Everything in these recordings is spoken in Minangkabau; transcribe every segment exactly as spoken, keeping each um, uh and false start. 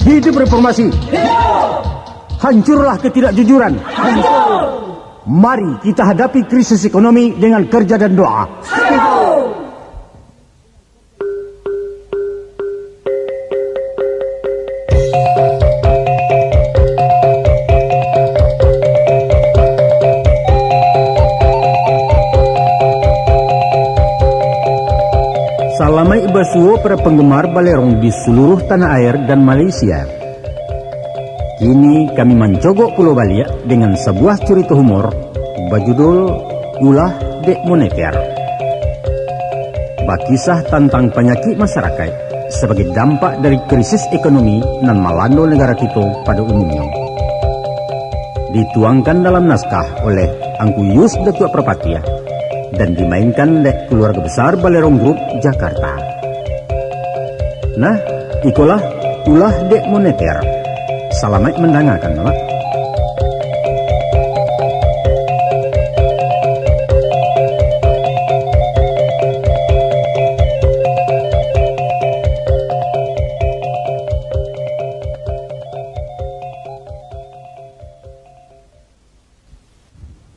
Hidup reformasi. Hancurlah ketidakjujuran. Mari kita hadapi krisis ekonomi dengan kerja dan doa. Salamaik basuo para penggemar Balerong di seluruh tanah air dan Malaysia. Kini kami mancogok pulo baliak dengan sabuah curito humor bajudul Ulah Dek Moneter. Bakisah tantang panyakik masarakaik sabagai dampak dari krisis ekonomi nan malando nagara kito pado umumnyo. Dituangkan dalam naskah oleh Angku Yus Datuak Parpatiah dan dimainkan dek Keluarga Besar Balerong Group, Jakarta. Nah, ikolah Ulah Dek Moneter. Salamaik mandangakan, Mak.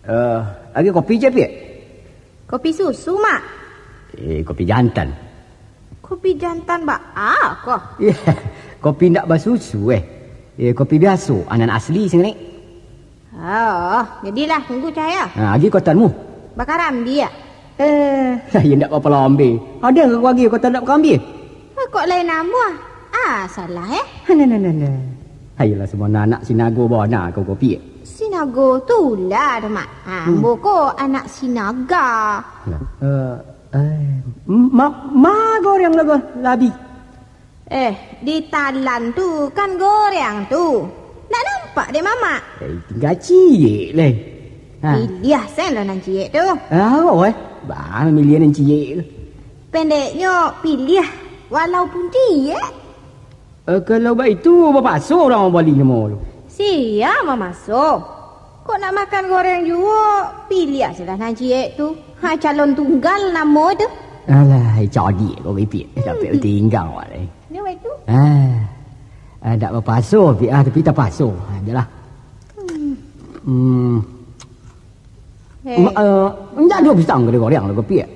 Eh, lagi kopi je, Piak? Kopi susu, Mak. Eh, kopi jantan. Kopi jantan baa ko? Iya, kopi ndak basusu, eh. Eh, kopi biaso, anan asli singani. Oh, jadilah, tunggu cahaya. Ha, agi kotanmu. Bakarambia. Eh, iya ndak apa-apa lambe. Ada ke agi kotan ndak bakarambia? Ah, kok lain namuah? Ah, salah, eh? Nah, nah, nah, nah. Ayolah, semua anak sinago bona kau kopi. Sinago tu lah, Mak. Ah, hmm. Ambo ko anak sinaga. Nah, eh, eh, ma, ma goreng lagu labi. Eh, di talan tu kan goreng tu. Nak nampak dek Mamak? Eh, tinggal ciek leh. Ha. Piliah sen lah nan ciek tu. Ah, oh, eh. Bang, milih nan ciek tu. Pendeknyo, piliah walaupun ciek. Eh, kalau baitu, bapaso urang mambali namo tu. Sia mamaso? Kok nak makan goreng juo, piliah se lah nan ciek tu. Ha, calon tunggal namo tu. Alah, cadiak kau bibik. Sampai hmm. Tinggang awak ni. Ni baitu. Ah, ah, tak bapaso, Piak, ah, tapi tapaso. Ah, bialah. Hmm. Hmm. Hei. Ma-, eh, indak ado pisang ka digoreng lah, Piak.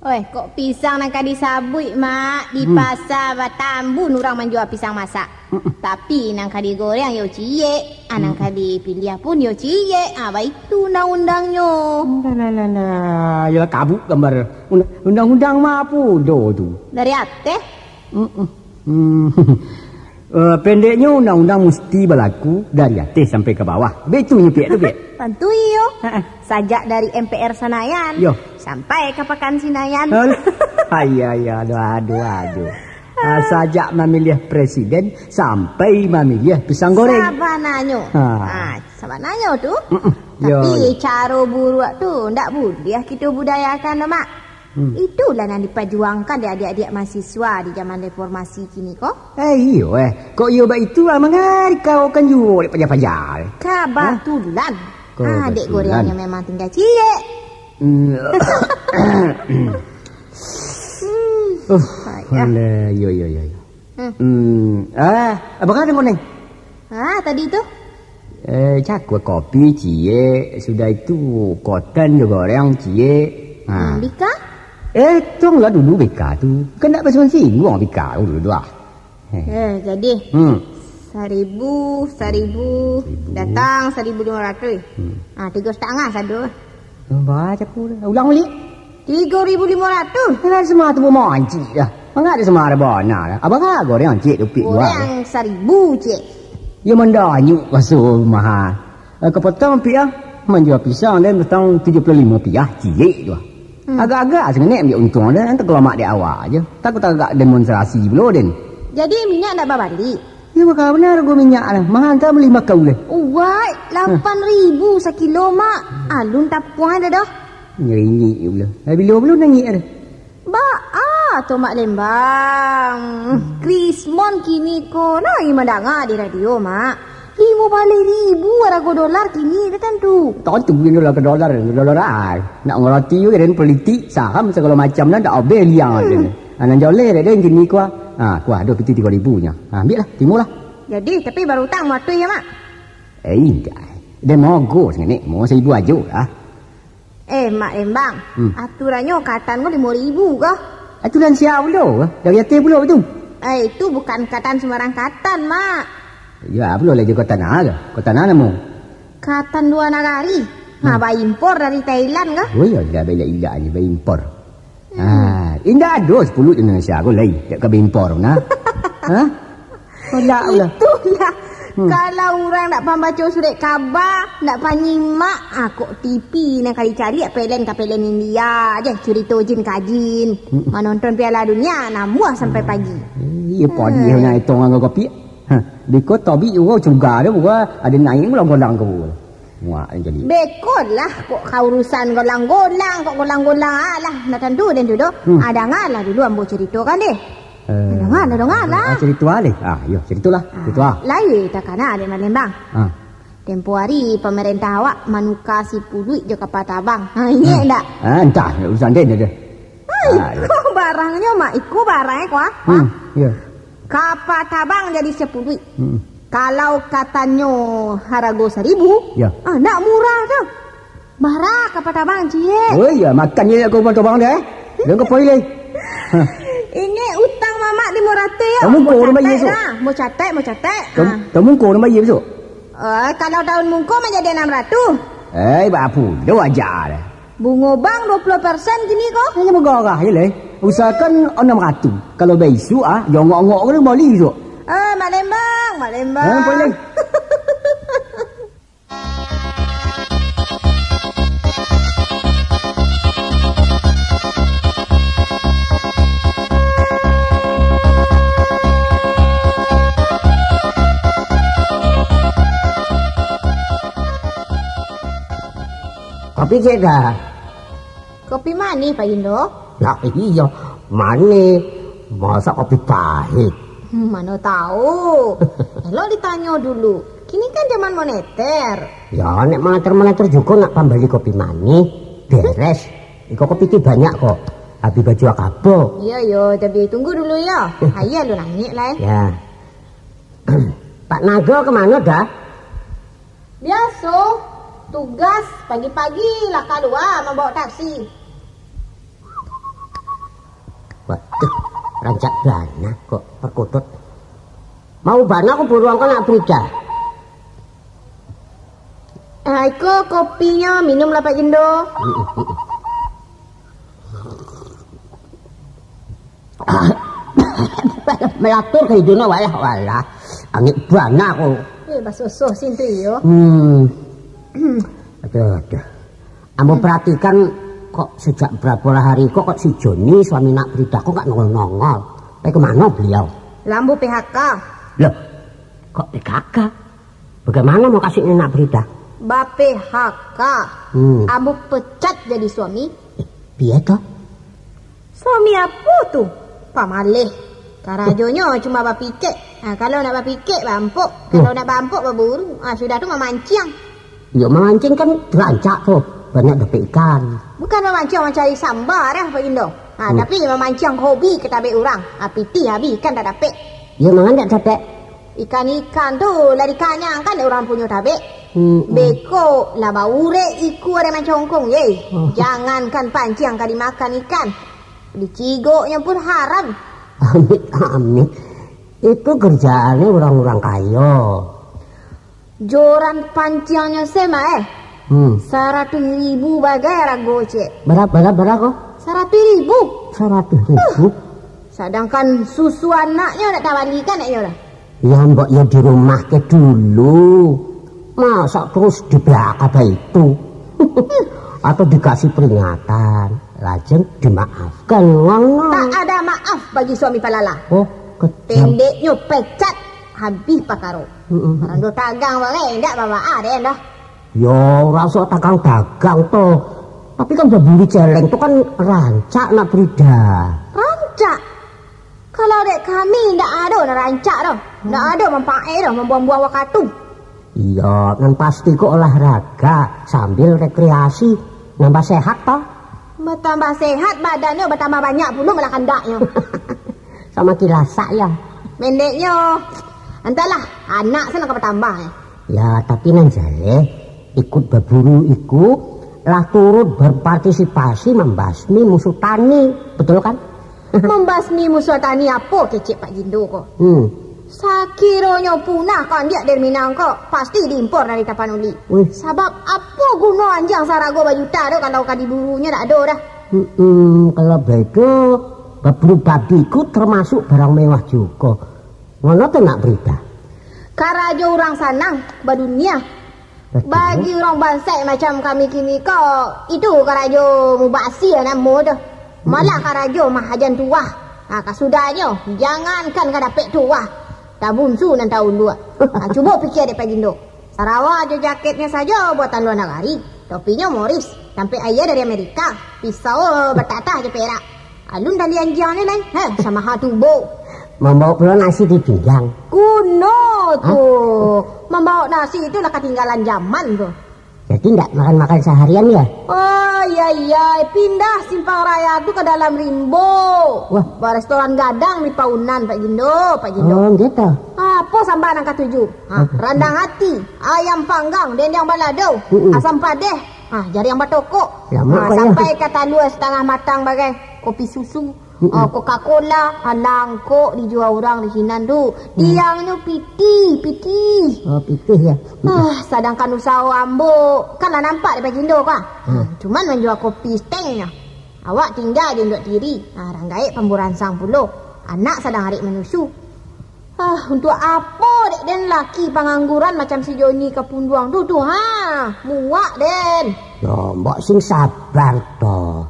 Oi, kok pisang nan ka disabuik, Mak, di hmm. Pasa Batambun urang manjua pisang masak. Mm-mm. Tapi nan ka digoreng yo ciek, ah, nan mm. Ka dipiliah pun yo ciek. Ah, baitu undang-undangnyo. Lah, lah, lah, lah. Yolah, kabuk gambar. Undang-, undang-undang ma apo do tu? Dari ateh. Mm-mm. Hmm. Eh, pendeknyo, undang-undang musti balaku dari ateh sampai ka bawah. Baitu nyo, Piak, tu, Piak? Tantu iyo. Ha, ha. Sajak dari M P R Sanayan yo. Sampai ka Pakan Sinayan. Alah. Ayo, ayo, aduh, aduh, aduh. Ah, sajak mamiliah presiden sampai mamiliah pisang goreng. Sabananyo. Ha. Ah, sabananyo tu. Mm-mm. Tapi yo, yo. Caro buruak tu ndak buliah kito budayakan doh, Mak. Hmm. Itulah nan dipajuangkan dek adiak-adiak mahasiswa di zaman reformasi kini ko. Eh, iyo, eh. Kok iyo baitu, ah, manga dikawalkan juo dek paja-paja, eh? Kabatulan. Hah? Kabatulan. Ah, dek gorengnyo memang tinggal ciek. Hmm. Hmm. Uh, payah. Alah, yo, yo, yo, yo. Hmm. Hmm. Ah, apo kata kau ni? Ah, tadi tu? Eh, cakua kopi ciek, sudah itu kotan jo goreng ciek. Ha. Hmm, bika? Eh, tonglah dulu bika tu. Kan ndak basingguang-singguang bika dulu tu, ah. Eh. Eh, jadi? Hmm. Saribu, saribu, saribu. Datang saribu limo ratuih. Hmm. Ah, tigo satangah sado. Baca pula. Ulang balik. Tigo ribu limo ratuih. Kan semua tu mancik dah. Manga ado semara bana dah. Apo ka goreng ciek tu, Piak, jual? Goreng saribu ciek. Yo mandanyuk raso mahal. Eh, kapotong, Piak, ah. Manjua pisang den patang tujuah puluah limo piah ciek tu. Hmm. Agak-agak sangaik ambiak untuang den, antah kalamak dek awak aja. Takut agak demonstrasi pulo den. Jadi minyak ndak babalik? Yo, baka bana harga minyak lah. Mahal antah bali bakau leh. Uwai, lapan ribu sakilo, Mak. Alun tapuang dah dah. Ngeringik je pulo. Lah, bilo pulo nangik dah? Baa tu, Mak Lembang? Krismon kini ko, lai mandanga di radio, Mak. Limo baleh ribu arago dolar kini dah tantu. Tantu dolar ka dolar, dolar ai. Nak ngarati juo kan politik, saham sagalo macam nan dak abih liang ado. Hmm. Anan joleh dah den kini ko. Ha, kuah ado piti tigo ribu nyo. Ha, ambiaklah, timolah. Jadi, tapi barutang matuih yo, Mak? Eh, indak. Den mogo sangaik, mo saribu ajo lah. Eh, Mak Lembang, Hmm. aturannyo katan ko limo ribu ko? Aturan sia pulo? Dari ateh pulo tu? Eh, itu bukan katan sembarang katan, Mak. Ya, pulo lah jo katan a ko? Katan a namo? Katan lua nagari. Ha, Hmm. baimpor dari Thailand ko? Oh, iyo, dah bailak-ilak ni baimpor. Hmm. Ah, indak ado sapuluik Indonesia ko lai, dak ka baimpor, nah. Ha? Tolak lah. Itulah. Hmm. Kalau urang dak pambaco surek kaba, dak panyimak, ah, kok T V nan ka dicaliak pelen ka pelen India je, curito jin ka jin. Hmm. Manonton Piala Dunia, namuah sampai pagi. Iyo, padi Hmm. nak etong anggo kopi. Ha, di kota bi urang cuga dah, bukan ado naik golang-golang ko. Muak jadi. Bekolah, kok ka urusan golang-golang, kok golang-golang, alah, nak tantu den tu doh. Hmm. Ah, dangalah dulu ambo curitokan deh. Eh, Dangalah, dangalah. ah, curito alih. Ah, yo, curitolah. Ah, Curito ah. Lai takana dek Mak Lembang. Ah. Tempo hari pamarentah awak manuka sipuluik jo kapa tabang. Ha, ingat Hmm. ndak? Ah, entah, urusan den deh. Hai, Ah, yo. ko barangnyo, Mak. Iko barang, eh, kuah. Hmm, yo. Kapa tabang jadi sapuluik. Hmm. Kalau katannyo harago saribu, Ya. ah, ndak murah tu. Bara kapa tabang, ciek? Oh iya, makan je kau kapa tabang deh. Jangan kau poileh. Hah. Ingat utang mamak limo ratuih yo. Taun mungko urang bayia Catat esok. lah. Mau catat, mau catat. Taun, Ah. taun mungko urang bayia esok. Eh, kalau taun mungko mah jadi anam ratuih. Eh, bak apo? Dah wajar. Bungo bank dua puluh persen kini ko. Hanya megah je leh. Usahakan anam ratuih. Kalau baisuk ah, jongok-ongok kena bali esok. Eh, Mak Lembang, Mak Lembang. Eh, boleh. Kopi ciek dah. Kopi manih, Pak Indo? Lah iyo, manih. Masa kopi pahit? Hmm, mano tahu. Elok ditanyo dulu. Kini kan zaman moneter. Ya, nek moneter-moneter juga nak pambali kopi manih. Beres. Iko kopi ti banyak kok. Habis baju akabo. Iya, yo, tapi tunggu dulu ya. Aia lu nangik lah, eh. Ya. Pak Nago kemana dah? Biaso, tugas pagi-pagi lah kalua mambawa taksi. Waduh, rancak bana kok perkutut. Mau bana aku buruan kau nak berita. Ah, iko kopinyo, minum lah Pak Jindo. Melatur ka hidungnya, walah, walah. Angin bana ko. Eh, basosoh sintu iyo. Hmm. Aduh, aduh. Ambo perhatikan kok sejak berapa hari kok, kok si Joni suami nak Frida kok gak nongol-nongol. Pai kemana beliau? Lambu P H K. Loh, kok P H K? Bagaimana mau kasih nak Frida? Ba P H K. Hmm. Ambo pecat jadi suami. Eh, piye toh? Suami apo tu? Pamaleh. Karajonyo cuma bapikek. Ha, kalau nak bapikek, baampok. Kalau nak baampok, baburu. Ha, sudah tu mamanciang. Yo, mamanciang kan rancak tu. Banyak dapek ikan. Bukan mamanciang mancari samba dah, Pak Indo. Ha, tapi mamanciang hobi ka tabek urang. Ha, pitih habih, ikan tak dapek. Yo, mangan tak dapek. Ikan-ikan tu lah dikanyangkan dek urang punyo tabek. Hmm, hmm. Beko lah baurek ikua dek mancongkong, ye. Oh. Jangankan panciang ka dimakan ikan, dicigoknyo pun haram. Amit-amit. Itu kerjaannya orang-orang kayo. Joran panciangnyo se mah, eh. Hmm. Saratuih ribu bagai arago, cek. Bara, bara, bara ko? Saratuih ribu. Saratuih ribu? Sadangkan susu anaknyo nak tabalikan, nak iyo lah. Ya, mbok yo di rumah ke dulu. Masa terus dibakar itu? Atau dikasih peringatan, lajeng dimaafkan, ngono. Tak ada maaf bagi suami palala. Oh, kejam. Pendeknyo pecat, habih pakaro. Mm-mm. Rando tagang bagai, indak babaa deh dah. Yo, raso tagang-tagang to. Tapi kan babuli celeng tu kan rancak nak Frida. Rancak? Kalau dek kami, ndak ado nan rancak doh. Ndak ado manfaat doh, mambuang-buang wakatu. Iyo, nan pasti ko olahraga sambil rekreasi, nambah sehat toh. Batambah sehat, badannyo batambah banyak pulo malah kandaknyo. Samakin lasak, yo. Pendeknyo, antahlah, anak se nan ka batambah, eh. Yo, tapi nan jaleh, ikut baburu iku lah turut berpartisipasi mambasmi musuh tani, betul kan? Mambasmi musuh tani apo kecek Pak Jindo ko? Hmm. Sakironyo punah kandiak dari Minang ko, pasti diimpor dari Tapanuli. Wih. Sabab apo guno anjiang sarago bajuta tu kalau ka diburunyo dak ado dah. Hmm, kalau baitu, baburu babi ko termasuk barang mewah jugo. Ngono tu nak berita. Karajo urang sanang badunia. Betul. Bagi urang bansaik macam kami kini ko, itu karajo mubazir namo tu. Malah karajo mahajan tuah. Ha, kasudahnyo, jangankan ka dapek tuah, tabunsu nan taunduak. Ha, cubo pikia dek Pak Jindo. Sarawa jo jaketnyo sajo buatan lua nagari. Topinyo Morris, tampek aia dari Amerika. Pisau batatah jo perak. Alun tali anjiangnyo lai, heh, samaha tubo. Mambaok pulo nasi di pinggang. Kuno tu. Hah? Mambaok nasi tu lah katinggalan zaman tu. Jadi ndak makan-makan saharian, yo? Oh, iya, iya. Pindah Simpang Raya tu ka dalam rimbo. Wah. Barestoran gadang di Paunan, Pak Jindo, Pak Jindo. Oh, gitu. Apo samba nan katuju? Ha, randang ati, ayam panggang, dendeng balado, Mm-mm. asam padeh, ha, jariang batokok. Lamak ha, kok, yo. Sampai ka talua satangah matang bagai, kopi susu, Mm-mm. ha, Coca-Cola, ha, langkok dijua urang di sinan tu. Mm. Tiangnyo pitih, pitih. Oh, pitih, yo. Ah, sadangkan usaho ambo, kan lah nampak dek Pak Jindo ko. Hmm. Cuman manjua kopi stengnyo. Awak tingga di unduak tiri. Ha, rang gaek pamburansang pulo. Anak sadang arik manyusu. Ah, untuak apo dek den laki pangangguran macam si Joni ka punduang tu, tu, ha? Muak den. Yo, mbok sing sabar to.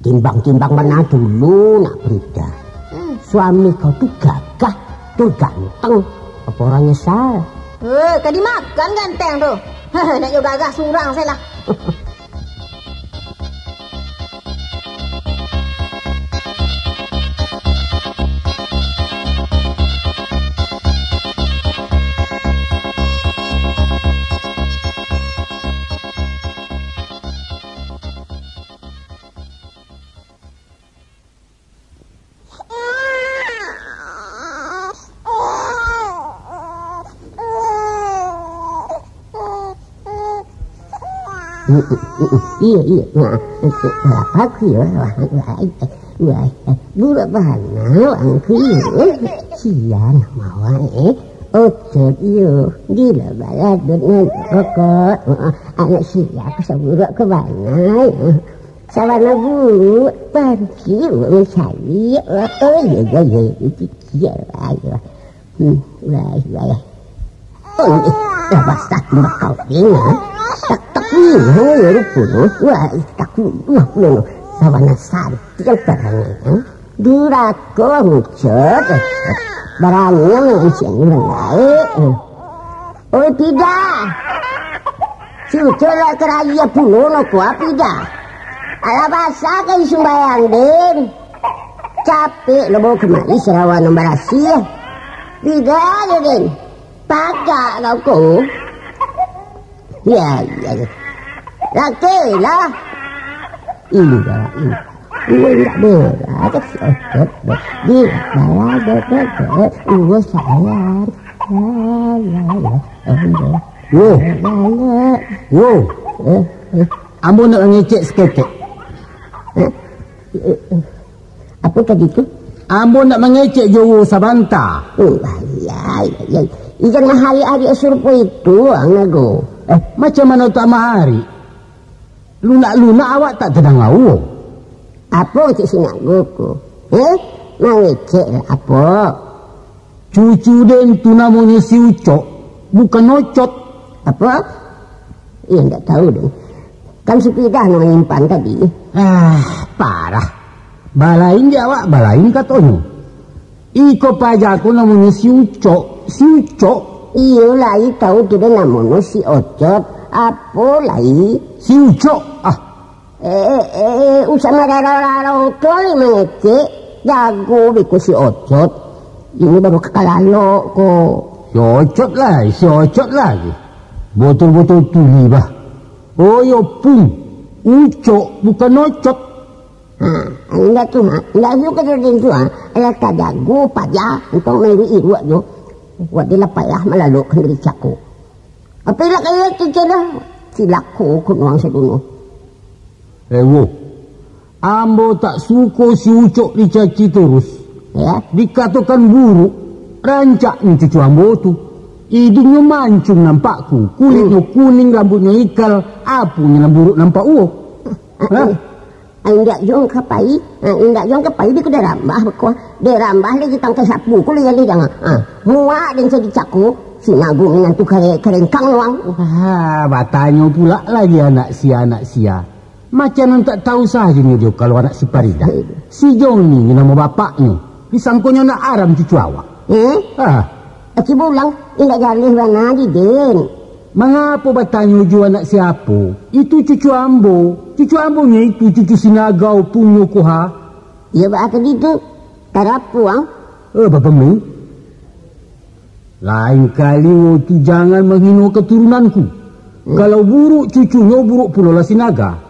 Timbang-timbang bana dulu nak berita. Hmm. Suami kau tu gagah, tu ganteng. Apa orang nyesal? Eh, ka dimakan ganteng tu. Nak jo gagah surang sajolah. Iyo, iyo. Nah, lapar ku yo. Wah, wah, wah, burak bana wang ku yo. Sian mawak, eh. Ocot yo. Gila baladot nan rokok. Anak siap saburak ke bana, eh. Sabana buruak, parkir mancari. Oh, iyo, iyo, iyo, itu kira, ayo. Hmm, wah, wah. Oh, eh, dah basah bakau ni, ha? Tak, tak ni, ha, ya, rupa, ha? Wah, tak ni, wah, no, no. Sabana santiang tarangnya, ha? Durako, muncul. Barangnya, manusia ni, orang lain, ha? Oi, Pida! Cucok lah karaya pulo no ko, Pida. Alah basa ka sumbayang, Den. Capek lo bawa kemari sarawa nan barasiah. Pida yo, Den. Pagak kau ko. Ya, ya, ya. Laki lah. Indah, indah. Uwe indak berat, cocok, deh. Di bawah deket, uwe sayang. La, la, la, la. Wo. La, la, la. Wo. Eh, eh. Ambo nak mangecek saketek. Eh, eh, eh. Apo tadi tu? Ambo nak mangecek jo Wo sabanta. Oh, ayai, ayai. Ikan mahari-hari surupo itu, ang nago. Eh, macam mano tak mahari? Lunak-lunak awak tak tadanga, Wo. Apo cek si nago ko? Eh, mangecek lah apo? Cucu den tu namonyo si Ucok, bukan Ocot. Apo? Iyo, ndak tahu den. Kan si Pidah nan manyimpan tadi. Ah, parah. Balain di awak, balain katonyo. Iko paja ko namonyo si Ucok, si Ucok. Iyo lai tahu tu den namonyo si Ocot. Apo lai? Si Ucok, ah. Eh, eh, eh, usah mararo-raro ko lai mangecek. Jago beko si Ocot. Ini baru kakalalo ko. Si Ocot lai, si Ocot lai. Botol-botol tuli bah. Oh, yo pung. Ucok bukan Ocot. Ha, indak tu, ha. Indak tu ka jadi tu, ha. Alah tajago paja, untuak main iruak jo. Buat dia lah payah malalokkan dari cako. Apa lah kaya tu, cina? Cilako kunuang saduno. Eh, wo. Ambo tak suko si Ucok dicaci terus. Ya. Dikatokan buruk, rancaknyo cucu ambo tu. Idingnyo mancung nampakku, kulitnyo kuning, rambutnyo ikal, aponyo nan buruk nampak uwo. Hah? Ah, indak juo ka pai, ah, indak juo ka pai di kuda rambah bakuah. Dek rambah lagi tangkai sapu, kuliah di danga. Ah, muak den jadi cako, si Nagu minantu kare-, karengkang nuang. Ah, batanyo pulak lagi anak sia, anak sia. Macam nan tak tahu sajo nyo dio kalau anak si Parida. Si Joni nyo namo bapaknyo. Disangkonyo anak aram cucu awak. Eh? Ah. Aki Bulang, indak jaleh bana di den. Mangapo batanyo jo anak siapo? Itu cucu ambo. Cucu ambo nyo itu cucu Sinagau punyo ko ha. Iyo baa tadi tu? Tarapuang. Eh, Bapak Mei. Lain kali wo tu jangan manghino katurunanku. Hmm. Kalau buruk cucunyo, buruk pulolah Sinaga.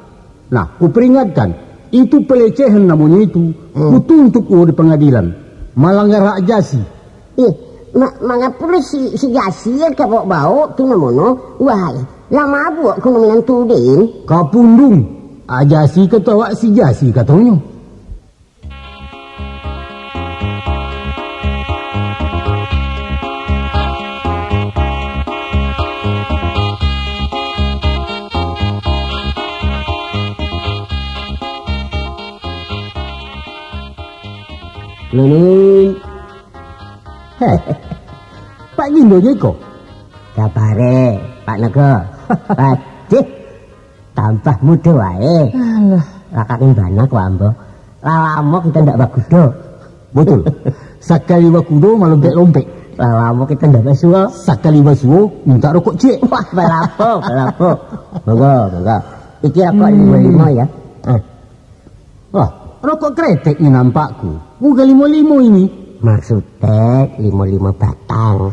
Nah, kuperingatkan, itu pelecehan namonyo itu, Hmm. kutuntut wo di pangadilan. Malanggar hak ajasi. Eh, ma-, mangapo lo si, si Jasi ka baok-baok tu namono? Wahai, lah mabuak kuno minantu den. Kapundung, ajasi kato awak si Jasi katonyo. Nunun. Heh, Pak Gindo je ko? Kabare, Pak Nago. Padeh, tambah mudo wae. Alah. Lakak bana ko ambo. Lah lamo kito ndak bakudo. Betul. Sakali bakudo malompek-lompek. Lah lamo kito ndak basuo. Sakali basuo minta rokok ciek. Wah, balapo, balapo. Monggo, monggo. Iki rokok Hmm. limo-limo ya. Ah. Wah, rokok kretek ni nampakku. Bukan limo-limo ini. Maksudnya limo-limo batang.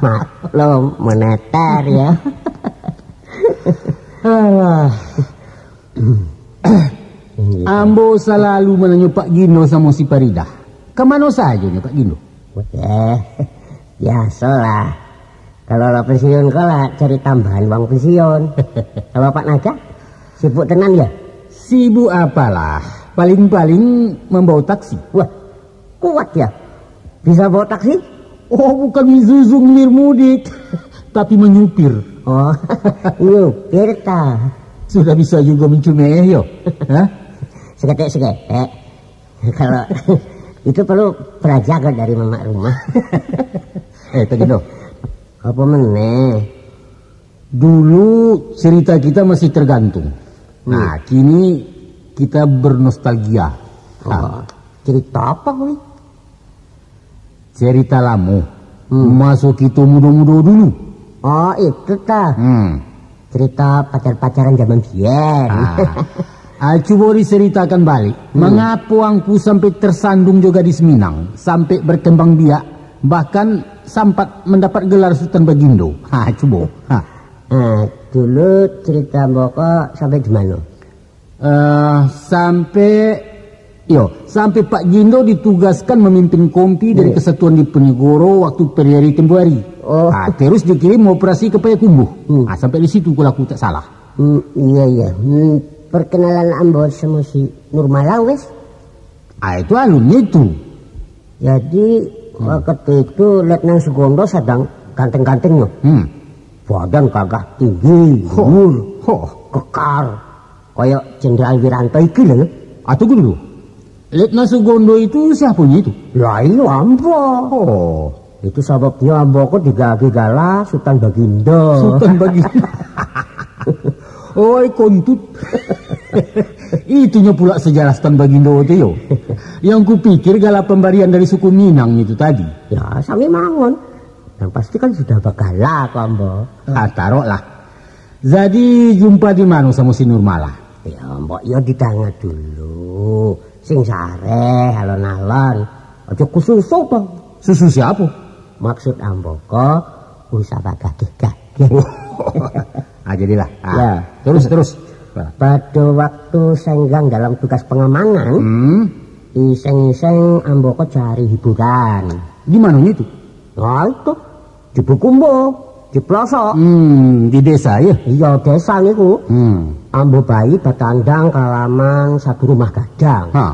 Maklum, meneter ya. Alah. Ambo salalu mananyo Pak Gindo samo si Paridah. Ka mano sajo nyo Pak Gindo? Eh, biasolah. Kalau lah pensiun ko lah cari tambahan uang pensiun. Kalau Pak Naga, sibuk tenan ya? Sibuk apalah, paling-paling mambawa taksi. Wah, kuat ya? Bisa bawa taksi? Oh, bukan Isuzu ngilir mudik, tapi menyupir. Oh, nyupir ta? Sudah bisa juga mencumeh yo. Hah? Seketek-seketek. Kalau itu perlu perajaga dari mamak rumah. Eh, Pak Gindo. Apa meneh? Dulu cerita kita masih tergantung. Hmm. Nah, kini kita bernostalgia. Oh, Nah. cerita apa ni? Cerita lamo. Hmm. Maso kito mudo-mudo dulu. Oh, itu ta. Hmm. Cerita pacar-pacaran zaman biyen. Ah. Ah, cubo diceritakan balik. Hmm. Mangapo angku sampai tersandung jo gadis Minang, sampai berkembang biak, bahkan sampat mendapat gelar Sutan Bagindo. Ha, cubo. Ha. Ah, dulu cerita ambo ko sampai di mano? Eh, sampai, yo, sampai Pak Gindo ditugaskan memimpin kompi dari Iya. Kesatuan Diponegoro waktu periode tempo hari. Oh. Ah, terus dikirim operasi ke Payakumbuh. Hmm. Ah, sampai di situ kalau aku tak salah. Hmm, iya, iya. Hmm, perkenalan ambo sama si Nurmala wes. Ah, itu alumni itu. Jadi, Hmm. waktu itu Letnan Sugondo sedang ganteng-gantengnya. Hmm. Badan gagah tinggi, Ho. luhur, Ho. kekar. Kayak Jenderal Wiranto iki lho. Ah, tunggu dulu. Letnan Sugondo itu siapanya itu? Lah, iyo ambo. Oh. Itu sababnya ambo ko digagih gala Sutan Bagindo. Sutan Bagindo. Oi, kontut. Itunya pula sejarah Sutan Bagindo tu yo. Yang kupikir gala pemberian dari suku Minang itu tadi. Ya, sami mangon. Yang pasti kan sudah bagala ko ambo. Ah, taroklah. Jadi, jumpa di mano samo si Nurmala? Ya, mbok yo di tangah dulu. Sing sareh, alon-alon. Ojo kususu, Bang. Susu siapo? Maksud ambo ko, usah bagageh-gageh. Ah, jadilah. Ah, Ya. terus, terus. Pada waktu Senggang dalam tugas pengamanan, Hmm. iseng-iseng ambo ko cari hiburan. Di manonyo itu? Nah, itu. Di Bukumbo, di pelosok. Hmm, di desa, ya? Iya, desa niku. Hmm. Ambo pai batandang ka laman satu rumah gadang. Ha.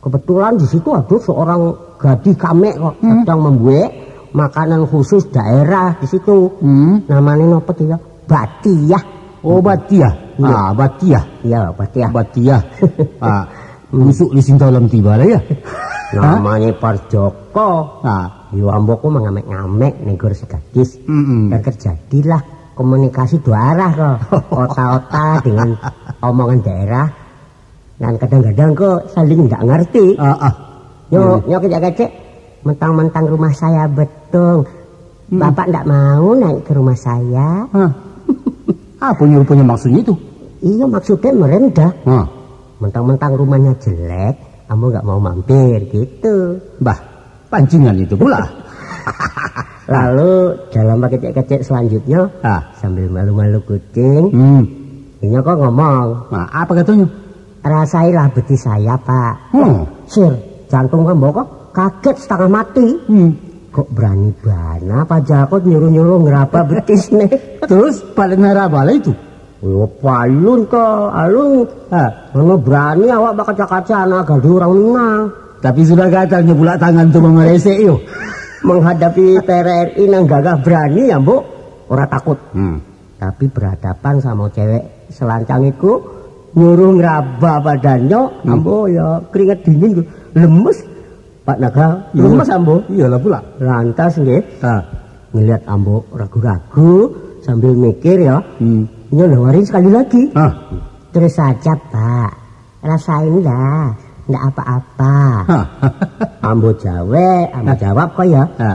Kebetulan di situ ada seorang gadih kamek kok, Hmm. sedang membuat makanan khusus daerah di situ. Hmm. Namanya nopo tu ya? Batiah. Oh, batiah. Iya. Ah, batiah. Iya, batiah. Batiah. Ah, Hmm. busuk di sintalam tiba lah ya. Namanya Parjoko. Ah. Yo ambo ko mangamek-ngamek negor si gadis. Mm-mm. Dan terjadilah komunikasi dua arah ko. Ota-ota dengan omongan daerah. Dan kadang-kadang ko saling ndak ngerti. Ah, ah. Nyo, Iya. nyo kecek-kecek, mentang-mentang rumah saya betong, Hmm. bapak ndak mau naik ke rumah saya. Hah. Apa nyo ruponyo maksudnyo itu? Iyo, maksudnya merendah. Hah. Mentang-mentang rumahnya jelek, ambo nggak mau mampir gitu. Bah, pancingan itu pula. Lalu dalam kecek-kecek selanjutnya, Ah. sambil malu-malu kucing, Hmm. inyo ko ngomong, Nah, apa katanya? "Rasailah betis saya, Pak." Hmm. Sir, jantung ambo ko kaget setengah mati. Hmm. Kok berani bana Pak Jako nyuruh-nyuruh ngeraba betis nih? Terus pada naraba lah itu? Yo, palun to, alun. Ha. Mano berani awak bakaca-kaca anak gadih orang Minang. Tapi sudah gatalnyo pula tangan tu mamaresek yo. Menghadapi P R R I nan gagah berani, ambo ora takut. Hmm. Tapi berhadapan sama cewek selancang itu, nyuruh ngeraba badannya, Hmm. ambo ya keringat dingin tu. Lemes. Pak Naga, Iya. lemes ambo. Iyalah pula. Lantas nggih, Ha. ngelihat ambo ragu-ragu sambil mikir ya. Hmm. Nyo nawarin sekali lagi. Ha. "Terus saja, Pak. Rasain dah. Ndak apa-apa." Ha. Ambo jawek, ambo Ha. jawab kok ya. Ha.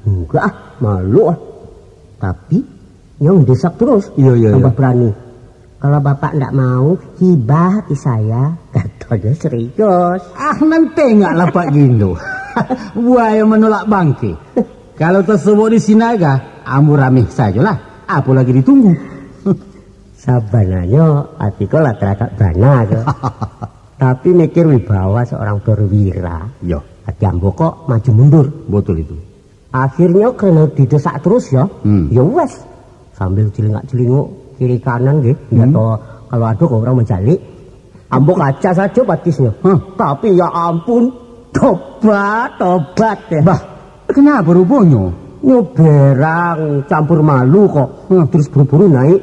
"Enggak ah, malu ah." Tapi nyo mendesak terus. Iya, iya, Tambah iya. berani. "Kalau bapak ndak mau, hibah hati saya." Katanya serius. Ah, nan tengoklah Pak Gindo. Buaya menolak bangke. Kalau tasobok di Sinaga, ambo rameh sajolah. Apo lagi ditunggu? Sabananyo, ati ko lah taragak bana ko. Tapi mikir wibawa seorang perwira. Yo. Ati ambo kok maju mundur. Betul itu. Akhirnyo karena didesak terus ya, Hmm. ya wes. Sambil celingak-celinguk kiri kanan nggih, ya Hmm. toh, kalau ada kok orang mencalik, ambo kaca saja batisnya. Hah? Tapi ya ampun, tobat, tobat ya. Bah, kenapa rupanya? Nyo berang campur malu kok. Hmm. Terus buru-buru naik,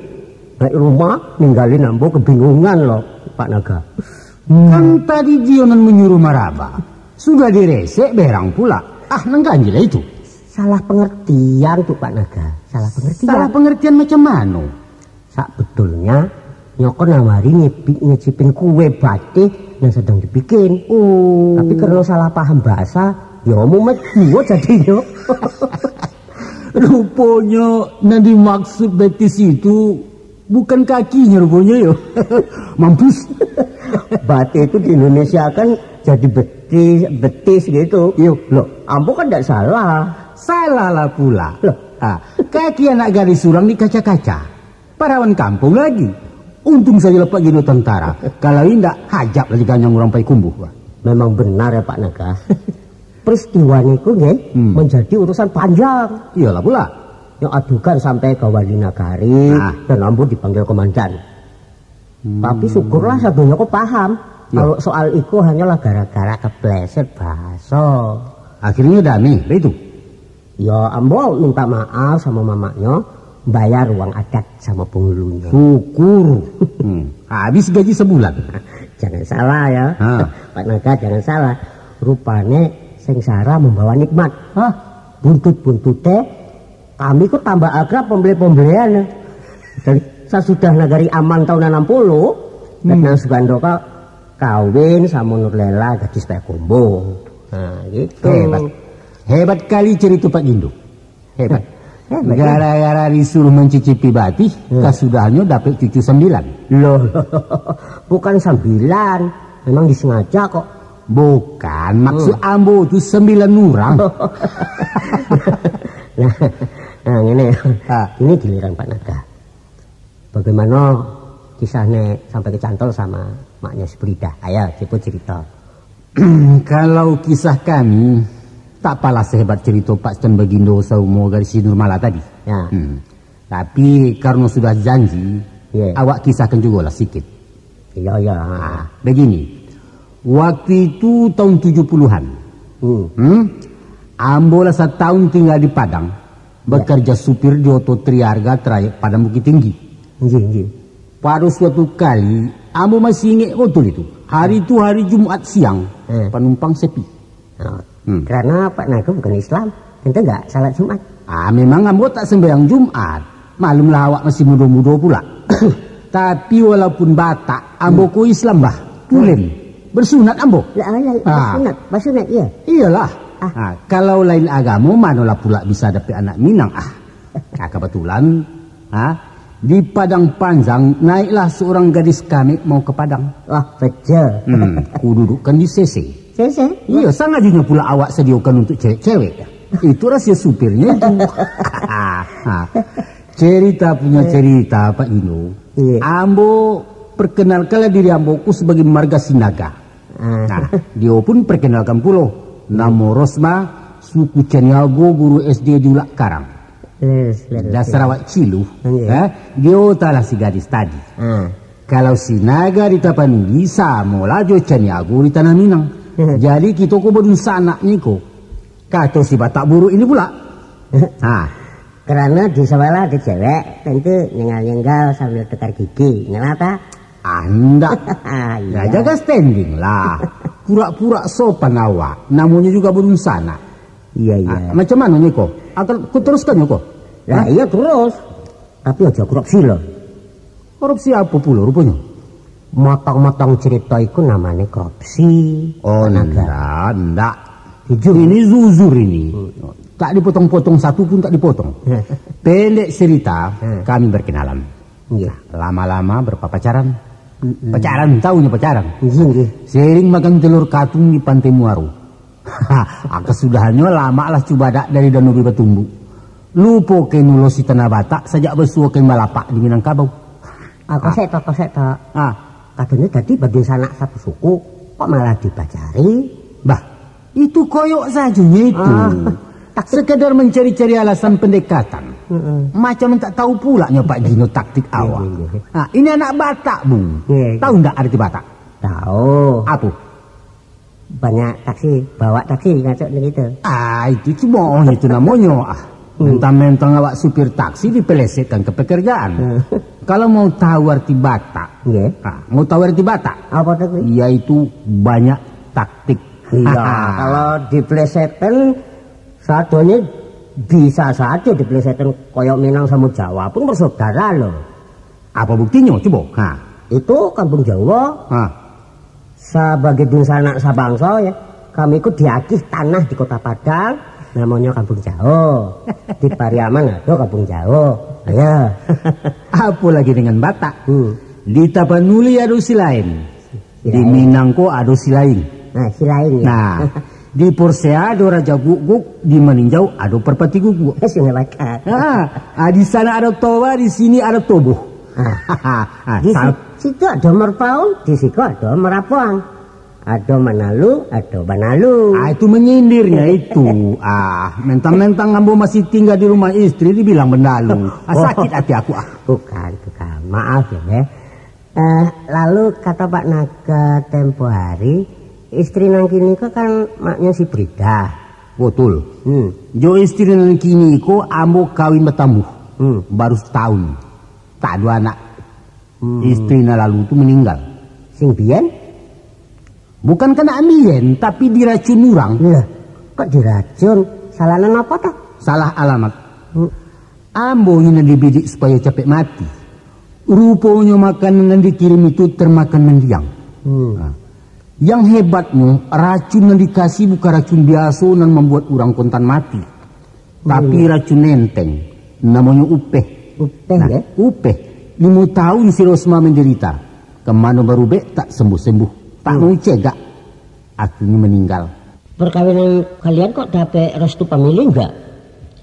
naik rumah, ninggalin ambo kebingungan loh, Pak Naga. Hmm. Kan tadi Gio nan menyuruh maraba. Sudah diresek berang pula. Ah, nan ganjil lah itu. Salah pengertian tu, Pak Naga. Salah pengertian. Salah pengertian macam mano? Sak betulnya, nyo ko nawari nyipi-, nyicipin kue batih yang sedang dibikin. Oh. Tapi karena salah paham bahasa, yo mumet juo jadinyo. Ruponyo nan dimaksud betis itu bukan kakinyo ruponyo yo. Mampus. Batih itu di Indonesia kan jadi betis, betis gitu. Iyo. Loh, ambo kan ndak salah. Salah lah pula. Loh. Ah, kaki anak gadis surang dikaca-kaca. Parawan kampung lagi. Untung sajo lah Pak Gindo tentara. Kalau indak, hajap lah diganyang urang Payakumbuh. Memang benar ya, Pak Naga. Peristiwa niku nggih Hmm. menjadi urusan panjang. Iyalah pula. Yang adukan sampai ke wali nagari Nah. dan ambo dipanggil komandan. Hmm. Tapi syukurlah sadonyo ko paham. Ya. Kalau soal iko hanyalah gara-gara kepleset baso. Akhirnya damai, lah itu? Ya, ambo minta maaf sama mamaknyo, bayar uang adat sama penghulunya. Syukur. Hmm. Habis gaji sebulan. Jangan salah ya. Ha. Pak Naga, jangan salah. Rupane sengsara membawa nikmat. Hah? Buntut-buntute, kami ko tambah akrab pembeli-pembelian. Dan sasudah nagari aman tahun enam puluh, Hmm. Letnan Sugando ka kawin sama Nurlela gadis Payakumbuh. Nah, gitu. Hebat. Hebat kali cerita Pak Gindo. Hebat. Hebat, ya. Gara-gara disuruh mencicipi batih, Hmm. kasudahannyo dapek cucu sambilan. Loh, bukan sambilan. Memang disengaja kok. Bukan, maksud Hmm. ambo tu sambilan urang. Nah, nah, ngene. Ha. Ini giliran Pak Naga. Bagaimana Kisah nek sampai kecantol samo maknyo si Brida. Ayo, cubo carito. Kalau kisah kami, tak apolah sahebat carito Pak Stan Bagindo saumo gadis si Nurmala tadi. Ya. Hmm. Tapi karano sudah janji, Iya. awak kisahkan jugolah sikit. Iya, iya. Ah, begini. Waktu itu tahun tujuh puluhan. Hmm. Hmm? Ambo lah satahun tingga di Padang, Ya. bakarja supir di oto Triarga trayek Padang Bukittinggi. Nggih, nggih. Pado suatu kali, ambo masih ingek batul itu. Hari tu hari Jumat siang, Eh. panumpang sepi. Ha. Hmm. Karano Pak Nago bukan Islam, tentu ndak salat Jumat. Ah, memang ambo tak sembahyang Jumat. Maklumlah awak masih mudo-mudo pula. Tapi walaupun Batak, ambo Hmm. ko Islam bah. Tulen. Bersunat ambo. Ya, ya, Ah. bersunat, bersunat, iya. Iyalah. Ah. Ah, kalau lain agamo, manolah pula bisa dapek anak Minang, ah. Ah, kebetulan, ah, di Padang Panjang, naiklah seorang gadis kamek mau ke Padang. Wah, betul. Hmm, kududukkan di C C. C C? Iya, sangajonyo pula awak sadiokan untuk cewek-cewek. Itu rahasia supirnya itu. Ah, cerita punya Eh. cerita, Pak Gino. Iya. Ambo perkenalkanlah diri ambo ku sebagai marga Sinaga. Ah. Nah, dio pun perkenalkan pulo. Namo Rosma, suku Caniago, guru S D di Ulak Karang. Leres, leres, Dasar leres. awak cilu, Iya. eh? Dio talah si gadis tadi. Ah. Kalau Sinaga di Tapanuli, samolah jo Caniago di Tanah Minang. Jadi, kito ko badunsanak niko. Kato si Batak Buruk ini pula. Ha. Karano di sabalah ado cewek, tentu nyenggal-nyenggal sambil tukar gigi. Nyalah tak? Ah, ndak. Iya. Ya, jaga standing lah. Pura-pura sopan awak. Namonyo juga badunsanak. Iya, iya. Ah, macam mano nyo ko? Akan kuteruskan nyo ko? Lah, Hah? iya terus. Tapi aja korupsi lah. Korupsi apo pulo ruponyo? Motong-motong cerita iku namanya korupsi. Oh, Pak Naga. ndak, ndak. Jujur. Ini jujur ini. Hmm. Tak dipotong-potong, satu pun tak dipotong. Pendek cerita, Hmm. kami berkenalan. Iya. Lama-lama berpapacaran. Mm-mm. Pacaran, tahu nyo pacaran? Iya, iya. Sering makan telur katung di Pantai Muaro. Ah, kasudahannyo lamak lah cubadak dari Danau Batumbu. Lupo kain ulos di Tanah Batak sajak basuo kain balapak di Minangkabau. Ah, kosek to, kosek to. Ah. Katonyo tadi badunsanak satu suku, kok malah dipacari? Bah, itu koyok sajonyo itu. Ah, taktik. Sekadar mencari-cari alasan pendekatan. Mm-mm. Macam tak tahu pula nyo Pak Gino taktik Iya, awak. iya, iya. Ah, ini anak Batak, Bung. Iya, iya. Tahu ndak arti Batak? Tahu. Apa? Banyak taksi, bawa taksi, ngaco gitu. Ah, itu cuma itu namonyo. Ah, Hmm. mentang-mentang awak supir taksi dipelesetkan ke pekerjaan. Hmm. Kalau mau tahu arti Batak, Iya. ah, mau tahu arti Batak, Apa tuh, Kri? yaitu banyak taktik. Iya, kalau dipelesetkan, satunya bisa saja dipelesetkan koyok Minang sama Jawa pun bersaudara loh. Apa buktinyo? Cubo. Ha. Itu Kampung Jawa. Ha. Sabagai dunsanak sabangso, ya, kami ku diagih tanah di Kota Padang, namonyo Kampung Jao. Di Pariaman ado Kampung Jao. Ayo. Apo lagi dengan Batak? Hmm. Di Tapanuli ado Silain. Di Silain. Minang ko ado Silain. Nah, Silain, ya. Nah, di Porsea ado Raja Gukguk, di Maninjau ado Parpati Gukguk. Sungai Bakar. Ah, ah, di sana ado Toba, di sini ado Toboh. Ah. Ah, Di sa- si-, situ ado Merpaung, di siko ado Merapuang. Ado Manalu, ado Banalu. Ah, itu menyindirnya itu. Ah, mentang-mentang ambo masih tinggal di rumah istri, dibilang bendalu. Ah, sakit hati aku, ah. Bukan, bukan. Maaf ya, Beh. Eh, lalu kata Pak Naga tempo hari, istri nan kini ko kan maknyo si Brida. Betul. Hmm. Jo istri nan kini ko ambo kawin batambuah. Hmm. Baru setahun. Tak ado anak. Hmm. Istri nan lalu tu meninggal. Sing biyen? Bukan kena ambian, tapi diracun urang. Lah, kok diracun? Salah nan apa toh? Salah alamat. Hmm. Ambo ini nan dibidik supayo capek mati. Ruponyo makanan nan dikirim itu termakan mendiang. Hmm. Nah, yang hebatnyo, racun nan dikasih bukan racun biaso nan mambuat urang kontan mati. Tapi Iya. racun enteng, namonyo upeh. Upeh, Nah, ya? upeh. Limo tahun si Rosma menderita. Kemano barubek tak sembuh-sembuh. Tak Hmm. mau cegak. Akhirnyo meninggal. Perkawinan kalian kok dapek restu pamilih enggak?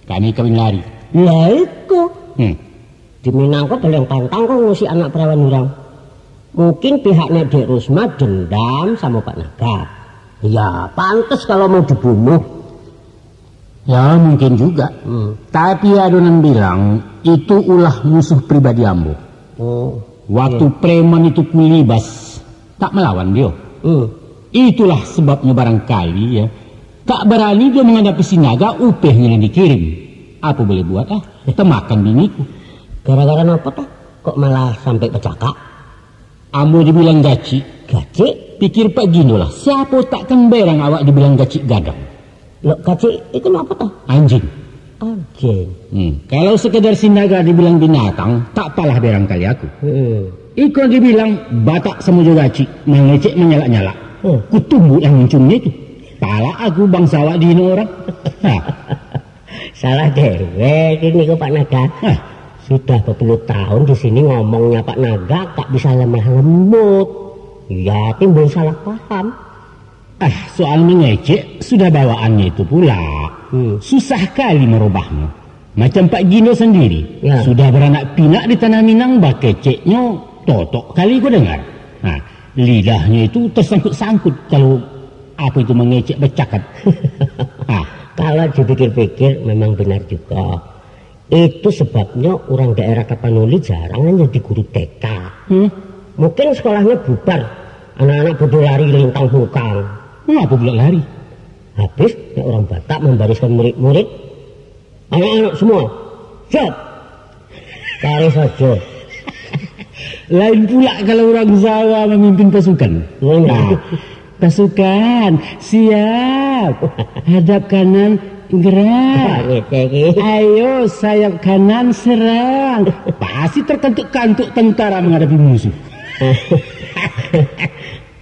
Kami kawin lari. Lah iko. Hmm. Di Minang ko paling pantang ko ngusik anak perawan urang. Mungkin pihaknya Dek Rusma dendam sama Pak Naga. Ya, pantas kalau mau dibunuh. Ya, mungkin juga. Hmm. Tapi ado nan bilang, itu ulah musuh pribadi ambo. Oh. Waktu preman itu kulibas, tak melawan dio. Hmm. Itulah sebabnya barangkali, ya, tak barani dio menghadapi si Naga, upehnyo nan dikirim. Apo boleh buat, ah? Temakan biniku. Gara-gara napa, tah? Kok malah sampai bacakak? Ambo dibilang gacik. Gacik? Pikir Pak Gindo lah, siapo tak kan berang awak dibilang gacik gadang? Lok gacik itu napa, tah? Anjing. Anjing. Hmm. Kalau sekedar si Naga dibilang binatang, tak apalah berang kali aku. Hmm. Iko dibilang batak samo jo gacik, mangecek manyalak-nyalak. Hmm. Kutumbuklah muncuangnyo itu. Palak aku bangsa awak dihino orang. Ha. Salah dewek ini kok, Pak Naga. Hah? Sudah berpuluh tahun di sini ngomongnya Pak Naga, tak bisa lemah lembut. Ya, timbul salah paham. Ah, soal mengecek, sudah bawaannyo itu pula. Hmm. Susah kali merubahnyo. Macam Pak Gindo sendiri, ya, sudah beranak pinak di Tanah Minang, bakeceknyo totok kali ko dengar. Nah, lidahnyo itu tersangkut-sangkut kalau apa itu mengecek bercakap. Ah. Kalau dipikir-pikir, memang benar juga. Itu sebabnya orang daerah Tapanuli jarang yang jadi guru T K. Hmm? Mungkin sekolahnya bubar, anak-anak bodoh lari lintang bungkang. Mengapa pula lari? Habis, ya, orang Batak membariskan murid-murid. Anak-anak semua, siap. Lari saja. Lain pula kalau orang Jawa memimpin pasukan. Hmm. Nah, pasukan, siap. Hadap kanan, gerak. Ngecek, eh. Ayo, sayap kanan, serang. Pasti terkantuk-kantuk tentara menghadapi musuh.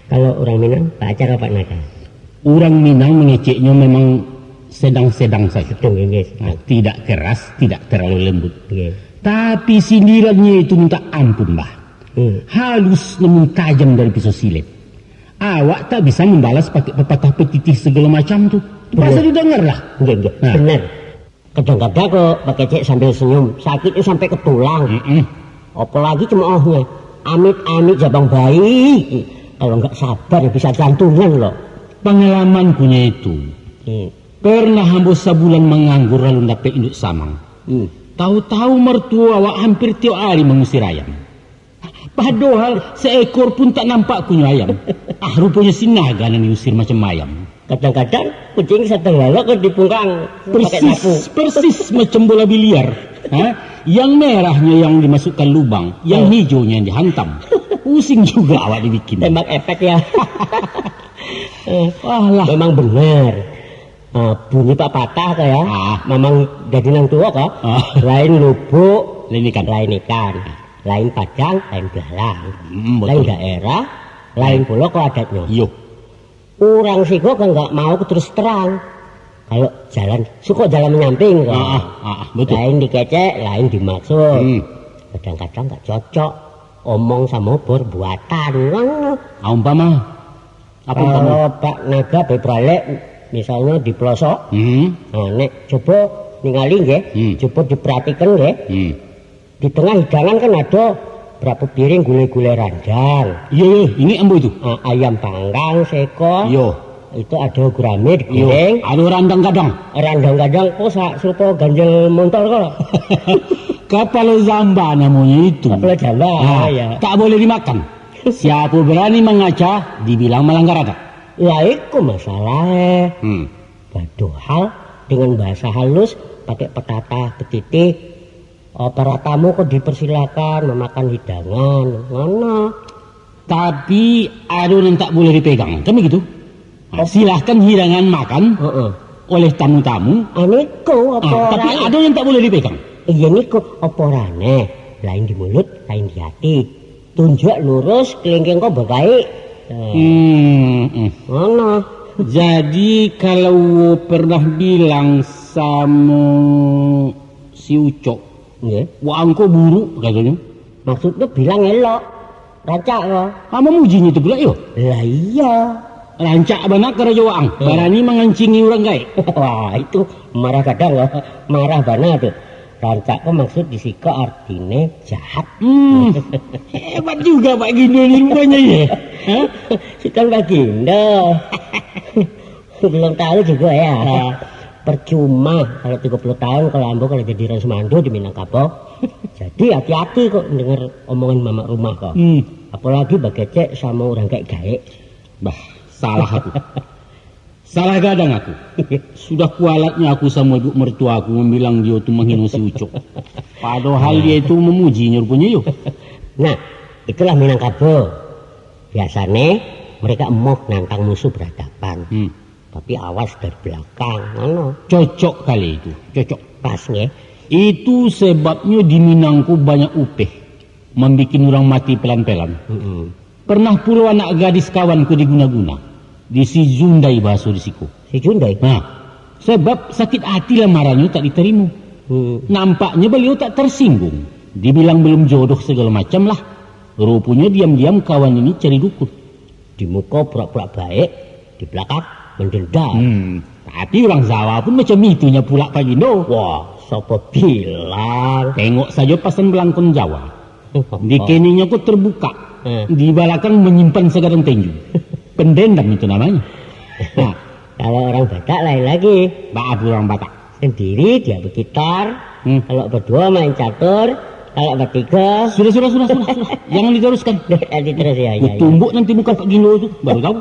Kalau orang Minang, baca apa, Pak Naga? Urang Minang mangeceknyo memang sedang-sedang sajo. Sedang, nggih. Nah, tidak keras, tidak terlalu lembut. Nggih. Tapi sindirannyo itu minta ampun, Bah. Hmm. Halus namun tajam dari pisau silet. Awak tak bisa membalas pakai pepatah petitih segala macam tu. Terpaksa didengar lah. Nggih, nggih. Nah. Benar. Kadang-kadang kok bakecek sambil senyum, sakitnya sampai ke tulang. Mm-mm. Apalagi cemoohnya, amit-amit jabang bayi. Kalau nggak sabar ya bisa jantungan loh. Pengalamanku nyo itu, hmm, pernah ambo sabulan manganggur lalu dapek induk samang. Hmm. Tahu-tahu mertua awak hampir tiap hari mengusir ayam. Padohal seekor pun tak nampak kunyo ayam. Ah, ruponyo si Naga nan diusir macam ayam. Kadang-kadang kucing sadang lalok kan dipungkang pakai sapu. Persis, persis macam bola biliar. Ha? Yang merahnyo yang dimasukkan lubang, yang, oh, hijonyo yang dihantam. Pusing juga awak dibikin. Tembak efek ya. Eh, wah lah. Memang benar. Ah, bunyi pepatah ka ya. Ah. Memang jadi nang tua ka. Ah. Lain lubuk, lain ikan. Lain ikan. Lain padang, lain belalang. Hmm, betul. Lain daerah, lain pulo ko adatnyo. Iyo. Urang siko kan nggak mau terus terang. Kalau jalan, suko jalan menyamping ko. Ah, ah, ah, ah, betul. Lain dikecek, lain dimaksud. Hmm. Kadang-kadang nggak cocok omong sama perbuatan. Wah. Ah, umpama? Apa umpama? Kalau Pak Naga bebralek, misalnya di pelosok, hmm, nah, nek coba ningali nggih, hmm, coba diperhatikan nggih. Hmm. Di tengah hidangan kan ada berapa piring gulai-gulai randang. Iya, iya, ini ambo itu. Ah, ayam panggang seekor. Iya. Itu ada gurame digiling. Iya, ada randang gadang. Randang gadang, oh, sa-, serupa ganjel motor kok. Kapalo jamba namanya itu. Kapalo jamba, ah, iya. Tak boleh dimakan. Siapa berani mengacah, dibilang melanggar adat. Lah, itu masalah. Hmm. Padahal dengan bahasa halus, pakai pepatah petitih, oh, para tamu kok dipersilakan memakan hidangan. Mana? Tapi ada yang tak boleh dipegang, kan begitu? Nah, oh, silahkan hidangan makan, heeh, oleh tamu-tamu. Ah, niko apa, ah, tapi ada yang tak boleh dipegang. Iya, niko apa orangnya? Lain di mulut, lain di hati. Tunjuk lurus, kelingking kok bagaik. Eh. Hmm, hmm. Mana? Jadi, kalau pernah bilang sama si Ucok, nggih, "Waang ko buruk," katanya. Maksudnya bilang elok. Rancak ko. Ah, mamujinyo tu pula, yo? Lah, iya. Rancak bana karajo waang. Hmm. Barani mangancingi urang gaek. Wah, itu marah gadang ko. Marah bana tu. Rancak ko maksud di siko artine jahat. Hmm, hebat juga Pak Gindo ni rupanya, ya. Hah? Sutan Bagindo. Belum tahu juga ya. Ah. Percuma kalau tiga puluh tahun kalau ambo kalau jadi Rang Sumando di Minangkabau. Jadi hati-hati kok denger omongan mamak rumah kok. Hmm. Apalagi bagecek sama orang gaek-gaek. Bah, salah aku. Salah gadang aku. Sudah kualatnyo aku samo ibu mertua aku mambilang dio tu manghino si Ucok. Padohal dia itu mamujinyo ruponyo yo. Nah, itulah Minangkabau. Biasane mereka emoh nantang musuh berhadapan. Hmm. Tapi awas dari belakang, ngono. Cocok kali itu, cocok. Pas, nggih. Itu sebabnyo di Minang ko banyak upeh, mambikin urang mati pelan-pelan. Mm-mm. Pernah pulo anak gadis kawan ko diguna-guna, di si Jundai bahaso di siko. Si Jundai? Nah, sebab sakit hati lah marahnya tak diterima. Hmm. Nampaknya beliau tak tersinggung. Dibilang belum jodoh segala macam lah. Ruponyo diam-diam kawan ini cari dukun. Di muko pura-pura baik, di belakang mendendam. Hmm, tapi urang Jawa pun macam itunya pula, Pak Gindo. Wah, sapa bilang? Tengok sajo pasan belangkon Jawa. Di keningnyo ko terbuka, hmm, di balakang manyimpan sagadang tenju. Pendendam itu namanyo. Nah. Kalau orang Batak lain lagi. Baa urang Batak? Sendiri dia bergitar, hmm, kalau berdua main catur, kalau bertiga. Sudah, sudah, sudah, sudah, sudah. Jangan diteruskan. Nanti terus, ya, ya, ya. Kutumbuk nanti muka Pak Gindo tu, baru tahu.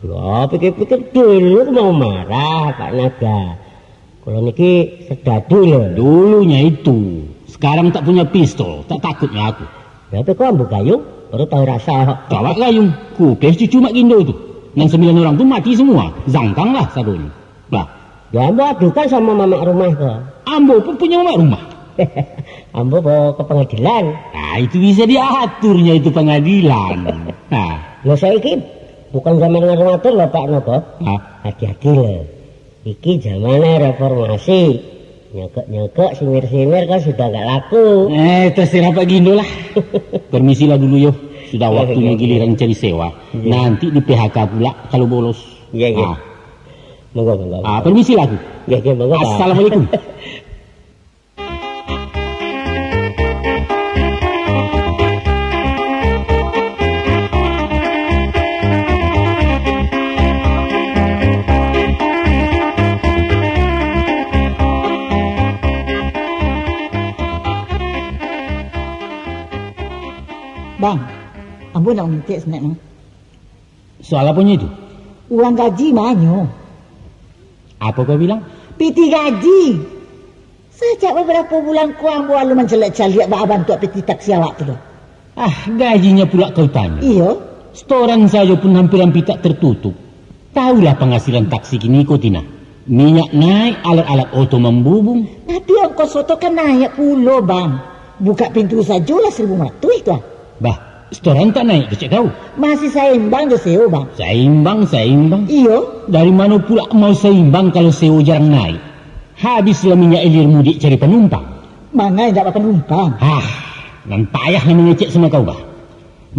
Ya, pikir-pikir dulu mau marah, Pak Naga. Kalau niki sedadu loh. Dulunya itu. Sekarang tak punya pistol, tak takutnya aku. Ya, tapi kok ambo gayung, baru tahu rasa. Kawak gayung, kupes cucu Mak Gindo tu. Nan sembilan orang tu mati semua, zangkang lah sadonyo. Bah. Ya, ambo adukan sama mamak rumah ko. Ambo pun punya mamak rumah. Ambo bawa ke pengadilan. Ah, itu bisa diaturnya itu pengadilan. Nah. Lo saiki bukan zaman ngatur-ngatur loh, Pak Noto. Ah. Hati-hati loh. Iki zamannya reformasi. Nyokok-nyokok, sinir-sinir kan sudah nggak laku. Eh, terserah Pak Gindo lah. Permisilah dulu yo. Sudah, iya, waktunya, iya, giliran cari sewa. Iya. Nanti di P H K pula kalau bolos. Iya, iya. Ah. Monggo, monggo, ah, monggo. Permisilah aku. Iya, iya, monggo, Pak. Assalamualaikum. Bang, ambo nak mangecek sanak, Bang. Soal aponyo itu? Uang gaji manyo? Apo kau bilang? Pitih gaji. Sajak babarapo bulan ko ambo alun mancaliak-caliak baa bantuak pitih taksi awak tu doh. Ah, gajinyo pulak kau tanyo. Iyo. Setoran sajo pun hampir-hampir tak tertutup. Tahulah penghasilan taksi kini ko, Tina. Minyak naik, alat-alat oto mambubung. Tapi ongkos oto kan naik pulo, Bang. Buka pintu sajolah seribu limo ratuih tu, ah. Bah, setoran tak naik kecek kau? Masih saimbang jo sewo, Bang. Saimbang, saimbang. Iyo. Dari mano pulak mau saimbang kalau sewo jarang naik? Habislah minyak ilir mudik cari panumpang. Mangai indak bapanumpang? Hah, nan payah nan mangecek samo kau, bah.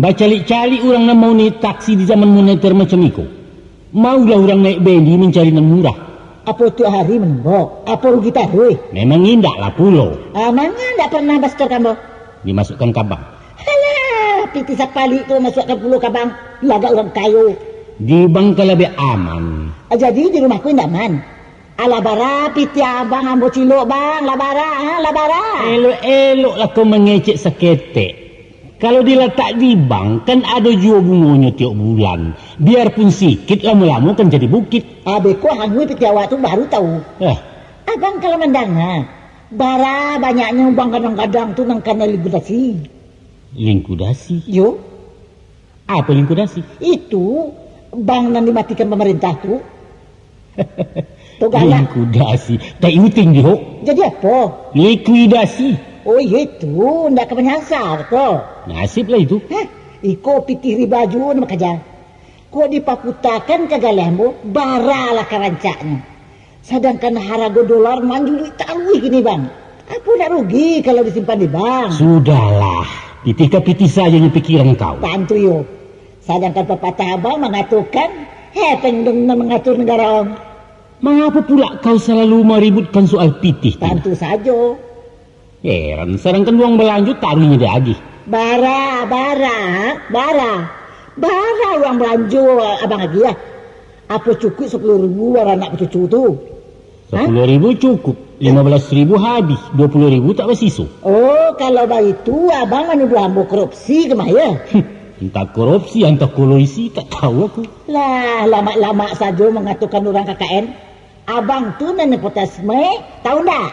Bacaliak-caliak urang nan mau naik taksi di zaman moneter macam iko. Maulah urang naik bendi mancari nan murah. Apo tiok hari manembok? Apo rugi taruih? Memang indaklah pulo. Ah, manga ndak pernah basetor ka ambo? Dimasukkan ka bank. Alah, pitih sapalik tu masuakkan pulo ka bank. Lagak urang kayo. Di bank kan labiah aman. Ah, jadi di rumah ko indak aman? Alah bara pitih abang ambo cilok, Bang. Lah bara, ha? Lah bara. Elok-eloklah kau mangecek saketek. Kalau dilatak di bank, kan ado juo bungonyo tiok bulan. Biarpun sikit, lamo-lamo kan jadi bukit. Abih ko hanguih pitih awak tu baru tahu. Eh. Abang kalau mandanga, bara banyaknyo bank gadang-gadang tu nan kanai likuidasi. Likuidasi? Yo. Apo likuidasi? Itu bank nan dimatikan pamarintah tu. Tu galak. Likuidasi. Tak iuting di hok. Jadi apo? Likuidasi. Oh, iyo itu. Ndak ka manyasar ko. Nasib lah itu. Hah? Iko pitih riba juo nan bakaja. Kok dipakutakan ka galeh ambo, baralah ka rancaknyo. Sadangkan harago dolar manjuluik taruih kini, Bang. Apo ndak rugi kalau disimpan di bank? Sudahlah, pitih ka pitih sajo nyo pikiran kau. Tantu yo. Sadangkan papatah abang mangatokan, hepeng dong nan mangatur nagara, Bang. Mangapo pulak kau salalu maributkan soal pitih tu? Tantu sajo. Heran, sadangkan uang balanjo taruihnyo diagih. Bara, bara, bara. Bara uang balanjo abang agih, ah. Apo cukuik sapuluah ribu baranak bacucu tu? Hah? Sapuluah ribu cukuik, limo baleh ribu habih, duo puluah ribu tak basiso. Oh, kalau baitu, abang manuduah ambo korupsi ka mah, yo? Antah korupsi, antah koloisi, tak tahu aku. Lah, lamak-lamak sajo mangatokan urang K K N. Abang tu nan nepotisme, tahu ndak?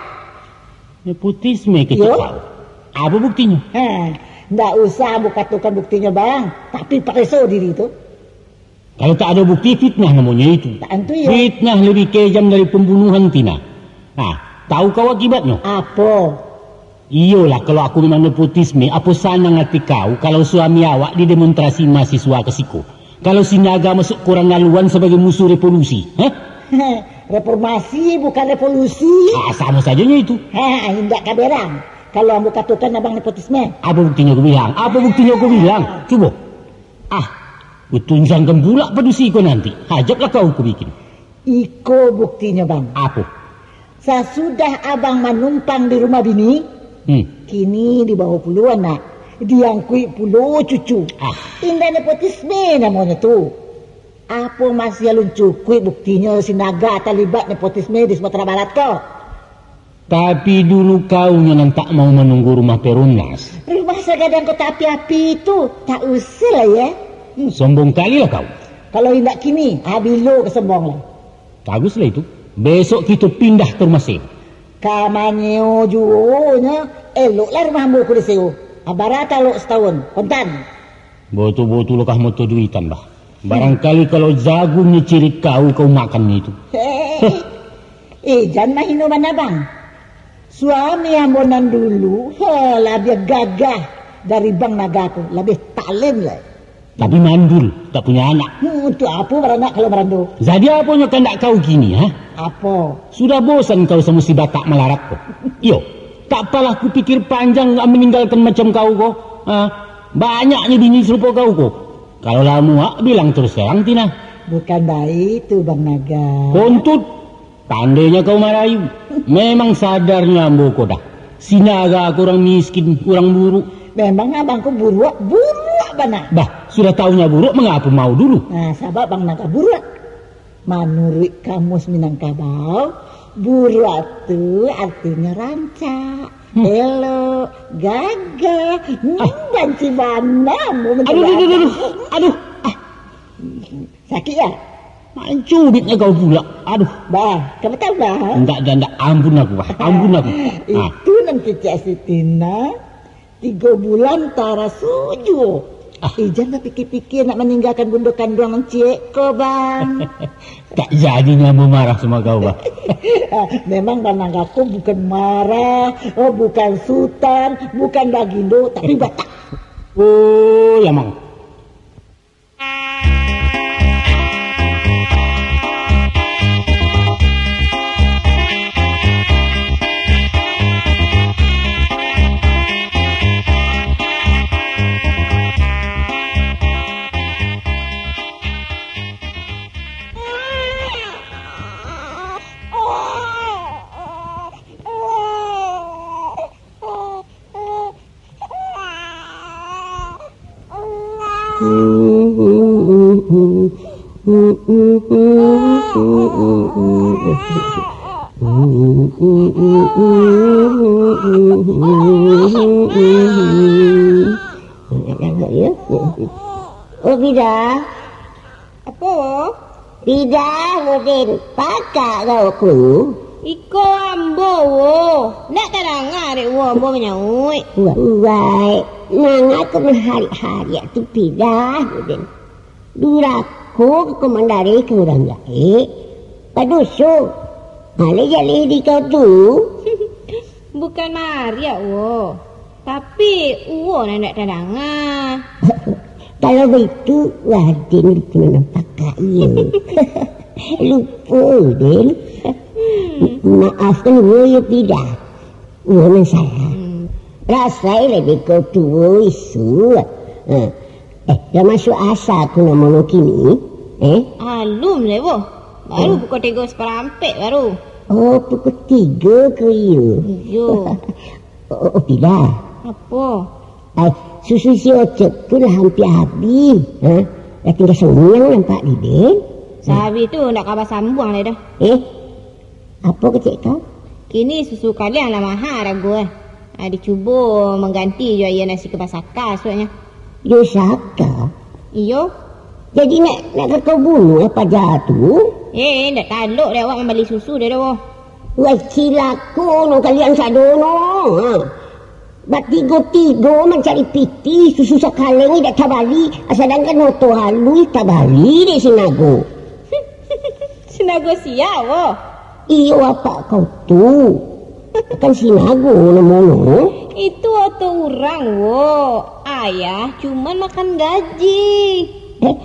Nepotisme kecek kau. Apo buktinyo? Ha, ndak usah ambo katokan buktinyo, Bang. Tapi pareso diri tu. Kalau tak ado bukti, fitnah namonyo itu. Tak antu, yo. Fitnah lebih kejam dari pembunuhan, Tina. Nah, tahu kau akibatnyo? Apo? Iyolah, kalau aku memang nepotisme, apo sanang ati kau kalau suami awak didemonstrasi mahasiswa ka siko? Kalau Sinaga masuk koran laluan sabagai musuh revolusi, hah? Reformasi, bukan revolusi. Ah, samo sajonyo itu. Ha, indak ka berang. Kalau ambo katokan abang nepotisme. Apo buktinyo ku bilang? Apo buktinyo ku bilang? Cubo. Ah, ku tunjangkan pulak padusi ko nanti. Hajaplah kau ku bikin. Iko buktinyo, Bang. Apo? Sasudah abang manumpang di rumah bini, Hmm. kini dibawa pulo anak, diangkuik pulo cucu. Ah. Indak nepotisme namonyo tu. Apo masih alun cukuik buktinyo Sinaga talibat nepotisme di Sumatera Barat ko? Tapi dulu kau nyo nan tak mau manunggu rumah Perumnas. Rumah sagadang kota api-api tu, tak usah lah, yo. Hmm, sombong kali lah kau. Kalau indak kini, ha, bilo ka sombong lah. Baguslah itu. Besok kito pindah ka rumah sewa. Ka manyeo juo nyo, eloklah rumah ambo ko disewo. Ha, bara talok satahun, kontan. Botu-botu lokah moto duitan, bah. Barangkali kalau jagung nyo cirik kau, kau makan itu. Heh. Eh, jan mahino bana, Bang. Suami ambo nan dulu, ha, labiah gagah dari Bang Naga ko, labiah talen lai. Tapi mandul, tak punyo anak. Hmm, untuak apo baranak kalau marando? Jadi aponyo kandak kau kini, ha? Apo? Sudah bosan kau samo si Batak malarat ko? Iyo, tak apalah kupikir panjang nak maninggalkan macam kau ko. Ha? Banyaknyo bini sarupo kau ko. Kalau lah muak, bilang terus terang, Tina. Bukan baitu, Bang Naga. Kontut! Pandai nyo kau marayu. Memang sadarnyo ambo ko dah. Sinaga ko urang miskin, urang buruak. Memang abang ko buruak, buruak bana. Bah, sudah tahu nyo buruak, mangapo mau dulu? Nah, sabab Bang Naga buruak. Manuruik Kamus Minangkabau, buruak tu artinyo rancak, Hmm. elok, gagah. Hmm, Ah. banci bana ambo Aduh, aduh, aduh, aduh. Aduh. Ah. Sakik, yo? Mancubitnyo kau pulak. Aduh. Bah, ka batambah. Ndak, ndak, ndak. Ampun aku, bah. Ampun aku. Ah. Itu nan kecek si Tina, tigo bulan taraso juo. Ah. Ijan bapikia-pikia nak maninggakan bundo kanduang nan ciek ko, Bang. Tak jadinyo ambo marah samo kau, bah. Ah, memang Bang Naga ko bukan marah, oh, bukan sutan, bukan bagindo, tapi Batak. Oh, ya, Mang. Oh, Bida. Apo? Pidah, Udin, pakak kau ko. Iko ambo, wo. Ndak tadanga dek wo ambo manyauik. Wai, manga kau maharik-harik tu, Pidah, Udin. Durako ka komandari ka urang gaek. Paduso. Alih-alih di kau tu. Bukan mariak, wo. Tapi, uwo nan indak tadanga. Kalau baitu, Raden lupo nan pakak, iyo. Lupo, Den. Hmm. Maafkan uwo, yo, Pidah. Uwo nan salah. Hmm. Rasai lah dek kau tuo isu. Ha. Eh, lah masuak asa aku namonyo kini? Eh? Alun lai, wo. Baru Oh. pukul tigo saparampek baru. Oh, pukul tigo ko iyo? Iyo. Oh, oh, oh, Pida. Apo? Ai, susu si Ocok tu lah hampia habih. Ha? Lah tingga sangiang nampak di den. Sahabih tu ndak ka basambuang lai doh. Eh? Apo kecek kau? Kini susu kaliang lah maha arago, eh. Ah, dicubo mangganti jo aia nasi ka basaka isuaknyo. Yo saka? Iyo. Jadi nak, nak ka kau bunuah paja tu? Eh, ndak talok dek awak mambali susu dek doh. Wah, cilako no kalian sado no. Ha. Batigo-tigo mancari pitih, susu sakaleng indak tabali, sadangkan oto haluih tabali dek si Nago. Si Nago sia, wo? Iyo, apak kau tu. Kan si Nago namonyo. Itu oto urang, wo. Ayah cuman makan gaji. Eh,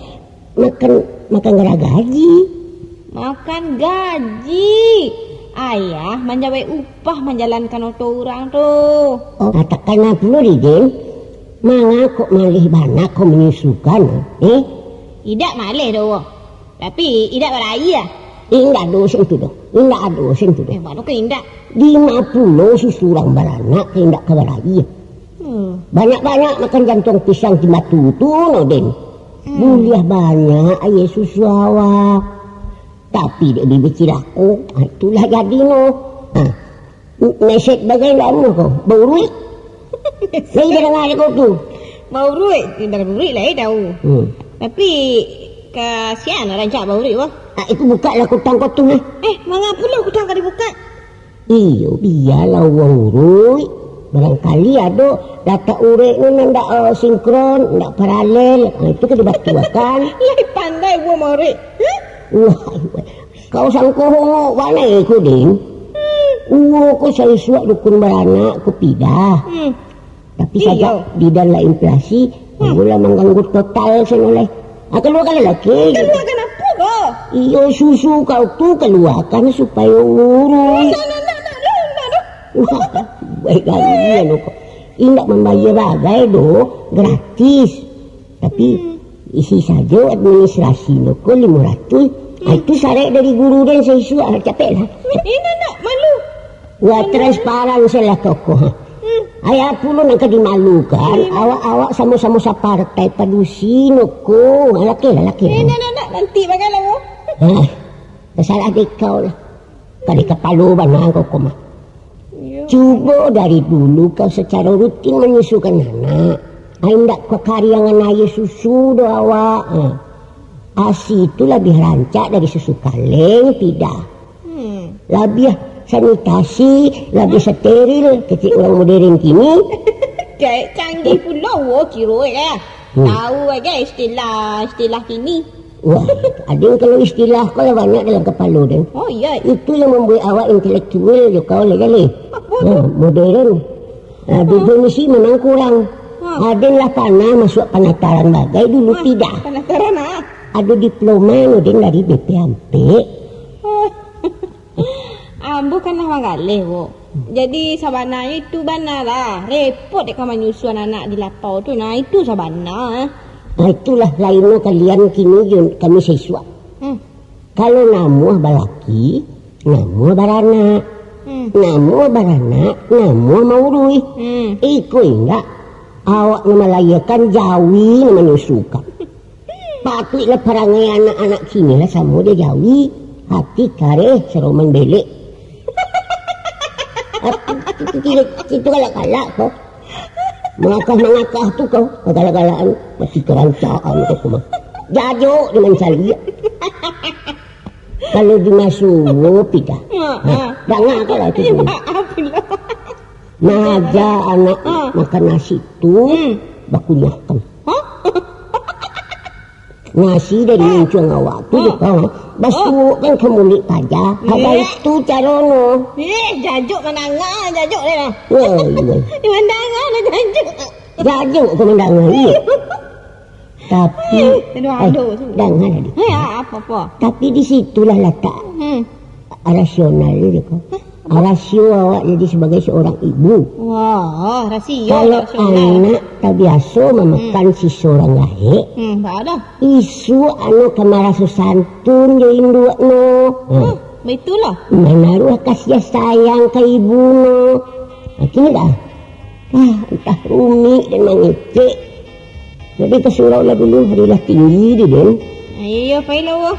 makan, makan gara gaji? Makan gaji. Ayah manjawek upah manjalankan oto urang tu. Oh, katakan pulo di den. Manga kok maleh bana kau manyusukan, eh? Idak maleh doh, wo. Tapi, idak baraia. Indak ado sen tu doh. Indak ado sen tu doh. Eh, mano ka indak? Dima pulo susu urang baranak ka indak ka baraia. Hmm. Banyak-banyak makan jantuang pisang di batu tu, no, Den. Hmm. Buliah banyak aia susu awak. Tapi, dek bibia cilako, ha, itulah jadi, no. Ha. Meset bagai lamo ko, bauruik. Lai dah danga dek kau tu? Bauruik, dah bauruik lah, eh, tahu. Hmm. Tapi, kasian lah rancak bauruik, wah. Ah, itu buka lah kutang kau tu, nah. Eh, manga pulo kutang ka dibuka? Iyo, bialah urang uruik. Barangkali ado latak uruik ni nan ndak, eh, sinkron, ndak paralel. Ah, itu ka dibatuakan. Lai pandai buah mauruik. Huh? Wah, wah. Kau sangko hongok bana ko, Ding? Uwo ko saisuak dukun baranak ko pidah. Hmm. Tapi sajak bidan lah inflasi, hmm, ambo lah mangganggu total sano lai. Ah, kaluakan lalaki. Kaluakan apo ko? Iyo, susu kau tu kaluakan supayo urus. Ndak, ndak, ndak, ndak, ndak, ndak. Wah, baik gai anu ko. Indak mambayia bagai doh, gratis. Tapi, hmm, isi sajo administrasinyo ko limo ratuih. Ah, hmm, itu sarek dari guru den saisuak, capek lah. Eh, ndak, ndak, malu. Wah, transparan salah kokoh. Hmm. Ai, apo lo nan ka dimalukan? Hmm. Awak-awak samo-samo sapartai padusi no ko. Laki lah, laki lah. Eh, ndak, ndak, ndak. Nanti bagai lah, wo. Hah, tasalah dek kau lah. Kali kapalo bana kau ko mah. Iyo. Cubo dari dulu kau sacaro rutin manyusukan anak. Ai, indak kau kariangan aia susu doh awak. Ha. Asi tu labiah rancak dari susu kaleng, pidah. Hmm. Labiah sanitasi, labiah steril, kecek urang modern kini. Dek, canggih pulo, wo, kiro, eh. Hmm. Tahu aja istilah, istilah kini. Wah, ading kalau istilah ko lah banyak dalam kapalo, Den. Oh, iya. Itu yang mambuek awak intelektual jo kau lah, jaleh. Apo tu? Nah, modern. Nah, definisi memang kurang. Hmm. Ading lah panah masuak panataran bagai dulu, hmm, pidah. Panataran, ah. Ado diploma no, Den, dari B P ampek. Oh. Ambo kan lah manggaleh, wo. Jadi, sabananyo itu bana lah. Repot dek ka manyusuan anak di lapau tu. Nah, itu sabana. Nah, itulah lainno kalian kini jo kami saisuak. Hmm. Kalau namuah balaki, namuah baranak. Hmm. Namuah baranak, namuah mauruih. Hmm. Iko indak, awak nan malahiakan, jawi nan manyusukan. Patuiklah parangai anak-anak kini lah samo jo jawi, hati kareh, saroman belek. Itu galak-galak ko. Mangakah-mangakah tu kau, galak-galakan, mati karancaan kau mah. Jajok di mancaliak. Kalau dimasuo pidah. Ha, ha. Nah, dangakanlah itu dulu. Maaf lah. Nah, aja anak, ha, makan nasi tu, hmm, bakunyahkan. Hah? Nasi dari, ah, mincuang awak tu, ah, jo kau, ha? Basuokkan ka muluik paja. Abah, eh, itu carono. Eh, jajok mandanga, jajok deh lah. Wah, iya. Mandanga lah jajok. Jajok ko mandanga, iya. Tapi, eh, aduh, eh, aduh, tu. Danga tadi. Eh, ah, apo-apo? Tapi di situlah latak, hmm, rasional tu, ko. Hah? Rasio awak jadi sabagai saurang ibu. Wah, rasio. Kalau rasional. Anak tabiaso mamakan, hmm, siso urang gaek, hmm, tak ada. Isuak anu ka maraso santun jo induak no. Hmm, ha, baitulah. Manaruah kasiah sayang ka ibu no. Ha, kini dah. Ah, antah rumik den mangecek. Jadi tasuraulah dulu, hari lah tinggi di den. Iyo, iyo, pailah, wah.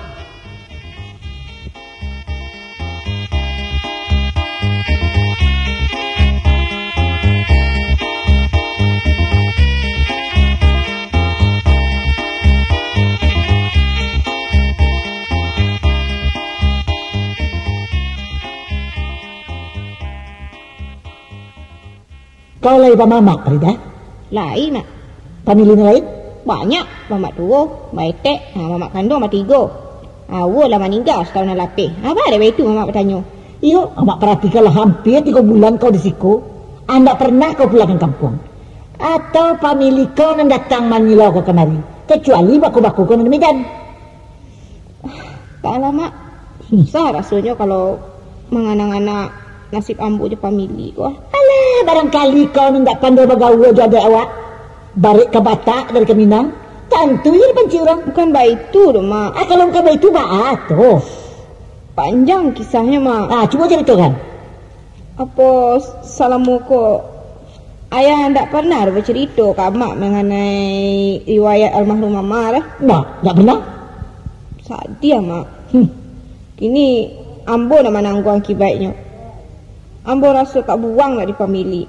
Kau lai bamamak, Farida? Lai, Mak. Pamili nan lain? Banyak. Mamak tuo, maetek, ha, mamak kanduang batigo. Awak lah maningga satahun nan lapeh. Apo dek baitu mamak batanyo? Iyo, amak paratikanlah, hampia tigo bulan kau di siko. Andak pernah kau pulang ka kampuang. Atau pamili kau nan datang mangilau kau kamari, kacuali bako-bako kau nan di Medan. Taklah, Mak. Hmm. Susah rasonyo kalau manganang-anang nasib ambo jo pamili ko. Alah, barangkali kau nan indak pandai bagaul jo adaik awak. Barek ka Batak dari ka Minang, tantu iyo dipancik urang. Bukan baitu doh, Mak. Ah, kalau bukan baitu, baa tu? Panjang kisahnyo, Mak. Ah, cubo caritokan. Apo salamo ko Ayah ndak pernah bacarito ka Amak manganai riwayat almarhum Mama tu? Ndak, ndak pernah. Sadiah, Mak. Hmm. Kini ambo nan manangguang akibaiknyo. Ambo raso tabuang nak di pamili.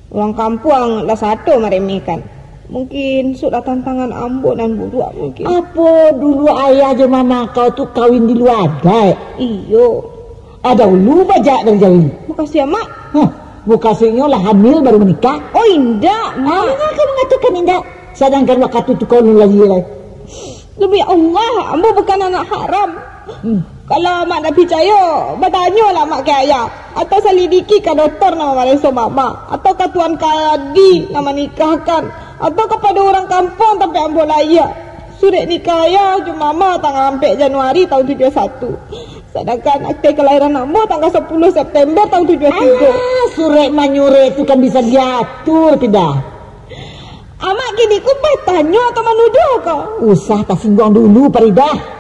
Urang kampuang lah sato maremehkan. Mungkin isuak lah tantangan ambo nan buruak mungkin. Apo dulu ayah jo mama kau tu kawin di lua adaik? Iyo. Ado ulu bajak dari Jawi. Makasih, Amak. Hah, mukasuiknyo lah hamil baru manikah? Oh, indak, Mak. Manga kau mangatokan indak? Sadangkan wakatu tu kau alun lahia lai. Demi Allah, ambo bukan anak haram. Hmm. Kalau Amak ndak picayo, batanyolah Amak ka ayah, atau salidiki ka doktor nan mamareso Mama, atau ka tuan kadi nan manikahkan, atau kapado urang kampuang tampek ambo lahia. Surek nikah ayah jo Mama tanggal ampek Januari tahun tujuah satu. Sadangkan akte kalahiran ambo tanggal sapuluah September tahun tujuah tigo. Alah, surek manyurek tu kan bisa diatur, Farida. Amak kini ko batanyo atau manuduah ko? Usah tasingguang dulu, Farida.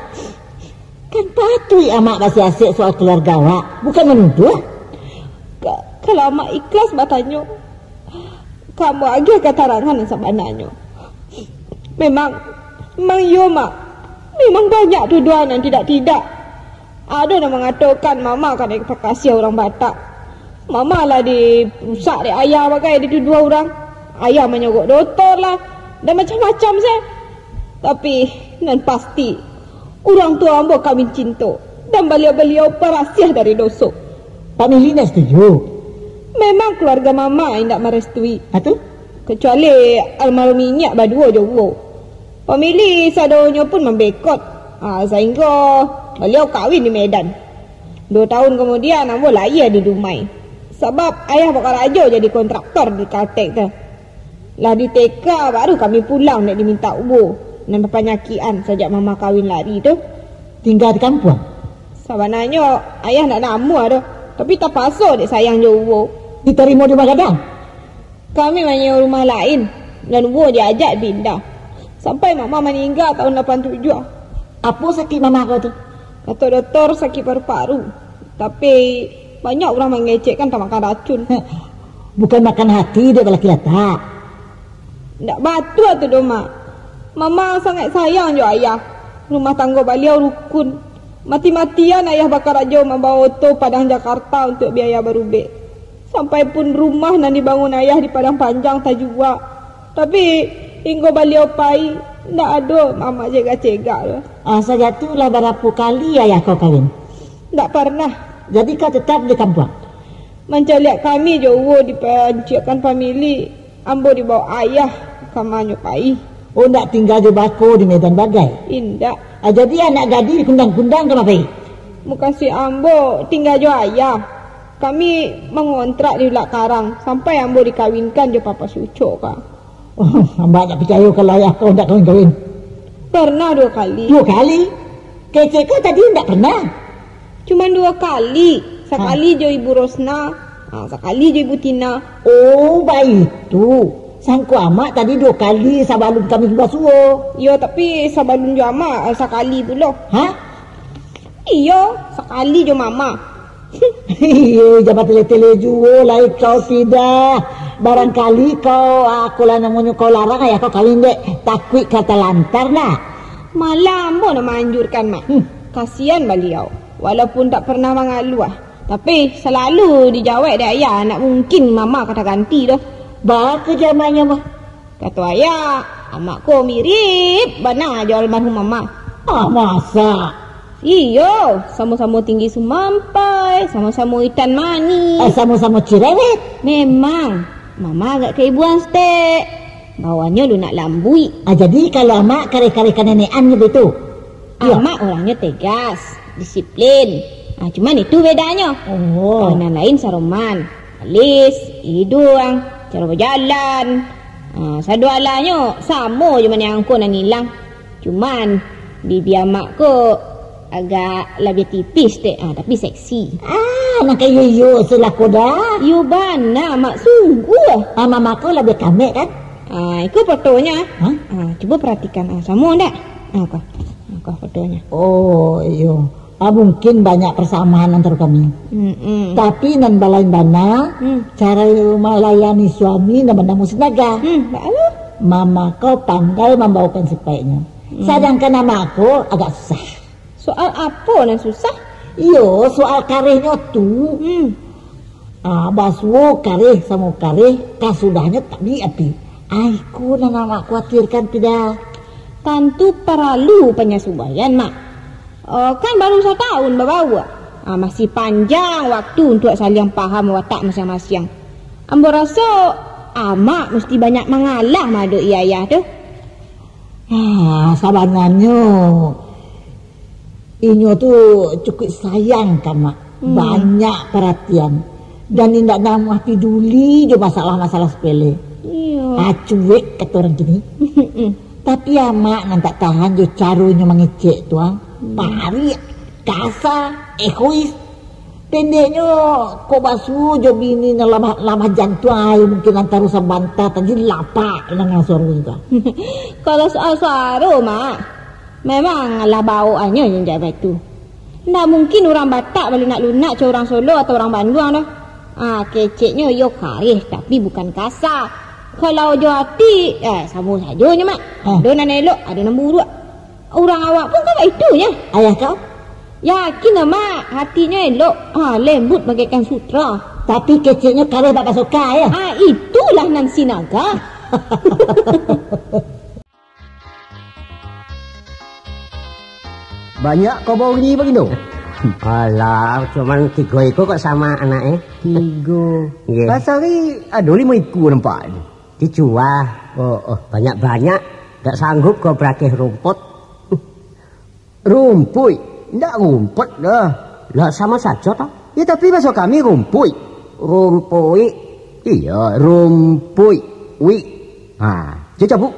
Kan patuik amak basiasek soal kaluarga awak, bukan manuduah. Ka-, kalau amak ikhlas batanyo, ka ambo agiah katarangan nan sabananyo. Memang, memang iyo, Mak. Memang banyak tuduahan nan tidak-tidak. Ado nan mangatokan Mama kanai pakasiah urang Batak. Mama lah dirusak dek ayah bagai dituduah urang. Ayah manyogok dotor lah, dan macam-macam se. Tapi, nan pasti, urang tuo ambo kawin cinto, dan baliau-baliau barasiah dari doso. Pamili indak setuju? Memang kaluarga Mama indak marestui. Ha, tu? Kacuali almarhum inyiak baduo jo uwo. Pamili sadonyo pun mambekot, ah, sainggo baliau kawin di Medan. Duo tahun kamudian, ambo lahia di Dumai. Sabab ayah bakarajo jadi kontraktor di Kaltek tu. Lah diteka, baru kami pulang dek dimintak uwo nan bapanyakikan sajak mama kawin lari tu. Tingga di kampuang? Sabananyo, ayah ndak namuah doh, tapi tapaso dek sayang jo uwo. Ditarimo di rumah gadang? Kami manyewa rumah lain, dan uwo diajak pindah. Sampai mama maningga tahun lapan tujuah. Apo sakik mama kau tu? Kato doktor, sakik paru-paru. Tapi, banyak urang mangecekkan tamakan racun. Bukan makan hati dek balaki latak. Ndak batua tu doh, Mak. Mama sangaik sayang jo ayah. Rumah tanggo baliau rukun. Mati-matian ayah bakarajo mambawa oto Padang Jakarta untuak biaya barubek. Sampai pun rumah nan dibangun ayah di Padang Panjang tajua. Tapi, hinggo baliau pai, ndak ado Amak cegak-cegak tu. Ah, sajak tu lah barapo kali ayah kau kawin? Ndak parnah. Jadi kau tetap di kampuang? Mancaliak kami jo uwo dipanciakkan pamili, ambo dibao ayah ka manyo pai. Oh, ndak tingga jo bako di Medan bagai? Indak. Ah, jadi anak gadih dikundang-kundang ka ma pai? Mukasuik ambo tingga jo ayah. Kami mangontrak di Ulak Karang sampai ambo dikawinkan jo Papa Sucok ka. Oh, amak ndak picayo kalau ayah kau ndak kawin-kawin. Pernah duo kali. Duo kali? Kecek kau tadi ndak pernah. Cuman duo kali. Sakali jo Ibu Rosna, ha, sakali jo Ibu Tina. Oh, baitu. Sangko amak tadi duo kali sabalun kami basuo. Iyo, tapi sabalun jo amak, sakali pulo. Ha? Iyo, sakali jo mama. Iyo, jan batele-tele juo lai kau, Pidah. Barangkali kau, ah, akolah namonyo kau larang, ayah kau kawin dek, takuik ka talantar, nak? Malah ambo nak maanjurkan, Mak. Hmm. Kasian baliau. Walaupun tak pernah mangaluah, tapi salalu dijawek dek ayah, nak mungkin mama ka taganti doh. Baa ka jamaknyo, mah? Kato ayah, amak ko mirip bana jo almarhum mama. Ah, masa? Iyo, samo-samo tinggi sumampai, samo-samo itam manih. Eh, samo-samo cirewet. Memang, mama agak kaibuan stek. Bawannyo lunak lambuik. Ah, jadi kalau amak kareh-kareh kanenekan jo baitu? Iyo. Amak orangnyo tegas, disiplin. Ah, cuman itu bedanyo. Oh. Kalau nan lain saroman, alis, iduang, caro bajalan. Ah, sadoalahnyo samo jo maniangko nan ilang. Cuman, bibia amak ko agak labiah tipis dek, ah, tapi seksi. Ah, nan kayo iyo, selaku dah. Iyo bana, Mak, sungguah. Ah, mama ko labiah kamek, kan? Ah, iko fotonyo. Hah? Ah, cubo paratikan. Ah, samo ndak? Ah, ko. Ah, ko fotonyo. Oh, iyo. Ah, mungkin banyak persamaan antara kami. Mm-mm. Tapi nan balain bana, Hmm. cara malayani suami nan banamo Sinaga. Hmm, baa lo? Mama ko pandai mambaokan sipaiknyo. Hmm. Sadangkan amak ko agak susah. Soal apo nan susah? Iyo, soal karehnyo tu. Hmm. Ah, basuo kareh samo kareh, kasudahnyo tabiik api. Ah, iko nan amak kuatirkan, Pidah. Tantu paralu panyasubaian, Mak. Oh, kan baru satahun babaua. Ah, masih panjang waktu untuak saliang paham watak masiang-masiang. Ambo raso, amak musti banyak mangalah maadoki ayah tu. Ah, sabananyo, inyo tu cukuik sayang ka amak. Hmm. Banyak paratian. Dan indak namuah paduli jo masalah-masalah sapele. Iyo. Ah, cuek kato urang kini. Tapi amak nan tak tahan jo caronyo mangecek tu, ah. Hmm. Parik, kasa, egois. Pendeknyo, kok basuo jo bini nan lamah, lamah jantuang, ai, mungkin antaro sabanta tadi lapak danga suaronyo tu. Kalau soal suaro, Mak, memang lah baokannyo jo jak baitu. Ndak mungkin urang Batak balunak-lunak cak urang Solo atau urang Banduang doh. Ah, keceknyo iyo kareh, tapi bukan kasa. Kalau jo ati, eh, samo sajonyo, Mak. Ah. Ado nan elok, ado nan buruak. Urang awak pun kan baitu nyo. Ayah kau? Yakin lah, Mak. Hatinyo elok. Ha, lembut bagaikan sutra. Tapi keceknyo kareh bak pasoka, yo? Ha, itulah nan Sinaga. Banyak kau bawa ni, Bagindo? Alah, cuman tigo iko kok samo anak, eh. Tigo. Nggih. Pasari ado limo iko nampak ni. Dijual. Oh, oh. Banyak-banyak. Dak sanggup kau barakeh rumput. Rumpuik? Ndak rumput doh. Lah, samo sajo toh. Ya, tapi baso kami rumpuik. Rumpuik. Iyo, rumpuik. Wik. Ha, cocok, Bu.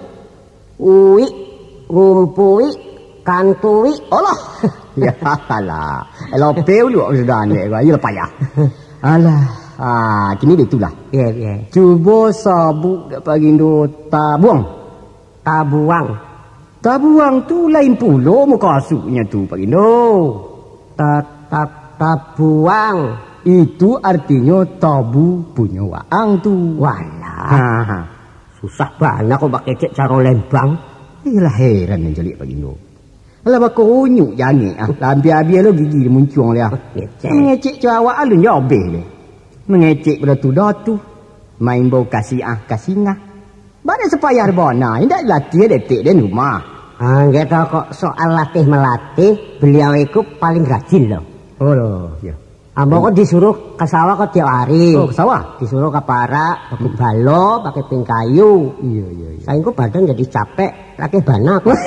Uik, rumpuik, kantuik. Alah. Ya, alah. Lope ulu sudah anek gua. Iyolah payah. Alah. Ah, kini itulah. Iya, iya. Cubo sabuk dak Bagindo tabuang. Tabuang. Tabuang tu lain pulo mukasuiknyo tu, Bagindo. Ta-, ta-, tabuang. Itu artinyo tabu punyo waang tu. Walah. Ha, ha. Susah bana kok bakecek caro Lembang. Iyolah heran nan caliak Bagindo. Alah bakunyuk jangek ah. Lah ampia-ampia lo gigi muncuang liah. Ngecek. Mangecek caro awak alun jo abih deh. Mangecek pado tu dah tu. Main bau kasiah kasingah. Bana sapayah bana, indak latiah detek den rumah. Ah, nggak tahu kok soal latih melatih, beliau itu paling rajin loh. Oh, loh, ya. Ambo kok disuruh ka sawah kok tiap hari. Oh, ka sawah? Disuruh ka parak, pakai balo, pakai pingkayu. Iya, iya, iya. Sainggo badan jadi capek, latiah bana kok.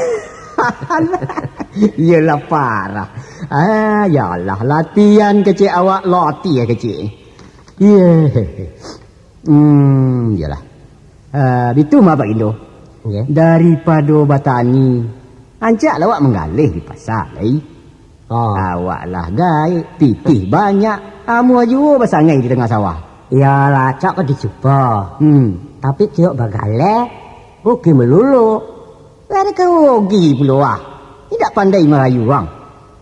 Iyalah parah. Ah, ya Allah, latihan kecek awak, latiah kecek. Iya. Hmm, iyalah. Ah, bitu mah, Pak Indo. Nggih. Daripado batani, ancak lah awak manggaleh di pasa, lai. Oh. Awak lah gaek, pitih banyak, amuah juo basangai di tangah sawah. Iyolah, cok ka dicubo. Hmm. Tapi tiok bagaleh, rugi malolo. Lah ado ka rugi pulo ah. Indak pandai marayu, Bang.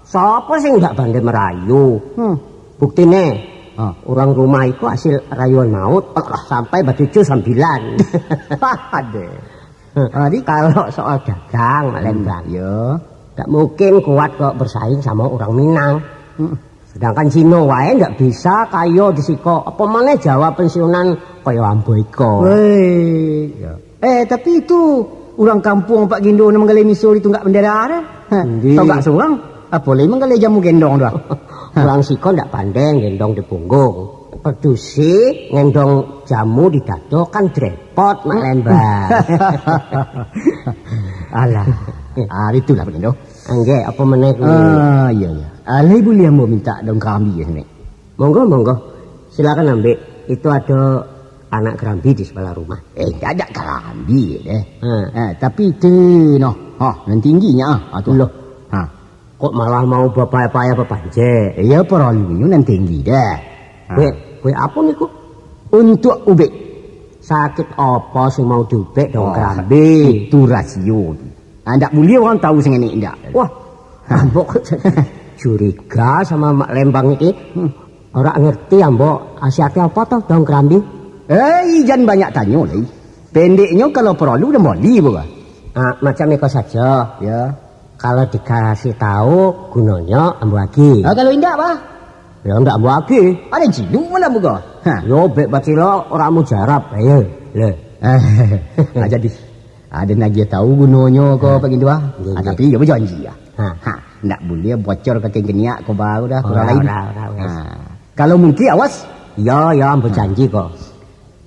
Sapa sing indak pandai marayu? Hmm. Buktine, ha, urang rumah iko hasil rayuan maut, sampai bacucu sambilan. Ade. Ha, di kalau soal dagang, Mak Lembang, yo, tak mungkin kuat kok bersaing sama orang Minang. Hmm. Sedangkan Cino wae ndak bisa kayo di siko. Apa maneh Jawa pensiunan kaya ambo iko. Weh, yo. Eh, tapi itu urang kampuang Pak Gindo nan manggaleh miso di tunggak bendera tu. Ha, endi? Tau gak surang? Apo lai manggaleh jamu gendong tu, ah? Urang siko ndak pandai gendong di punggung. Padusi ngendong jamu di dado kan repot, Mak Lembang. Alah. Ah, itulah Pak Gindo. Anggek, apa maneh tu? Ah, iya, iya. Ah, lai buliah ambo minta daun karambi ya, Nek? Monggo, monggo. Silakan ambil. Itu ada anak kerambi di sebelah rumah. Eh, ndak ada kerambi deh. Ha. Eh, tapi itu noh. Ha, nan tingginyo, ah, tu. Loh. Ha. Kok malah mau bapayah-payah bapancek? Iya, paralunyo nan tinggi deh. Ha. Weh, weh, apa niku? Untuk ubek. Sakit apa sing mau diubek daun kerambi? Itu rasio. Ah, ndak buliah orang tahu sangenek ndak. Wah, ambo kok jadi curiga sama Mak Lembang iki. Hmm. Ora ngerti ambo, asiatnyo apa toh daun kerambi? Eh, jan banyak tanyo lai. Pendeknyo kalau paralu den bali, bukan? Ah, macam iko sajo. Ya. Kalau dikasih tahu gunonyo ambo agi. Ah, kalau indak, bah? Ya, ndak ambo agi. Ada ciluk malah buka. Ha. Yo, bek bacilo orang mujarab. Ayo, le. Ah, jadi. Ada nagih tahu gunonyo ko, ha, Pak Gindu, ah. Nggih, ah, nggih. Tapi yo bajanji, ah. Ha. Ha, ndak buliah bocor ka kengkeniak ko baru dah, kurang lain. Ora, ora, ora, wes. Ha. Kalau mungkin, awas. Yo, yo, ambo janji ko.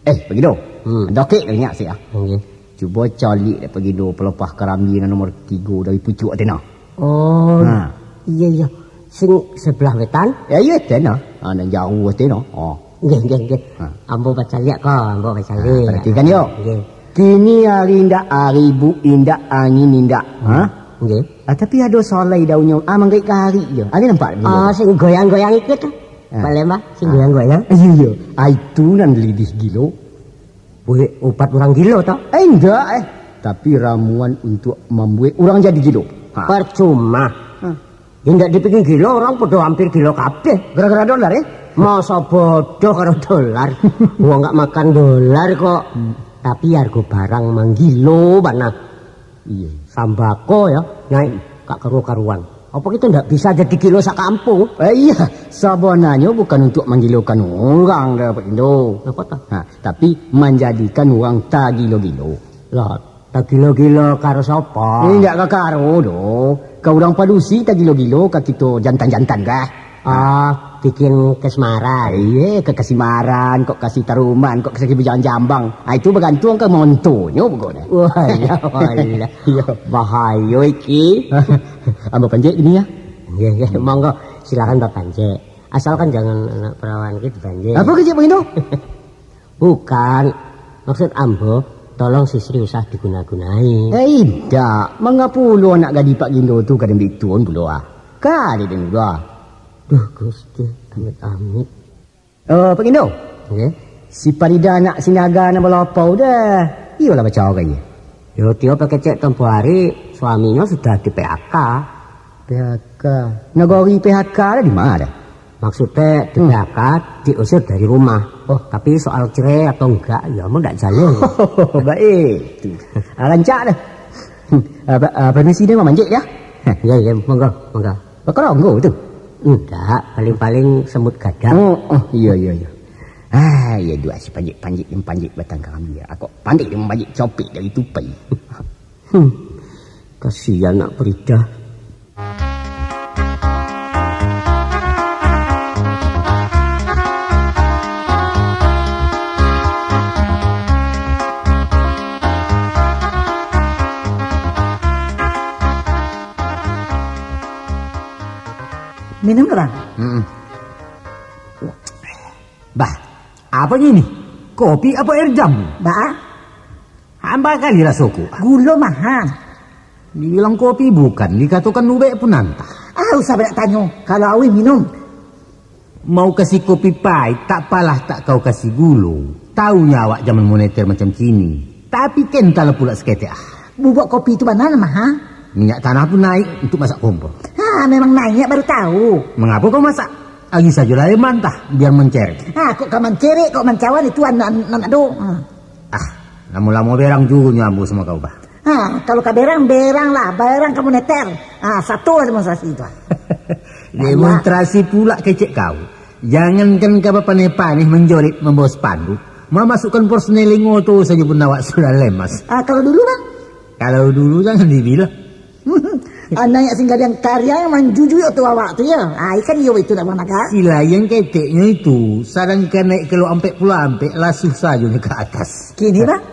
Eh, Pak Gindu. Hmm. Dokek kengkeniak sih, ah. Nggih. Cubo caliak dek Pak Gindu pelepah karambia nan nomor tigo dari pucuak tu nah. Oh, ha, iya, iya. Sing sebelah wetan? Ya, iya, tu nah. Ah, nan jauh tu nah. Oh. Nggih, nggih, nggih. Ha. Ambo bacaliak ko, ambo bacaliak. Ha, perhatikan yo. Nggih. Kini ari indak, ari bu indak, angin indak. Ha? Nggih. Ah, tapi ado solai daunnyo. Ah, manggaik ka ari je. Ado nampak? Ah, sing goyang-goyang itu tu. Ha. Palembang, sing goyang-goyang. Iya, iya. Ah, itu nan lidih gilo. Buek ubat urang gilo, toh? Eh, indak, eh. Tapi ramuan untuk mambuek urang jadi gilo. Ha. Percuma. Ha. Indak dipikir gilo, urang podo hampir gilo kabeh. Gara-gara dolar, eh? Masa bodoh karo dolar. Wong nggak makan dolar kok. Hmm. Tapi harga barang manggilo bana. Iya. Sambako ya, naik kak karu-karuan. Apa kita ndak bisa jadi gilo sakampung? Eh, iya, sabananyo bukan untuk manggilokan urang, dah, Pak Indo. Apa toh? Ha, tapi manjadikan urang tagilo-gilo. Lah, tagilo-gilo karo sapa? Eh, ndak ka karo doh. Ka urang padusi tagilo-gilo, ka kito jantan-jantan kah? Ah, bikin kasmaran. Iya, ka kasimaran, kok kasi taruman, kok kasi bujang jambang. Ah, itu bagantuang ka montonyo pokoknyo. Wah, iya, wah, iya. Iya. Bahayo iki. Ambo pancik gini ya. Iya, iya, monggo, silakan bapancik. Asalkan jangan anak perawan gitu, pancik. Apa kecik Pak Indo? Bukan. Maksud ambo, tolong si Sri usah diguna-gunai. Eh, indak. Mangapo ulo anak gadih Pak Gindo tu ka den bituon pulo, ah? Ka den udah. Duh, Gusti, amit-amit. Eh, Pak Gindo. Nggih. Si Parida anak si Naga nan balapau dah. Iyolah bacawa ka iyo. Yo, tio pakecek tempo hari, suaminyo sudah di P H K. P H K. Nagori P H K dah di mana dah? Maksudnya di P H K, diusir dari rumah. Oh. Tapi soal cerai atau enggak, ya mau enggak jalin. Baik. Ah, rancak dah. Hmm, apa, apa nasi dia mau manjek dah? Ya, ya, monggo, monggo. Bakal onggo tu? Enggak, paling-paling semut gadang. Oh, oh, iya, iya, iya. Ah, iya dua si panjik-panjik yang panjik batang kami ya. Aku pandai dia mempanjik copik dari tupai. Hmm. Kasihan nak Parida. Minum, Bang. Mm-mm. Bah, apa ini? Kopi apa air jamu? Bah, Hamba kali rasoku. Gulo maha. Dibilang kopi bukan, dikatokan ubek pun antah. Ah, usah banyak tanyo. Kalau auih minum. Mau kasi kopi pahit, tak palah tak kau kasi gulo. Taunyo awak zaman moneter macam kini. Tapi kental pula saketek ah. Bubuk kopi tu bana maha. Minyak tanah pun naik untuk masak kompor. Ha, memang naik baru tahu. Mengapa kau masak? Agi sajolah, eh, mantah, biar mancerek. Ha, kok ka mancerek, kok mancawan, itu anak, anak do. Ha. Ah, lamo-lamo berang juo nyo ambo samo kau, bah. Ha, kalau ka berang, berang lah, berang ka moneter. Ha, satu lah demonstrasi itu. Demonstrasi pula kecek kau. Jangankan ka bapaneh-paneh manjoret mambawa spanduk, mamasukkan personel limo tu sajo pun awak sudah lemas. Ha, kalau dulu, bang? Kalau dulu jangan dibilang. Anak yang singgah diang kariang manjujuik tu awak tu, ya. Ah, ikan iyo itu nak bang naga. Sila yang keteknya itu, sadangkan naik kilo ampek puluh ampek, lasuh sajo nyo ke atas. Kini, bang?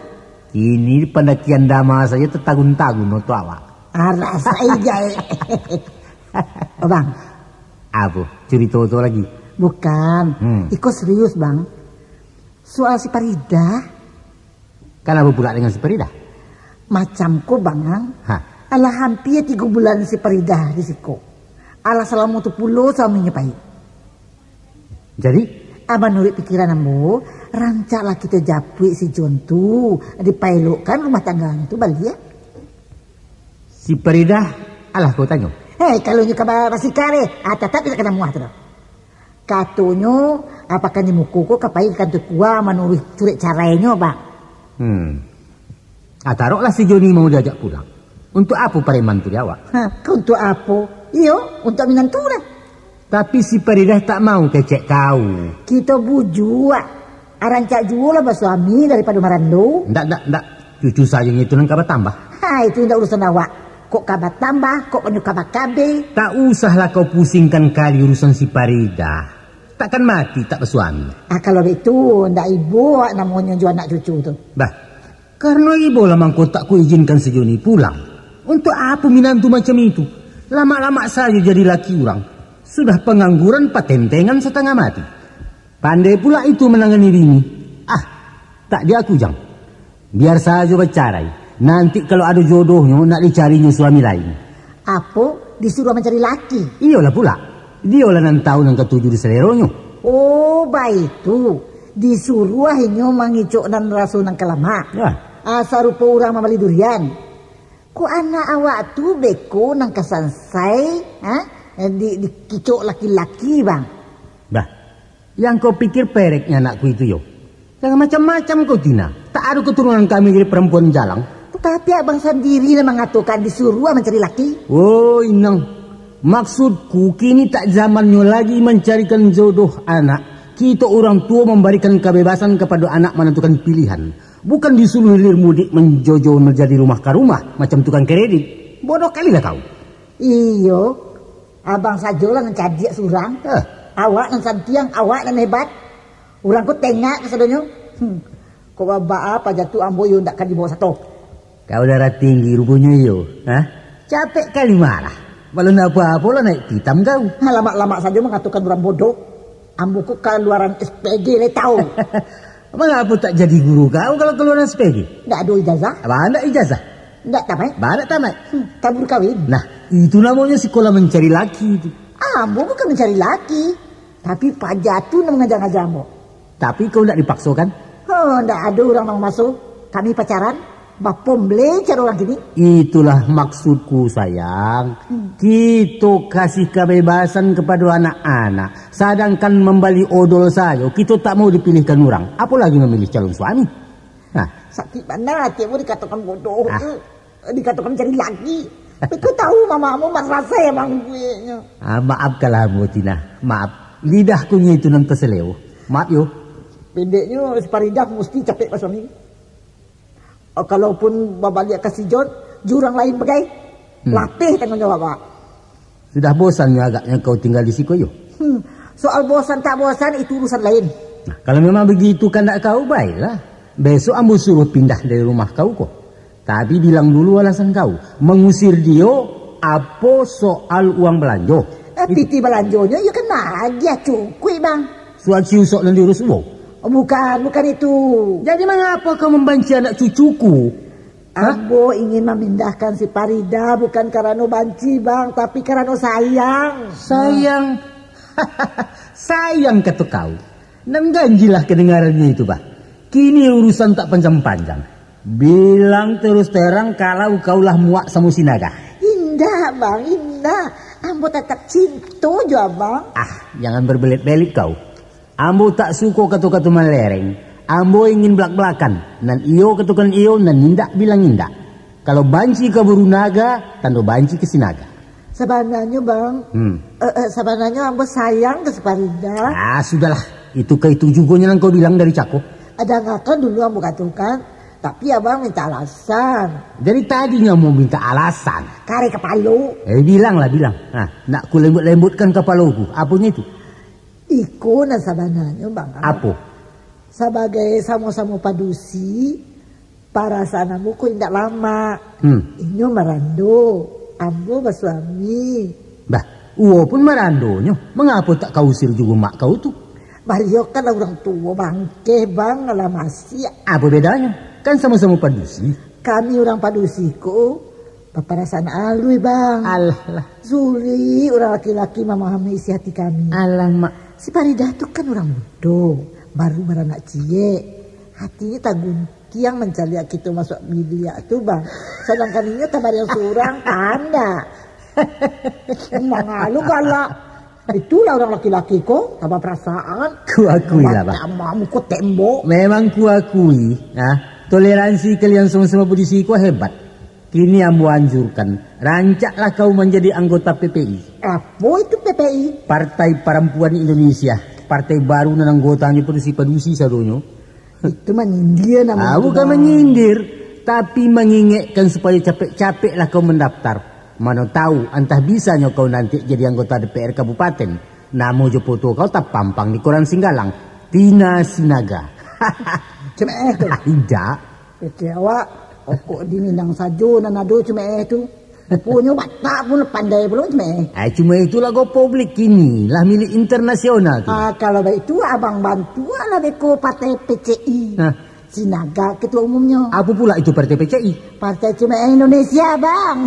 Kini pandakian dama saja tertagun-tagun tu awak. Aras ai jai. Oh, bang. Apa? Cerita tu lagi? Bukan. Hmm. Iko serius, bang. Soal si Faridah. Kan apa pula dengan si Faridah? Macam ko, bang, ang. Ha. Alah hampir tigo bulan si Faridah di siko. Alah salamo tu pulo suaminyo pai. Jadi? Ah, manuruik pikiran ambo, rancaklah kito japuik si John tu, dipaelokkan rumah tangganyo tu baliak. Si Faridah, alah kau tanyo? Hei, kalau nyo ka ba-, basikap, eh, ah, tatap indak ka namuah tu doh. Katonyo, ah, pakan di muko ko ka pai ka kantua KUA manuruih surek carainyo, bang. Hmm. Ah, taroklah si Joni mau diajak pulang. Untuk apo pareman tu di awak? Ha, ka untuk apo? Iyo, untuk minantu lah. Tapi si Faridah tak mau kecek kau. Kito bujuak. Arancak juo lah basuami daripado marando. Ndak, ndak, ndak. Cucu sajo itu nan ka batambah. Ha, itu indak urusan awak. Kok ka batambah, kok kanyo ka bakabe. Tak usahlah kau pusingkan kali urusan si Faridah. Takkan mati tak basuami. Ah, kalau baitu, ndak ibo awak namonyo jo anak cucu tu. Bah, karano ibo lah mangko tak kuizinkan si Joni pulang. Untuk apo minantu macam itu? Lamak-lamak sajo jadi laki urang. Sudah pangangguran patentengan satangah mati. Pandai pula itu manangani bini. Ah, tak di aku, Jang. Biar sajo bacarai. Nanti kalau ado jodohnyo, nak dicarinyo suami lain. Apo? Disuruah mancari laki? Iyolah pula. Diyolah nan tahu nan katuju di saleronyo. Oh, baitu. Disuruah inyo mangicok nan raso nan ka lamak. Yah. Asa rupo urang mambali durian. Kok anak awak tu beko nan ka sansai, ha? Di, dikicok laki-laki, bang. Bah, yang kau pikir pereknya anakku itu, yo? Jangan macam-macam kau, Tina. Tak ado keturunan kami jadi perempuan jalang. Tapi abang sandiri lah mangatokan disuruah mancari laki. Oh, inang. Maksudku, kini tak zamannyo lagi mancarikan jodoh anak. Kito urang tuo mambarikan kabebasan kapado anak manantukan pilihan. Bukan disuruah hilir mudik manjojo manjadi rumah ka rumah, macam tukang kredit. Bodoh kalilah kau. Iyo, abang sajolah nan cadiak surang. Eh. Awak nan santiang, awak nan hebat. Urang ko tengak kasadonyo. Hmm. Kok babak apa jatuh ambo iyo ndak ka dibawa sato. Kau darah tinggi ruponyo iyo, ha? Capek kali marah. Balun apo-apo lah naik pitam kau. Ha, lamak-lamak sajo mangatokan urang bodoh. Ambo ko kaluaran S P G le tau. Mangapo tak jadi guru kau kalau kaluaran S P G? Ndak ado ijazah. Ba ndak ijazah? Ndak tamaik. Ba ndak tamaik? Hmm, tabur kawin. Nah, itu namonyo sikolah mancari laki tu. Ambo bukan mancari laki, tapi paja tu nan mangaja-ngaja ambo. Tapi kau ndak dipakso kan? Oh, ndak ado urang nan mamaso. Kami pacaran, bapomble caro urang kini. Itulah maksudku, sayang. Hmm. Kito kasih kabebasan kapado anak-anak, sadangkan mambali odol sajo kito tak mau dipilihkan urang, apolagi mamilih calon suami. Nah. Sakik bana ati ambo dikatokan bodoh tu. Ah. Dikatokan cari laki. Tapi kau tahu mama ambo marasai abang ibuiknyo. Ah, maafkanlah ambo, Tina. Maaf. Lidah kunyo itu nan tasaleo. Maaf, yo. Pendeknyo, si Faridah musti capek basuami. Oh, kalaupun babaliak ka si John, jo urang lain bagai. Hmm. Lapeh tangguang jawab awak. Sudah bosan nyo agaknyo kau tinggal di siko, yo? Hmm. Soal bosan tak bosan, itu urusan lain. Nah, kalau memang begitu kandak kau, baiklah. Besok ambo suruh pindah dari rumah kau ko. Tapi bilang dulu alasan kau. Mangusir dio, apo soal uang balanjo? Eh, pitih balanjonyo, iyo kan maagiah cukuik, bang. Sual si Usok nan diurus uwo? Oh, bukan, bukan itu. Jadi, mangapo kau mambanci anak cucuku? Hah? Ambo ingin mamindahkan si Farida bukan karano banci, bang, tapi karano sayang. Sayang? Sayang, kato kau. Nan ganjilah kadangarannyo itu, bah. Kini urusan tak panjang-panjang. Bilang terus terang kalau kau lah muak samo si Naga. Indak, bang, indak. Ambo tatap cinto jo abang. Ah, jangan berbelit-belit kau. Ambo tak suko kato-kato malereng. Ambo ingin belak-belakan. Nan iyo katokan iyo, nan indak bilang indak. Kalau banci ka buru naga, tando banci ka si naga. Sabananyo, Bang, Hmm. eh, eh, sabananyo ambo sayang ka si Parida. Ah, sudahlah. Itu ka itu jugo nyo nan kau bilang dari cako. Dangakan dulu ambo katokan, tapi abang minta alasan. Dari tadi nyo mau minta alasan. Kareh kapalo. Eh, bilanglah, bilang. Nah, nak ku lembut-lembutkan kapaloku. Aponyo itu? Iko nan sabananyo, Bang. Apo? Sabagai samo-samo padusi, parasaan ambo ko indak lamak. Hmm. Inyo marando, ambo basuami. Bah, uwo pun marandonyo. Mangapo tak kau usir jugo mak kau tu? Baliau kan lah urang tuo bangkeh, Bang, alah masiak. Apo bedanyo? Kan samo-samo padusi. Kami urang padusi ko baparasaan aluih, Bang. Alah lah. Sulik urang laki-laki mamahami isi hati kami. Alah, Mak. Si Faridah tu kan urang mudo, baru baranak ciek. Hatinyo taguntiang mancaliak kito masuak biliak tu, Bang. Sadangkan inyo tabariang surang, kandak. Mangalu galak. Itulah urang laki-laki ko, tabah parasaan. Kuakui lah, Bang. Batama muko tembok. Memang kuakui, ah, toleransi kalian sama-sama padusi ko hebat. Kini ambo anjurkan, rancaklah kau manjadi anggota P P I. Apo itu P P I? Partai Parampuan Indonesia. Partai baru nan anggotanyo padusi-padusi sadonyo. Itu manyindir namanya. Ah, bukan manyindir, tapi mangingekkan supayo capek-capeklah kau mandaftar. Mano tahu, antah bisanyo kau nanti jadi anggota D P R kabupaten. Namo jo foto kau tapampang di koran Singgalang. Tina Sinaga. Cemeeh tu. Indak. Kecek awak, okok di Minang sajo nan ado cemeeh tu. Ruponyo Batak pun pandai pulo cemeeh. Ah, cuma itulah go publik kini, lah milik internasional tu. Ah, kalau baitu, abang bantuaklah beko partai P C I. Hah? Sinaga ketua umumnyo. Apo pula itu partai P C I? Partai Cemeeh Indonesia, Bang.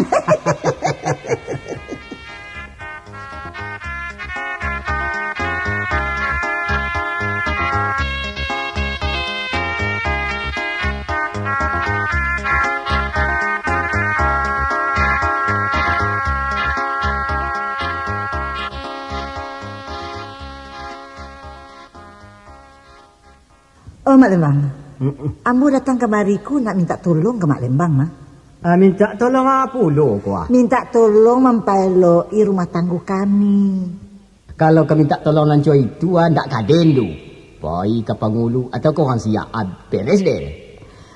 Oh, Mak Lembang. Mm-mm. Ambo datang kamari ko nak mintak tolong ka Mak Lembang, mah. Ah, mintak tolong apo pulo ko, ah? Mintak tolong mampaelok-i rumah tanggo kami. Kalau ka mintak tolong nan co itu, ah, ndak kaden tu. Pai ka pangulu atau ka urang siak, ah, beres deh.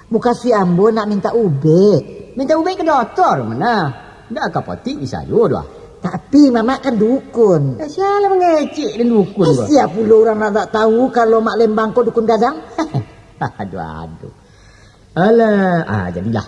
Mukasuik ambo nak mintak ubek. Mintak ubek ka doktor, mano? Ndak ka apotik bisa juo doh. Tapi Mamak kan dukun. Eh, sia lah mangecek den dukun ko. Sia pulo urang nak, nak tahu kalau Mak Lembang ko dukun gadang? Aduh, aduh. Alah, ah, jadilah.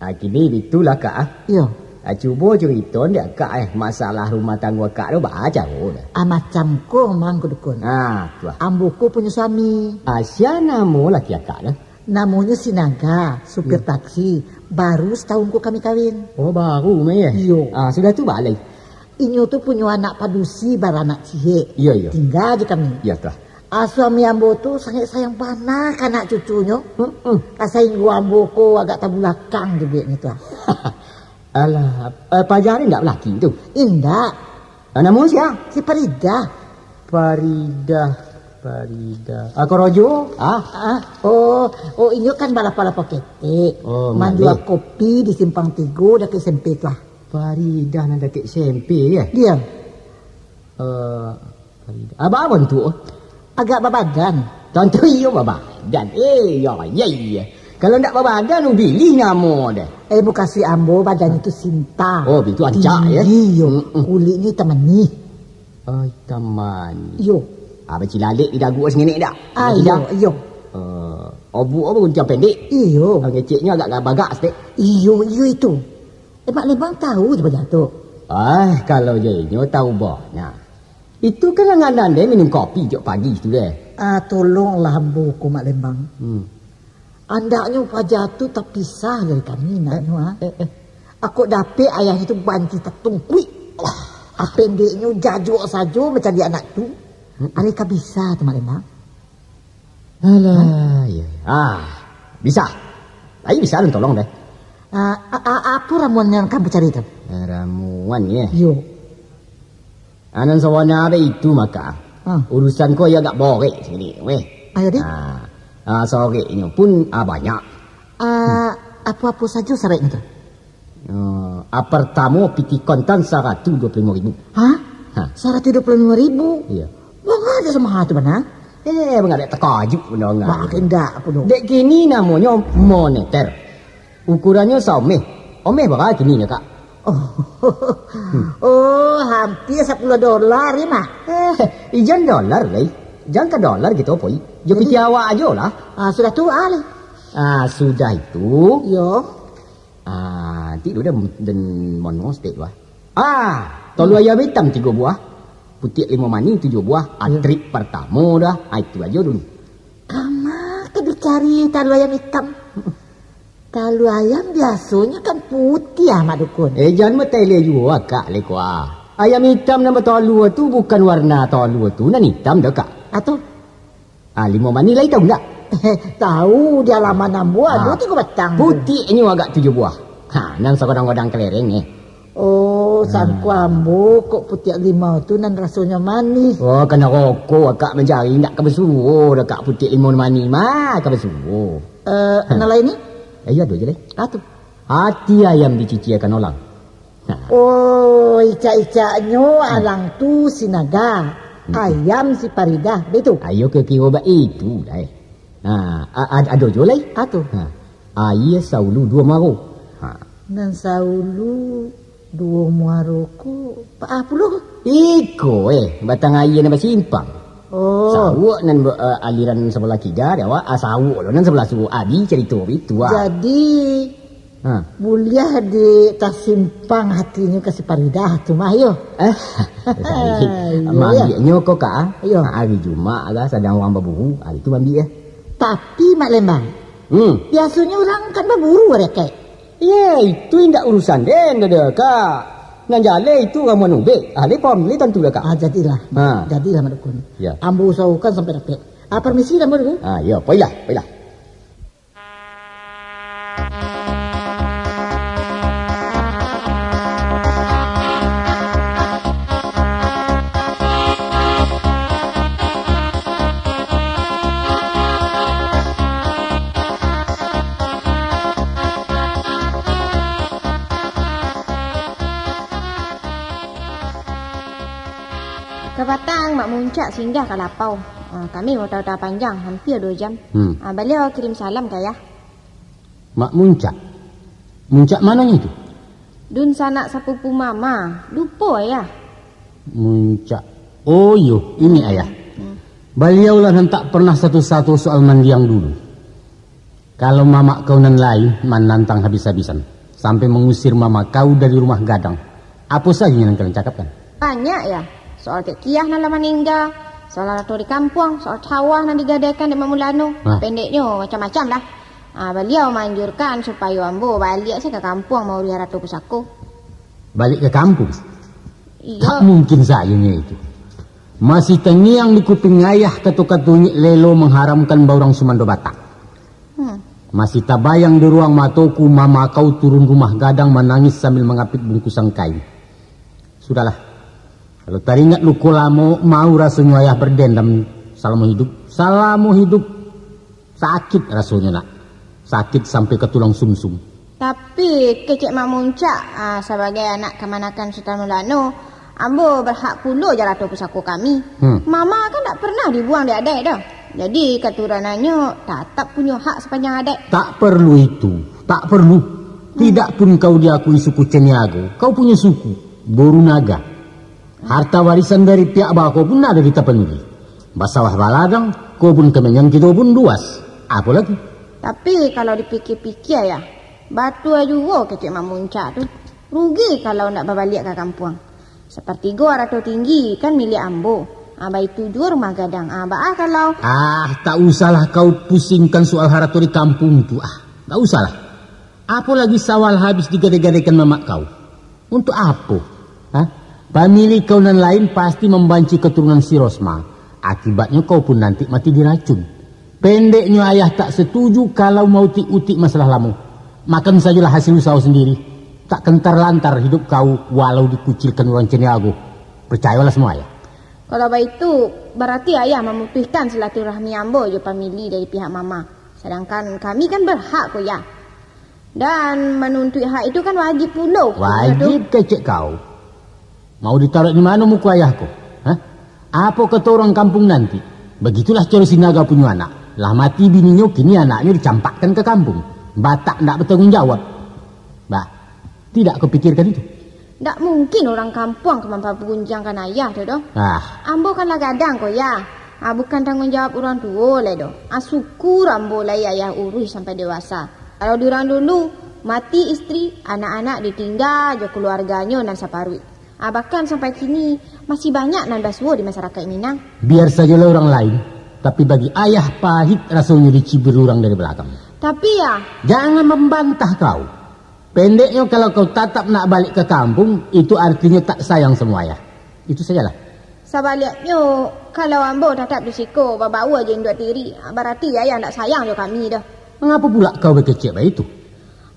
Ah, kini bitulah, Kak, ah. Iyo. Ah, cubo curito dek Kak, eh, masalah rumah tanggo Kak tu baa caro dah? Ah, macam ko, Mang, ko dukun. Ah, tu ah. Ambo ko punyo suami. Ah, sia namo laki Akak tu? Namonyo Sinaga, supir Hmm. taksi. Baru satahun ko kami kawin. Oh, baru mah, yo? Iyo. Ah, sudah tu baa lai? Inyo tu punyo anak padusi baranak ciek. Iyo, iyo. Tingga jo kami. Iyo, tu ah. Ah, suami ambo tu sangaik sayang bana ka anak cucunyo. Mm-mm. Ah, sainggo ambo ko agak tabulakang jo bibiknyo tu ah. Alah, eh, paja ni ndak balaki tu? Indak. Ah, namo sia? Si Faridah. Faridah, Faridah. Ah, korojo? Ah? Ah, oh, oh, inyo kan balapau-lapau ketek. Oh, Manjua maleh. kopi di Simpang Tigo, dakek S M P tu ah. Faridah nan dakek S M P, eh? Iyo. Eh, Faridah. Ah, baa bantuak? Agak babadan. Tantu iyo babadan. Eh, yo, yo, yo. Kalau ndak babadan, ubilih namo deh. Eh, mukasuik ambo badannyo tu sinta. Oh, bitu ancak, yo. Tinggi, yo. Mm-mm. Kuliknyo itam manih. Oh, itam manih. Iyo. Ah, bacilalek di dagu sengenek dak? Ah, Bacidak? iyo, iyo. Eh, obuak apo guntiang pendek? Iyo. Ah, ngeceknyo agak bagak saketek. Iyo, iyo itu. Eh, Mak Lembang tahu jo bana tu. Ah, kalau jo inyo tahu bana. Itu kan langganan deh minum kopi jok pagi tu deh. Ah, tolonglah ambo ko, Mak Lembang. Hmm. Andaknyo paja tu tapisah dari kami, naknyo, ah. Eh, eh. Ako dapek ayahnyo tu banci tatungkuik. Ah, pendeknyo jajuak sajo mancaliak anak tu. Hmm. Ari ka bisa tu, Mak Lembang? Alah, iyo. Ah, bisa. Lai bisa alun tolong deh. Ah, a-, a-, apo ramuan nan ka ambo cari tu? Eh, ramuan, yo? Iyo. Anan sawana baitu maka. Ah. Urusan ko iyo agak borek sikit, weh. Ayo, deh. Ah, ah, soreknyo pun, ah, banyak. Ah, apo-apo sajo saraiknyo tu? Ah, ah, partamo, pitih kontan saratuih duo puluah limo ribu. Hah? Ha. Saratuih duo puluah limo ribu? Iyo. Manga ajo samaha tu bana? Eh, manga dek takajuik mandanga. Bah, indak apo tu? Dek kini namonyo moneter. Ukurannyo saomeh. Omeh bara kini nyo, Kak? Oh, oh, hampir sapuluah dolar, yo, mah. Eh, ijan dolar, lai. Jan ka dolar gitu, poi. Jo pitih awak ajo lah. Ah, sudah tu, ah, lai. Ah, sudah itu. Yo. Ah, ti dulu dah, dan mono stek tu, ah. Ah, tolu ayam itam tigo buah. Putiak limo manih tujuah buah. Ah, trip partamo dah. Ah, itu ajo dulu. Kama ka dicari talu ayam itam? Talu ayam biasonyo kan putiah, Mak Dukun. Eh, jan batele juo akak le ko, ah. Ayam itam nan batolu tu bukan warna tolu tu, nan itam dah, Kak. Atu? Ah, limo manih lai tau ndak? Tau, di alaman ambo ado tigo batang tu. Putiaknyo agak tujuah buah. Ha, nan sagodang-godang kelereng, eh. Oh, sangko ambo kok putiak limau tu nan rasonyo manih. Oh, kana rokok akak mancari, ndak ka basuo dah, Kak, putiak limau manih mah ka basuo. Eh, nan lain ni? Eh, iyo, ado je lai. Atu? Ati ayam diciciakan olang. Nah. Oh, icak-icaknyo alang tu si Naga, ayam si Paridah, baitu? Ayo ka kiro baitu lai. Nah, a-, a-, ado juo lai? Atu? Nah. Aia saulu duo muaro. Ha. Nan saulu duo muaro ko baa pulo? Iko, eh, batang aia nan basimpang. Oh. Sauak nan ba-, eh, aliran sabalah kida, dek awak, ah, sauak lo nan sabalah suok. Abih carito baitu, ah. Jadi, Ha. Buliah di tasimpang atinyo ka si Paridah tu mah, yo. Eh, Said, iyo, iyo. Maambiaknyo ko, Kak, ah? Iyo. Ha, ari Jumaik lah, sadang urang baburu, ari tu maambiak, eh. Tapi, Mak Lembang, hmm, biasonyo urang kan baburu ari Akaik. Ye, itu indak urusan den, dah, Kak. Nan jaleh itu ramuan ubek. Ah, le paham, le tantu dah, Kak. Ah, jadilah. Ha. Jadilah, Mak Dukun. Ya. Ambo usahokan sampai dapek. Ah, permisi lah, Mak Dukun. Ah, ya, poilah, poilah. Kapatang, Mak Muncak singgah ka lapau. Ah, kami bautah-utah panjang, hampir duo jam. Hmm. Ah, baliau kirim salam ka Ayah. Mak Muncak? Muncak manonyo itu? Dunsanak sapupu Mama, lupo Ayah. Muncak. Oh iyo, ini Ayah. Hmm. Baliaulah nan tak pernah sato-sato soal mandiang dulu. Kalau mamak kau nan lain manantang habis-habisan, sampai mangusir mama kau dari rumah gadang, apo sajo nan kalian cakapkan? Banyak, Yah. Soal Tek Kiah nan lah maningga, soal arato di kampuang, soal sawah nan digadaikan dek Mak Mulano. Hah? Pendeknyo, macam-macam lah. Ah, baliau maanjurkan supayo ambo baliak se ka kampuang mauruih arato pusako. Baliak ka kampuang? Iyo. Tak mungkin sajo nyo itu. Masih tangiang di kuping ayah kato-kato Nyik Lelo mangharamkan baurang sumando Batak. Hmm. Masih tabayang di ruang matoku mama kau turun rumah gadang manangih sambil mangapit bungkusan kain. Sudahlah. Kalau taringat luko lamo, mau rasonyo ayah berdendam salamo hidup. Salamo hidup. Sakit rasonyo, Nak. Sakit sampai ka tulang sumsum. Tapi, kecek Mak Muncak, ah, sabagai anak kamanakan Sutan Mulano, ambo berhak pulo jo arato pusako kami. Hmm. Mama kan tak pernah dibuang dek adaik doh. Jadi, katurunannyo tatap punyo hak sapanjang adaik. Tak perlu itu. Tak perlu. Hmm. Tidak pun kau diakui suku Caniago, kau punyo suku, Boru Naga. Harta warisan dari pihak bako pun ado di tapanuhi. Basawah baladang, kebun kemenyan kito pun luas. Apo lagi? Tapi, kalau dipikia-pikia, Yah, batua juo kecek Mak Muncak tu. Rugi kalau ndak babaliak ka kampuang. Sapartigo arato tinggi kan milik ambo. Ah, baitu juo rumah gadang. Ah, baa kalau... Ah, tak usahlah kau pusingkan soal harato di kampuang tu. Ah, tak usahlah. Apo lagi sawah habis digadai-gadaikan mamak kau? Untuk apo? Hah? Pamilih kau nan lain pasti mambanci katurunan si Rosma. Akibatnyo kau pun nanti mati diracun. Pendeknyo, ayah tak setuju kalau mautik-utik masalah lamo. Makan sajolah hasil usaho sendiri. Tak kentar lantar hidup kau walau dikucilkan urang Caniago. Picayolah samo ayah. Kalau baitu, barati ayah mamutuihkan silaturahmi ambo jo pamili dari pihak mama. Sadangkan kami kan barhak ko, Yah. Dan manuntuik hak itu kan wajib pulo hukumnyo tu. Wajib kecek kau. Mau ditaruak di mano muko ayah ko? Hah? Apo kato urang kampuang nanti? Bagitulah caro si Naga punyo anak. Lah mati bininyo, kini anaknyo dicampakkan ka kampuang. Batak ndak batangguang jawab. Bah, tidak kau pikirkan itu? Ndak mungkin urang kampuang ka mampagunjiangkan ayah tu doh. Ah. Ambo kan lah gadang ko, Yah. Ah, bukan tangguang jawab urang tuo lai doh. Ah, syukur ambo lai ayah uruih sampai dewasa. Kalau di urang dulu, mati istri, anak-anak ditingga jo kaluarganyo nan saparuik. Ah, bahkan sampai kini, masih banyak nan basuo di masyarakaik Minang. Biar sajolah urang lain, tapi bagi ayah pahit rasonyo dicibir urang dari balakang. Tapi, Yah. Jangan mambantah kau. Pendeknyo, kalau kau tatap nak balik ka kampuang, itu artinyo tak sayang samo ayah. Itu sajolah. Sabaliaknyo, kalau ambo tatap di siko babaua jo induak tiri, barati ayah ndak sayang jo kami doh. Mangapo pulak kau bakecek baitu?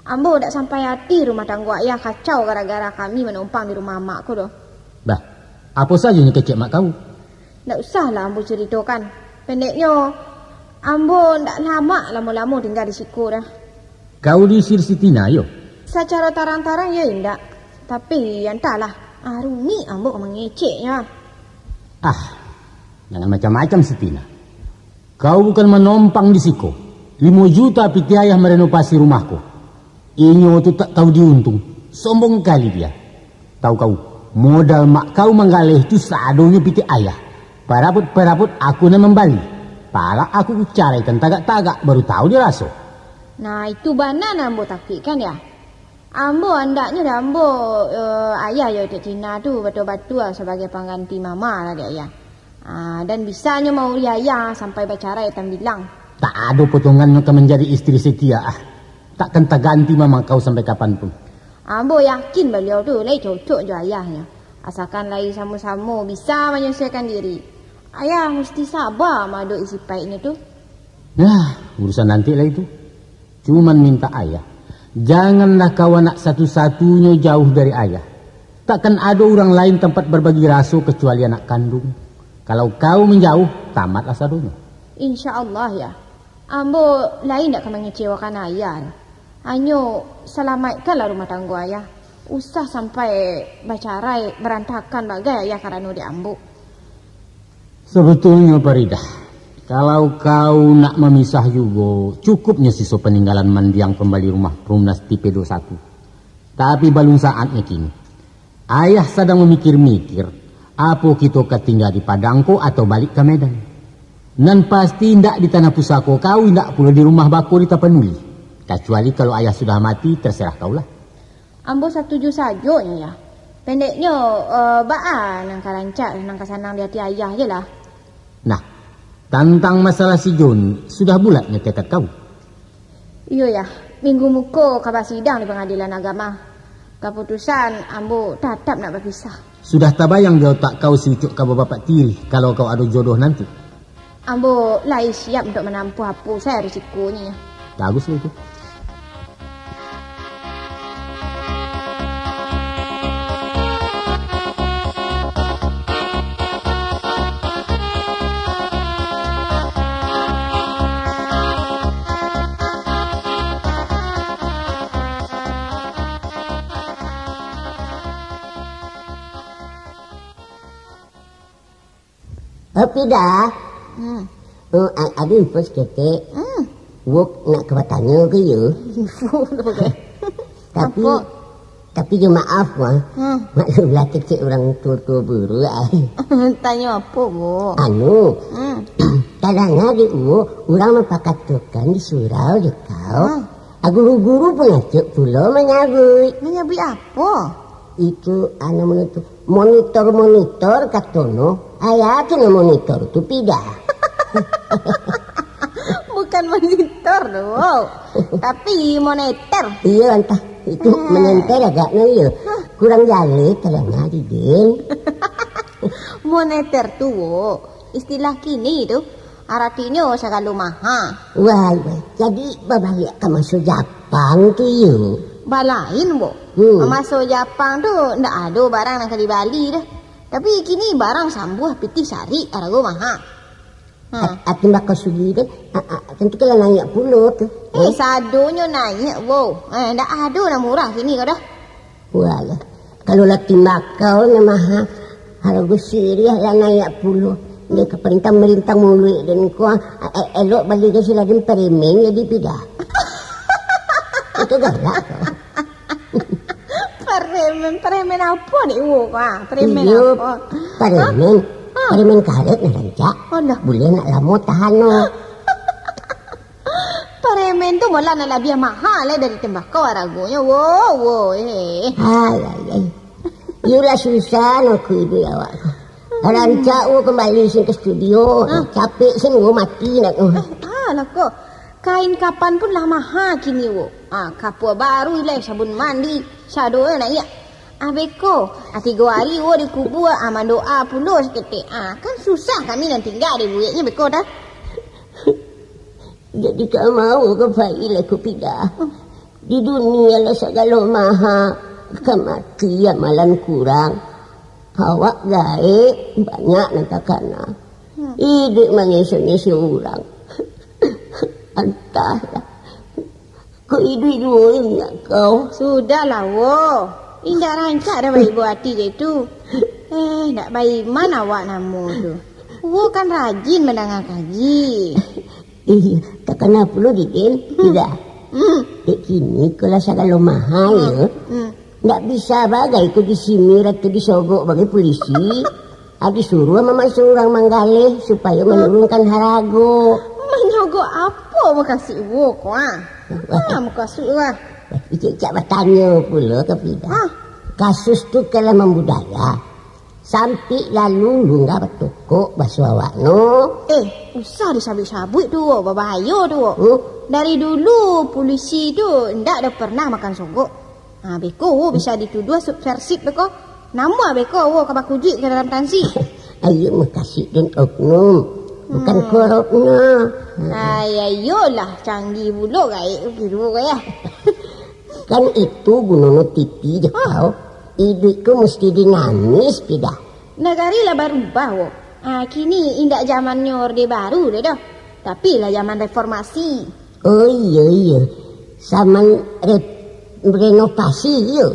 Ambo ndak sampai ati rumah tanggo ayah kacau gara-gara kami manumpang di rumah amak ko doh. Bah, apo sajo nyo kecek mak kau? Ndak usahlah ambo caritokan. Pendeknyo, ambo ndak lamak lamo-lamo tingga di siko doh. Kau diusir si Tina, yo? Sacaro tarang-tarang, yo indak. Tapi, antahlah, ah, rumik ambo mangeceknyo. Ah, jangan macam-macam si Tina. Kau bukan manumpang di siko. Limo juta pitih ayah marenovasi rumah ko. Inyo tu tak tahu diuntung. Sombong kali dia. Tahu kau, modal mak kau manggaleh tu sadonyo pitih ayah. Parabot-parabot aku nan mambali. Parak aku kucaraikan tagak-tagak, baru tahu dia raso. Nah, itu bana nan ambo takuikkan, Yah. Ambo andaknyo dek ambo, eh, ayah jo Tek Tina tu batua-batua sabagai pangganti mama lah dek ayah. Ah, dan bisanyo maurih ayah sampai bacarai tambilang. Tak ado potongannyo ka manjadi istri setia, ah. Takkan taganti mama kau sampai kapan pun. Ambo yakin baliau tu lai cocok jo ayahnyo. Asakan lai samo-samo bisa manyasuaikan diri. Ayah musti saba maadoki sipaiknyo tu. Nah, urusan nanti lah itu. Cuman minta ayah, janganlah kau anak satu-satunyo jauh dari ayah. Takkan ado urang lain tampat barbagi raso kacuali anak kanduang. Kalau kau manjauh, tamatlah sadonyo. Insya Allah, Yah. Ambo lai indak ka mangecewakan ayah. Hanyo salamaikkanlah rumah tanggo ayah. Usah sampai bacarai, barantakan bagai ayah karano dek ambo. Sabetulnyo, Faridah, kalau kau nak mamisah jugo, cukupnyo siso paninggalan mandiang pambali rumah Perumnas Tipe duo satu. Tapi balun saatnyo kini. Ayah sadang mamikir-mikir, apo kito ka tingga di Padang ko atau balik ka Medan. Nan pasti, indak di tanah pusako kau, indak pulo di rumah bako di Tapanuli. Kacuali kalau ayah sudah mati, terserah kau lah. Ambo satuju sajo nyo, Yah. Pendeknyo, eh, baa nan ka rancak, nan ka sanang di ati ayah je lah. Nah, tantang masalah si Joni, sudah bulatnyo tekad kau? Iyo, Yah. Minggu muko ka basidang di Pangadilan Agama. Kaputusan ambo tatap nak bapisah. Sudah tabayang di otak kau si Ucok ka babapak tiri, kalau kau ado jodoh nanti? Ambo lai siap untuak manampuah apo sajo risikonyo. Baguslah itu. Opi dah. Hmm. Oh, a-, ado info saketek. Hmm. Wok nak ka batanyo ko yo. Info tu pakai. Tapi, apo? Tapi jo maaf, Wak. Hmm. Maklumlah kecek urang tuo-tuo buruak, ai. Tanyo apo, Wok? Anu, hmm, tadanga dek Wok, urang mampakatokan di surau jo kau. Hmm. A, guru-guru pun acok pulo manyabuik. Manyabuik apo? Itu, anu, monitor, monitor-monitor, katono. Ayah tu no monitor tu, Pidah. Bukan monitor tu, tapi moneter. Iyo, antah. Itu, hmm, menenter agaknyo, iyo. Hah. Kurang jaleh tadanga di den. Moneter tu, Wok, istilah kini tu. Aratinyo sagalo maha. Wai, wai. Jadi, babaliak ka maso Japang tu, yo? Balain, Bo. Hmm. Maso Japang tu, ndak ado barang nan ka dibali doh. Tapi kini barang sambuah pitih sarik arago maha. Ha. At-, atin bakal sudi deh. A-, a-, tantu kala naiak pulo tu. Eh, sadonyo naiak, wo. Eh, ndak ado nan murah kini ko doh. Walah. Kalau lah timbakau nan maha, harago siriah lah naiak pulo. Dek ka parintah-marintah muluik den ko, a-, e-, elok bali ka sila den paremen jadi pida. Itu galak ko. Paremen, paremen apo ni, wo, ko, ah? Paremen Iyo, apo? Paremen. Ha? Paremen karet nan rancak. Alah. Buliah nak lamo tahan no. Paremen tu malah nak labiah maha lai dari tembakau aragonyo. Wo, wo, eh. Ai, ai, ai. Iyolah susah no ku iduik awak ko. Rancak wo kambali sin ka studio. Ha? Capek sin wo mati nak tu. Eh, alah ko. Kain kapan pun lah maha kini wo. Ah, kapua baru ilai, sabun mandi, sado naiak. Ah, beko. Ah, tigo ari wo di kubua, ah, mandoa pulo saketek. Ah, kan susah kami nan tingga di bueknyo beko dah. Jadi ka mau ka pai lah ko pida. Di dunia lah sagalo maha, ka mati amalan kurang. Awak gaek banyak nan takana. Hmm. Iduik manyeso-nyeso urang. Antahlah. Ko iduik duo indak kau. Sudahlah, wo. Indak rancak dah baibo ati je tu. Eh, ndak baiman awak namo tu. Wo kan rajin mandanga kaji. Eh, takana pulo di den, Hmm. Ida. Hmm. Dek kini ko lah sagalo maha, Hmm. yo. Hmm. Ndak bisa bagai ko disimir atau disogok bagai pulisi. Ah, disuruah mamaso urang manggaleh supayo manurunkan harago. Manyogok apo mukasuik wo ko, ah? Wah. Ah, mukasuik, wah. Icak-icak batanyo pulo ka Pida. Ah. Kasus tu kan lah mambudaya. Sampik lalu lungga batokok baso awak no. Eh, usah disabuik-sabuik tu, wo, babahayo tu, wo. Hmm? Dari dulu pulisi tu ndak ado pernah makan sogok. Ha, beko wo bisa dituduah subversif beko. Namuah beko wo ka bakujuik ka dalam tansi. Ayo mukasuik den oknum. Bukan Hmm. korupnyo. Ha. Ai, ayolah, canggih pulo gaek tu kiro ko, yo. Kan itu gunono titi je Hah? kau. Iduik ko musti dinamis, Pida. Nagari lah barubah, wo. Ah, kini indak zamannyo Orde Baru deh doh. Tapi lah zaman reformasi. Oh, iyo, iyo. Zaman re-, renovasi, iyo.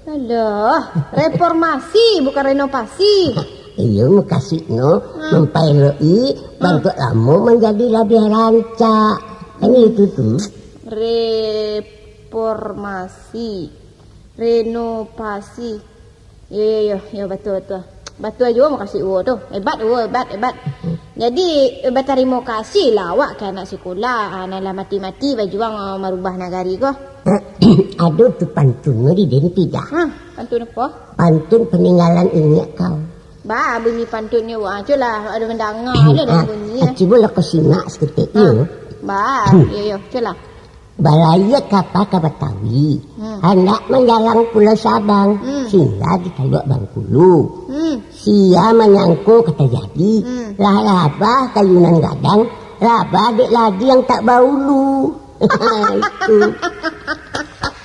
Alah, reformasi, bukan renovasi. Iyo, mukasuiknyo Hmm. mampaelok-i Hmm. bantuak lamo manjadi labiah rancak. Kan itu tu. Reformasi. Renovasi. Yo, yo, yo, yo, batua, batua. Batua juo mukasuik wo tu. Hebat wo, hebat, hebat. Jadi, batarimo kasih lah awak ka anak sikolah, ah, nan lah mati-mati bajuang, ah, marubah nagari ko. Ado tu pantunnyo di den Pida. Ha, pantun apo? Pantun paninggalan inyiak kau. Ba, bunyi pantunnyo, wah, culah, ado mandanga, ado Ah, bunyi, ah. Cubolah kau simak saketek, Ha. yo. Ba, yo, yo, culah. Balayia kapa ka Batawi, Hmm. handak manjalang Pulau Sabang, Hmm. singgah di Taluak Bangkulu. Hmm. Sia manyangko ka tajadi, Hmm. lah rabah kayu nan gadang, rabah dek ladi yang tak baulu. Itu.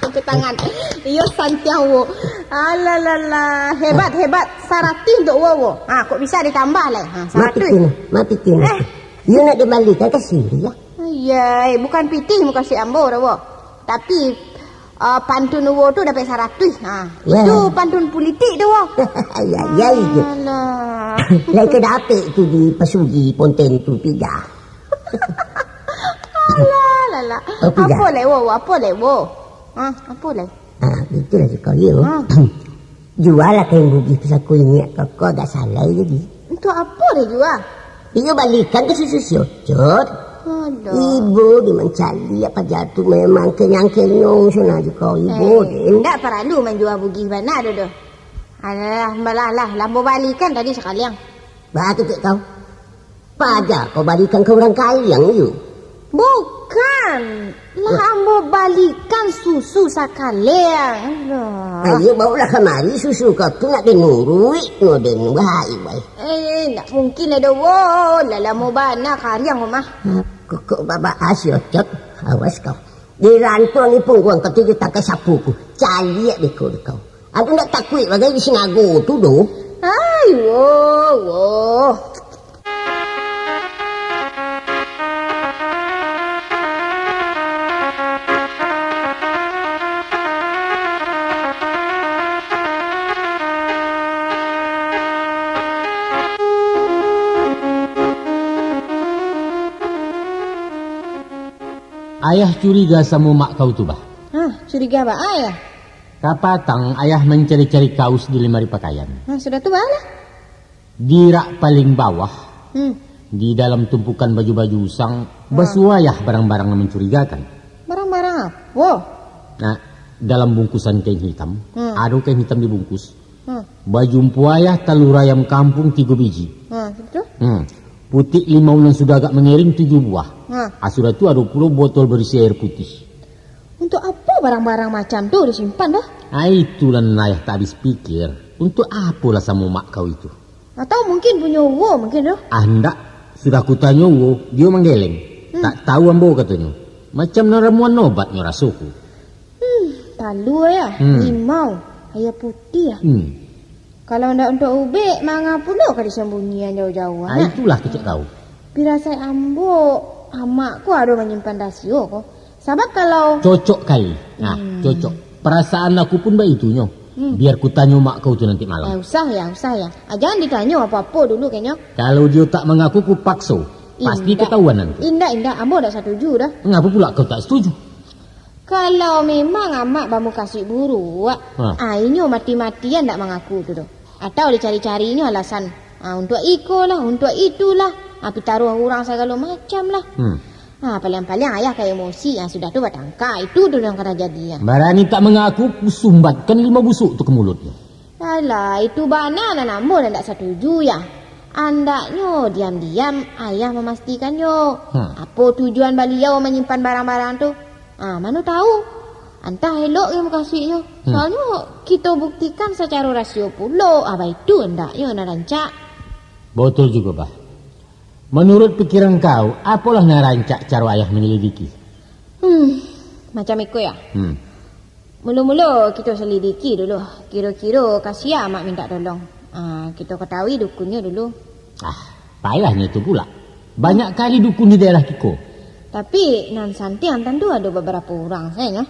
Tepuk tangan. Iyo, santiang wo. Alalala, hebat, hebat. Saratuih untuak wo, wo. Ha, kok bisa ditambah lai? Ha, Mati saratuih. Kino, mati kino. Eh. Iyo nak dibalikan ka siriah. Ayai, bukan pitih mukasuik ambo doh, wo. Tapi, ah, pantun wo tu dapek saratuih. Ha, Ya. itu pantun pulitik tu, wo. Ayai, ayai je. Alah. Lai ka dapek tu di Pasugi Ponten tu, Pida. Alah, alah, alah. Oh, Pida. Apo lai, wo, wo? Apo lai, wo? Ha, apo lai? Ah, itulah suko iyo. Ha. Jualah kain bugih pusako inyiak kau, kau agak salai jadi. Untuak apo deh jua? Iyo balikan ka susu si Ocot. Alah. Ibo di mancaliak paja tu memang kenyang-kenyong sana jo kau ibo Eh, den. Ndak paralu manjua bugih bana doh, doh. Alah, malah lah, lah ambo balikan tadi sakaliang. Bah, ketek kau. Paja kau balikan ka urang kaliang, iyo? Bukan. Lah ambo balikan susu sakaliang. Alah. Ayo, baolah kamari susu kau tu nak den uruik no den. Wahai, wai. Eh, ndak mungkin lah doh, wo. Lah lamo bana kariang ko mah. Ha, kok, kok babak asi, Ocot. Awas kau. Dirantuang ipung guang kau tu jo tangkai sapu ku. Caliak beko dek kau. Aku ndak takuik bagai di sinago tu doh. Ah, Ayo, wo. Ayah curiga samo mak kau tu, bah. Hah, curiga baa, Ayah? Kapatang ayah mancari-cari kaus di lemari pakaian. Nah, sudah tu baa lah. Di rak paling bawah, Hmm. di dalam tumpukan baju-baju usang, Hmm. basuo ayah barang-barang nan mancurigakan. Barang-barang apo? Nah, dalam bungkusan kain hitam, Hmm. ado kain hitam dibungkus. Hmm. Baju empu ayah talua ayam kampung tigo biji. Hmm, betul. Hmm. Putik limau nan sudah agak mangering tujuah buah. Hmm. Ah, sudah tu ado pulo botol berisi air putih. Untuk apo barang-barang macam tu disimpan tu? Ah, itulah nan ayah tak habis pikir. Untuk apolah samo mak kau itu? Atau mungkin punyo uwo mungkin tu? Ah, ndak. Sudah kutanyo uwo, dio manggeleng. Hmm. Tak tahu ambo katonyo. Macam nan ramuan obatnyo rasoku. Hmm, talua ya, Hmm. limau, aia putiah. Hmm. Kalau ndak untuak ubek, manga pulo ka disambunyian jauah-jauah, Ah, nah. itulah kecek kau. Pirasai ambo, amak ko ado manyimpan rasio ko. Sabab kalau Cocok kai. Nah, Hmm. cocok. Perasaan aku pun baitunyo. Hmm. Biar kutanyo mak kau tu nanti malam. Eh, usah ya, usah ya. Ah, jangan ditanyo apo-apo dulu kenyo. Kalau dio tak mangaku, kupakso. Pasti Indak. ketahuan nanti. Indak, indak. Ambo ndak satuju dah. Mengapa pula kau tak setuju? Kalau memang amak bamukasuik buruak, Ha. ah, inyo mati-matian ndak mangaku tu doh. Atau dicari-carinyo alasan, ah, untuak iko lah, untuak itu lah, ah, pitaruah urang sagalo macam lah. Hmm. Ah, paliang-paliang ayah ka emosi, ah, sudah tu batangka, itu tu nan ka tajadi, ah. Barani tak mangaku, kusumbatkan limau busuk tu ka mulutnyo. Alah, itu bana nan ambo nan ndak satuju, ya. Andaknyo diam-diam ayah mamastikannyo. Hmm. Apo tujuan baliau manyimpan barang-barang tu? Ah, mano tahu? Antah elok yo mukasuiknyo. Hmm. Soalnyo kito buktikan sacaro rasio pulo, ah, baitu andaknyo nan rancak. Batul jugo, Bah. Manuruik pikiran kau, apolah nan rancak caro ayah manyalidiki? Hmm, macam iko, ya. Hmm. Mulo-mulo kito salidiki dulu, kiro-kiro ka sia amak mintak tolong. Ah, kito katahui dukunnyo dulu. Ah, payahnyo tu pula. Banyak kali dukun di daerah kiko. Tapi, nan santiang tantu ado babarapo urang sajo.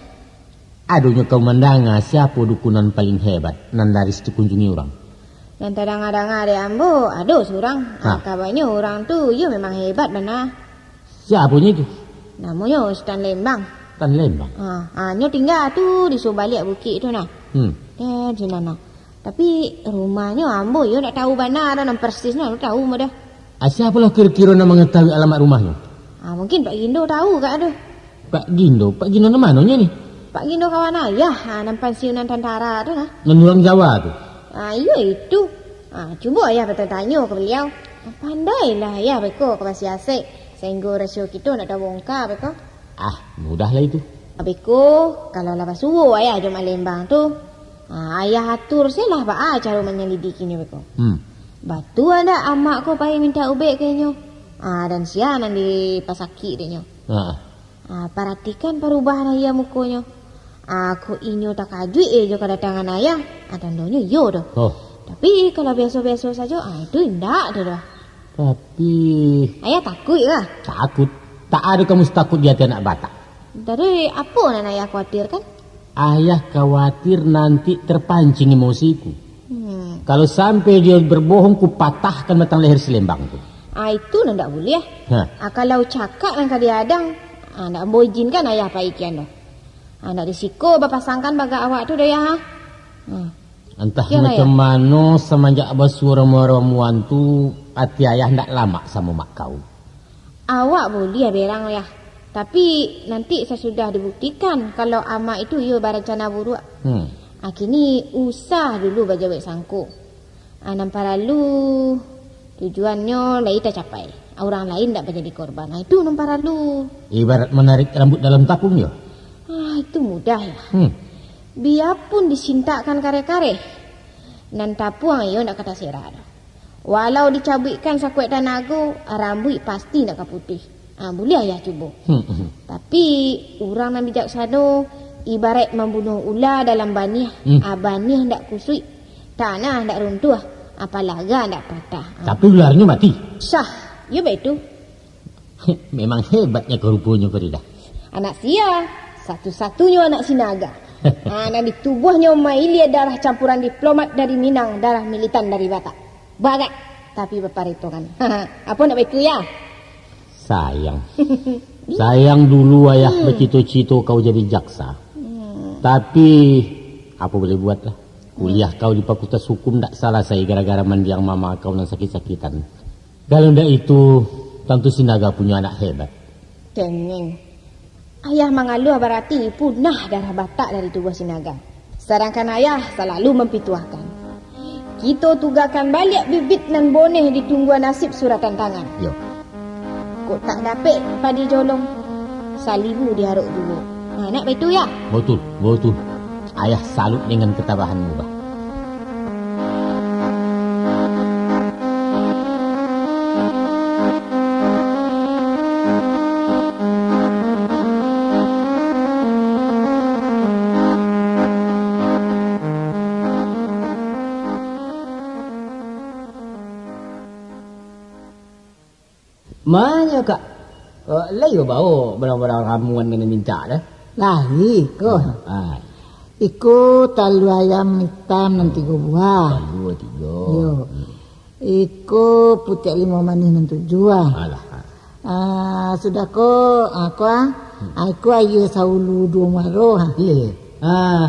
Adonyo kau mandanga siapo dukun nan paling hebat, nan laris dikunjungi urang? Nan tadanga-danga dek ambo, ado surang. Ha. Ah, kabanyo urang tu, iyo memang hebat bana. Siaponyo itu? Namonyo Sutan Lembang. Sutan Lembang? Ha, ha, nyo tingga tu di subaliak bukik tu nah. Hmm. Eh, di sinan nah. Tapi rumahnyo ambo iyo ndak tahu bana dah nan persisnyo, ndak tahu ambo dah. Ah, siapolah kiro-kiro nan mangatahui alamat rumahnyo? Ah, mungkin Pak Gindo tahu kak tu. Pak Gindo? Pak Gindo nan manonyo ni? Pak Gindo kawan ayah, ah, nan pansiunan tantara tu nah. Nan urang Jawa tu? Ah, iyo itu. Ah, cubo ayah batanyo ka baliau. Pandailah ayah beko ka basiasek, sahinggo rasio kito ndak tabongka beko. Ah, mudahlah itu. Beko, kalau lah basuo ayah jo Mak Lembang tu, ah, ayah atur se lah baa caro manyalidikinyo beko. Hmm. Batua ndak amak ko pai mintak ubek ka inyo? Ah, dan sia nan dipasakik dek nyo. Ah. Ah, paratikan parubahan aia mukonyo. Ah, kok inyo takajuik eh jo kadatangan ayah, ah, tandonyo iyo doh. Oh. Tapi, kalau biaso-biaso sajo, ah, itu indak doh, doh. Tapi ayah takuik kah? Takut. Tak ado ka musti takut di ati anak Batak. Jadi, apo nan ayah kuatirkan? Ayah khawatir nanti terpancing emosiku. Hmm. Kalau sampai dia berbohong, kupatahkan batang leher si Lembang tu. Ah, itu nan ndak buliah. Hah. Ah, kalau cakak nan ka diadang, ah, ndak ambo ijinkan ayah pai kian doh. Ah, ndak di siko bapasangkan bagak awak tu doh, Yah, ha? Hmm. Antah Kian, macam Ayah. mano, samanjak basuo ramuan-ramuan tu, ati ayah ndak lamak samo mak kau. Awak buliah berang, Yah. Tapi, nanti sasudah dibuktikan kalau amak itu iyo barancana buruak. Hmm. Ah, kini usah dulu bajawek sangko. Ah, nan paralu tujuannyo lai tacapai. Ah, urang lain ndak manjadi korban. Ah, itu nan paralu. Ibarat manarik rambut dalam tapung, yo? Ah, itu mudah, Yah. Hmm. Biapun disintakkan kareh-kareh, nan tapuang iyo ndak ka taserak doh. Walau dicabuikkan sakuek tanago, rambuik pasti ndak ka putih. Ah, buliah ayah cubo. Hmm, hmm. Tapi, urang nan bijaksano, ibaraik mambunuah ula dalam baniah. Hmm. Ah, baniah ndak kusuik, tanah ndak runtuah. Apalaga ndak patah. Tapi ularnyo mati. Sah, yo baitu. Memang hebatnyo ko ruponyo, Faridah. Anak sia, satu-satunyo anak Sinaga. Ha, nan di tubuahnyo mailia darah campuran diplomat dari Minang, darah militan dari Batak. Bagak, tapi baparetongan. Apo ndak baitu, ya? Sayang. Sayang dulu ayah bacito-cito kau jadi jaksa. Hmm. Tapi, apo boleh buat lah. Kuliah kau di Fakultas Hukum ndak salasai gara-gara mandiang mama kau nan sakik-sakitan. Kalau ndak itu, tantu Sinaga punyo anak hebat. Kengeng. Ayah mangaluah barati punah darah Batak dari tubuah Sinaga. Sadangkan ayah salalu mampituahkan, kito tugakan baliak bibit nan boneh di tungguan nasib suratan tangan. Yo. Kok tak dapek padi jolong, salibu diarok juo. Ha, nak baitu, ya? Batul, batul. Ayah salut dengan ketabahanmu, bah. Manyo, Kak? Eh, lai babawo barang-barang ramuan nan mintak dah? Lai, ko. Ah. Iko talua ayam itam nan tigo buah. Talua tigo. Yo. Hmm. Iko putiak limau manih nan tujuah. Alah. Ah, sudah ko, ah, ko, ah. Hmm. Ah, iko aia saulu duo muaro, ah. Iyo, iyo. Ah,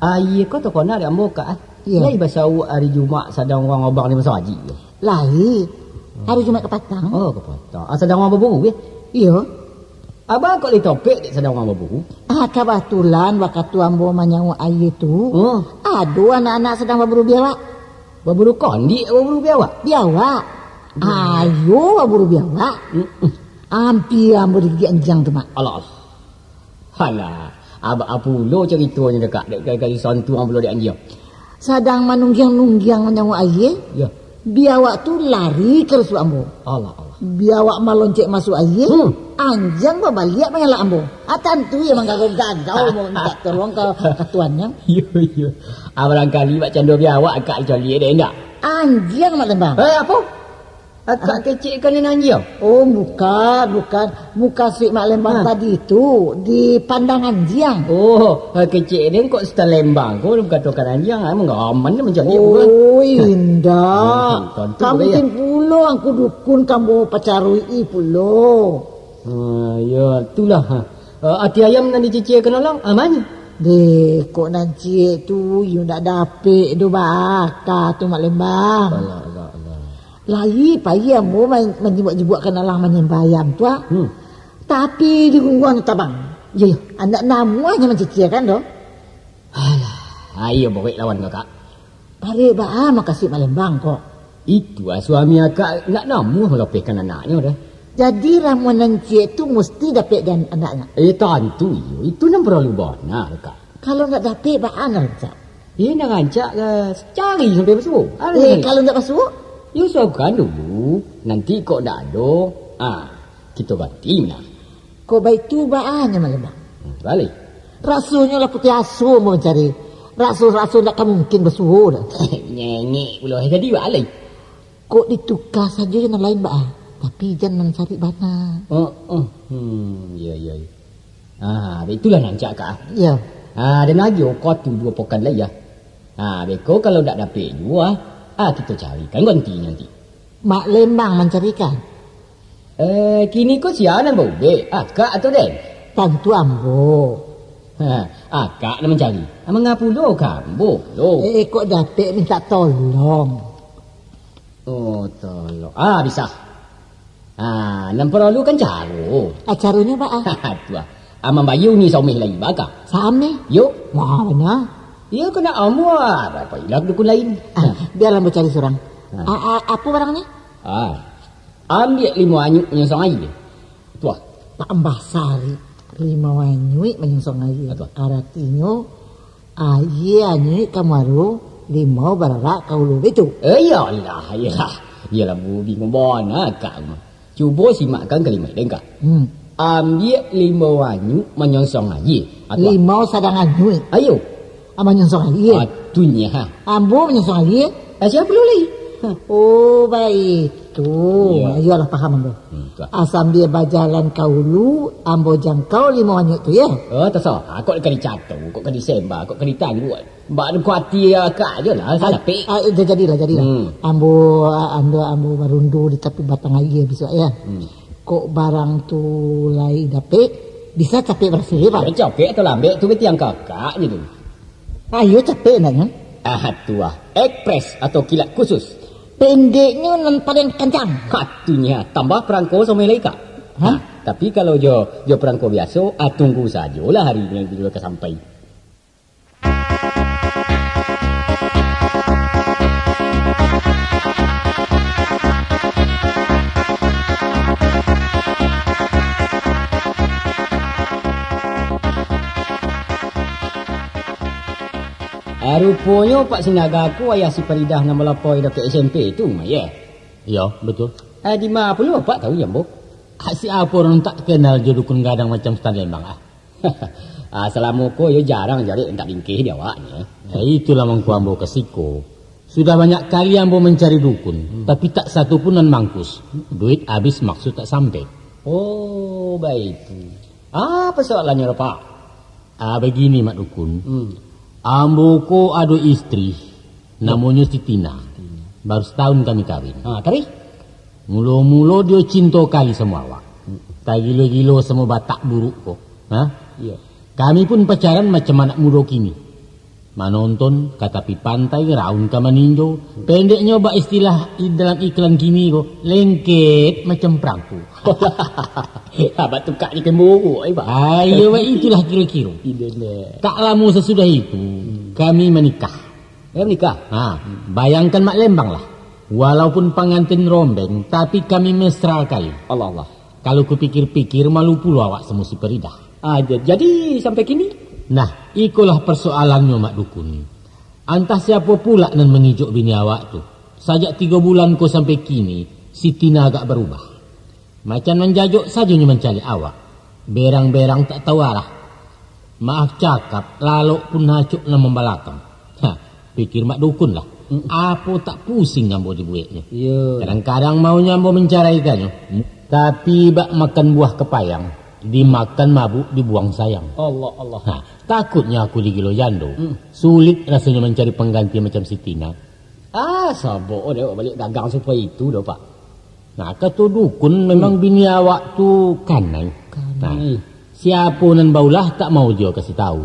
aia ko takana dek ambo, Kak, ah. Iyo. Lai basauak ari Jumaik sadang urang abang di masajik tu. Lai. Hari Jumaik kapatang. Oh, kapatang. Ah, sadang urang baburu, eh? Iyo. Abang kok lai topek dek sadang urang baburu? Ah, kabatulan wakatu ambo manyauak aia tu, oh, ado anak-anak sadang baburu biawak. Baburu kondik, baburu biawak? Biawak. Biawak. Ayo baburu biawak. Mm-mm. Ampia ambo digigik anjiang tu, Mak. Alah, alah. Alah, abak apo pulo caritonyo dek Kak, dek ka, ka disantuang pulo dek anjiang? Sadang manunggiang-nunggiang manyauak aia, yo, biawak tu lari ka rusuak ambo. Alah, alah. Biawak maloncek masuak aia, hmm, anjiang babaliak manyalak ambo. Ah, tantu iyo manggagau-gagau, ah, mintak tolong ka, ka tuannyo. Iyo, iyo. Ah, barangkali bak cando biawak Kak dicaliak dek indak? Anjiang, Mak Lembang. Eh, apo? Akak kecek ka nan anjiang? Oh, bukan, bukan. Mukasuik Mak Lembang tadi tu, dipandang anjiang. Oh, kecek den kok Sutan Lembang ko dikatokan anjiang, ah, manggaman mancaliak bukan? Oh, indak. Hmm, tantu. Ka mungkin pulo angku dukun ka ambo pacaruik pulo. Ha, yo, itulah, ha. Eh, ati ayam nan diciciekan orang, aman? Deh, kok nan ciek tu, iyo ndak dapek doh baa ka tu, Mak Lembang. Alah, alah, alah. Lai pai ambo ma-, manjibuak-jibuakkan alah manyambah ayam tu, ah. Hmm. Tapi di gungguang tabang. Iyo, iyo. Ndak namuahnyo manciciekan doh. Alah, ayo borek lawan kakak. Parek baa mukasuik Mak Lembang ko? Itu ah, suami akak ndak namuah malapehkan anaknyo doh. Jadi ramuan nan ciek tu musti dapek di an-, anaknyo? Eh, tantu iyo. Itu nan paralu bana, Kak. Kalau ndak dapek, baa nan rancak? Eh, nan rancak ka cari sampai basuo. Eh, kalau ndak basuo? Yo, suapkan dulu. Nanti kok ndak ado, ah, kito ganti mah. Kok baitu baa nyo, Mak Lembang? Hmm, baliak. Rasonyo lah putuih aso ambo mancari. Raso-raso ndak ka mungkin basuo doh. Nyengek pulo, jadi baliak. Kok dituka sajo jo nan lain baa, tapi jan nan sarik bana. Oh, oh. Hmm, iyo, iyo, iyo. Ah, baitulah nan rancak, Kak. Iyo. Ah, dan lagi oko tu duo pokan lai, ya. Ah, beko kalau ndak dapek juo, ah, kito carikan gantinyo nanti. Mak Lembang mancarikan? Eh, kini ko sia nan baubek, akak atau den? Tantu ambo. Ha, akak nan mancari. Ah, manga pulo ka ambo pulo? Eh, kok dapek mintak tolong? Oh, tolong. Ah, bisa. Ah, nan paralu kan caro. Ah, caronyo baa? Tu ah. Ah, mambayia uni saumeh lai, baa ka? Saumeh? Yo. Mah, bana. Iyo, kena ambo, ah, pailah dukun lain. Ah, bialah ambo cari surang. Ah. Ah, ah, apo barangnyo? Ah. Ambiak limau anyuik manyongsong aia. Tu ah. Tambah sarik, limau anyuik manyongsong aia. Apo? Aratinyo, aia anyuik ka muaro, limau bararak ka ulu, baitu? Eh, iyolah, iyolah. Iyolah, bu, bingung bana akak mah. Cubo simakkan kalimat den, Kak. Hmm. Ambiak limau anyuik manyongsong aia. Apo? Limau sadang anyuik. Ayo. Ah, manyongsong aia. Ah, tu nyo, ha. Ambo manyongsong aia. Ah, sia pulo lai? Oh, baitu. Iyo. Iyolah, paham ambo. Hmm, tu. Ah, sambia bajalan ka ulu, ambo jangkau limo anyuik tu, yo? Oh, tasarah. Kok ka dicato, kok ka disemba, kok ka ditangguak. Bak kuati akak ajo lah, Ah, sapik. Ah, ja-, jadilah, jadilah. Hmm. Ambo, ah, ambo, ambo barundu di tapi batang aia bisuak, yo. Hmm. Kok barang tu lai dapek, bisa capek barasih, Pak? Yo, capek atau lambek tu, betiang kakak je tu. Ayo, capek nak, kan? Ah, tu ah. Ekspres atau kilat khusus? Pendeknyo nan paling kancang. Hatunyo, tambah perangko samo lai, Kak. Hah? Nah, tapi kalau jo, jo perangko biaso, ah, tunggu sajolah hari nan bilo ka sampai. Ah, ruponyo Pak Sinaga ko ayah si Faridah nan balapoi dakek S M P tu, Mak, yo? Iyo, betul. Ah, di ma pulo Apak tahu, Jambo? Ah, sia urang tak kenal jo dukun gadang macam Stan Lembang, ah. Ah, salamo ko, iyo jarang jarek mintak bingkeh di awaknyo. Ya, itulah mangko ambo ka siko. Sudah banyak kali ambo mancari dukun, Hmm. tapi tak satu pun nan mangkus. Duit abih, maksud tak sampai. Oh, baitu. Apo soalannyo, Pak? Ah, bagini, Mak Dukun. Hmm. Ambo ko ado istri, namonyo si Tina. Tina. Baru satahun kami kawin. Ah, taruih? Mulo-mulo dio cinto kali samo awak. Hmm. Tagilo-gilo samo Batak buruak ko. Ha? Iyo. Kami pun pacaran macam anak mudo kini. Manonton ka tapi pantai, raun ka maninjo. Pendeknyo, bak istilah i-, dalam iklan kini ko, lengket macam perangko. Abah tukak di kembo, eh, Pak. Ah, iyo, Pak, itulah kiro-kiro. Iyo, neh. Tak lamo sasudah itu, Hmm. kami manikah. Eh, manikah? Ha, Hmm. bayangkan Mak Lembang lah. Walaupun pangantin rombeng, tapi kami mesra kali. Allah, Allah. Kalau kupikir-pikir, malu pulo awak samo si Faridah. Ah, ja-, jadi sampai kini? Nah, ikolah persoalannyo, Mak Dukun. Antah siapo pulak nan mangijok bini awak tu. Sajak tigo bulan ko sampai kini, si Tina agak barubah. Macam nan jajok sajo nyo mancaliak awak. Berang-berang tak tahu arah. Maaf cakap, lalok pun acok nan mambalakang. Ha, pikir Mak Dukun lah. Mm. Apo tak pusing ambo dibueknyo. Iyo. Kadang-kadang maunyo ambo mancaraikannyo. Tapi bak makan buah kepayang, dimakan mabuk, dibuang sayang. Allah, Allah. Ha, takutnyo aku digilo jando. Mm. Sulit rasonyo mancari pangganti macam si Tina. Ah, sabok dek awak baliak gagang supai itu doh, Pak. Nah, kato dukun, memang Hmm. bini awak tu kanai. Kanai. Nah, siapo nan baulah tak mau dio kasih tahu.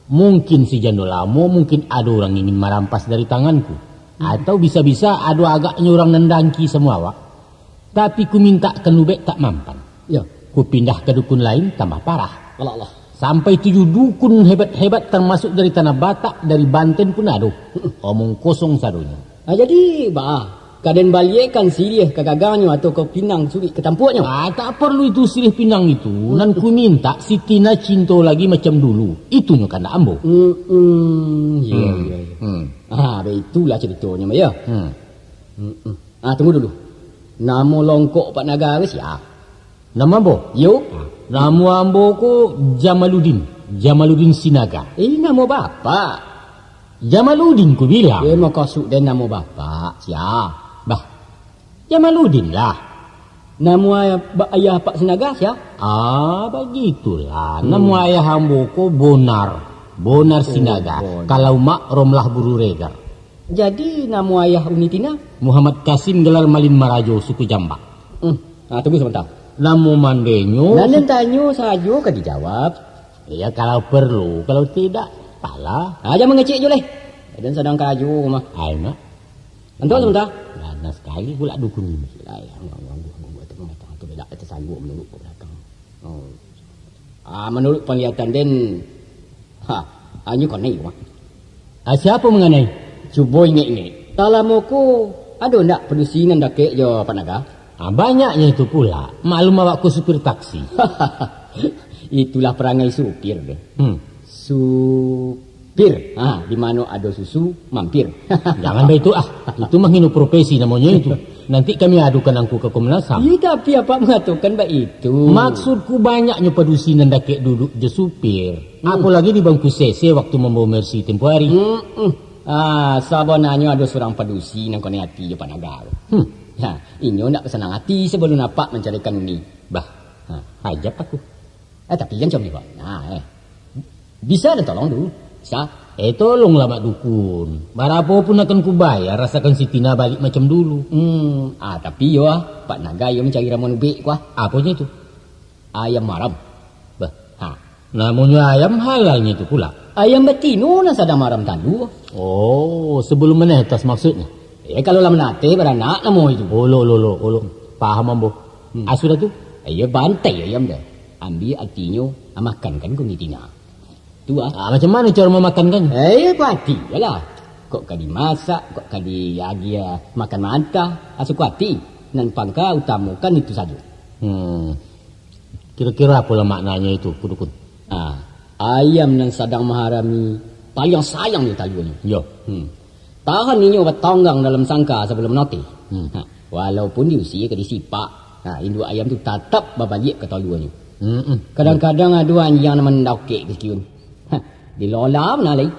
Mungkin si jando lamo, mungkin ado urang ingin marampas dari tanganku. Hmm. Atau bisa-bisa ado agaknyo urang nan dangki samo awak. Tapi ku mintakkan ubek tak mampan. Ya. Ku pindah ka dukun lain, tambah parah. Allah, Allah. Sampai tujuh dukun hebat-hebat, termasuk dari Tanah Batak, dari Banten pun ado. Omong kosong sadonyo. Ah, jadi, baa, ka den baliakkan siriah ka gagangnyo atau ka pinang surik ka tampuaknyo? Ah, tak perlu itu siriah pinang itu. Hmm. Nan ku mintak si Tina cinto lagi macam dulu. Itunyo kandak ambo. Hmm, hmm, iya, Hmm. iya, iya. Hmm. Ah, baitulah ceritonyo, ya. Hmm. Hmm, hmm. Ah, tunggu dulu. Namo longkok Pak Naga ko sia? Namo ambo? Yo. Namo ambo ko Jamaludin. Jamaludin Sinaga. Eh, namo bapak? Jamaludin ku bilang. Eh, makasud den namo bapak sia? Bah, Jamaludin lah. Namo ayah, ba-, ayah Pak Sinaga sia? Ah, bagitulah. Hmm. Namo ayah ambo ko Bonar. Bonar Oh, Sinaga. Bonar. Kalau mak Romlah Buru Regar. Jadi, namo ayah Uni Tina? Muhammad Kasim, gelar Malin Marajo, suku Jambak. Hmm. Ah, tunggu sabanta. Namo mandenyo? Nan den tanyo sajo ka dijawab. Iya, kalau perlu, kalau tidak, pala. Ah, jan mangecek jo lai. Den sadang karajo mah. Ai, Mak. Antok sabanta. Ganas sakali pula dukun ini. Lai, angguang, angguang, angguang, angguang, tu belak, tersanggup menurut ke belakang. Oh. Ah, menurut penglihatan den, ha, hanyo kanai, Mak. Ah, siapa menganai? Cubo ingek-ingek. Salamo ko, ado ndak padusi nan dakek jo Pak Naga? Ah, banyaknyo itu pula. Maklum awak ko supir taksi. Itulah perangai supir deh. Hmm. Supir. Ha, di mano ado susu, mampir. Jangan baitu ah. Itu manghino profesi namonyo itu. Nanti kami adukan angku ka Komnas ham. Iya, tapi apak mangatokan baitu. Maksudku banyaknyo padusi nan dakek duduk jo supir. Hmm. Apolagi di bangku C C waktu mambawa Mercy tempo hari. Hmm, hmm. Ah, sabananyo ado surang padusi nan konai ati jo Pak Naga tu. Hmm. Ha, inyo ndak basanang ati sabalun apak mancaliakan uni. Bah, ha, ajab aku. Eh, tapi jan comeh, Pak. Nah, eh. Bisa den tolong tu? Bisa. Eh, tolonglah, Mak Dukun. Barapo pun akan kubayar, asakan si Tina balik macam dulu. Hmm, ah, tapi yo, ah, Pak Naga yo mancari ramuan ubek ko, ah. Aponyo itu? Ayam maram. Bah, ha. Namonyo ayam halalnyo itu pula? Ayam batino nan sadang maram talua. Oh, sebelum menetas maksudnyo? Eh, kalau lah manateh baranak namo itu. Olo, olo, olo, olo. Paham ambo. Hmm. Ah, sudah tu? Iyo, bantai ayam dah. Ambiak atinyo, ah, makankan ka uni Tina. Tu ah. Ah, macam mano caro mamakankan? Eh, iyo, pati je lah. Kok ka dimasak, kok ka diagiah makan mantah, ah, suko ati. Nan pangka utamokan itu sajo. Hmm. Kiro-kiro apolah maknanyo itu, Pu Dukun? Ah, ayam nan sadang maharami paliang sayang jo taluanyo. Yo. Hmm. Tahan inyo batanggang dalam sangka sabalum manateh. Hmm. Ha, walaupun diusia ka disipak, ha, induak ayam tu tatap babaliak ka taluanyo. Hmm, hmm. Kadang-kadang ado anjiang nan mandakek ka sikiun. Ha, dilolam nah lai.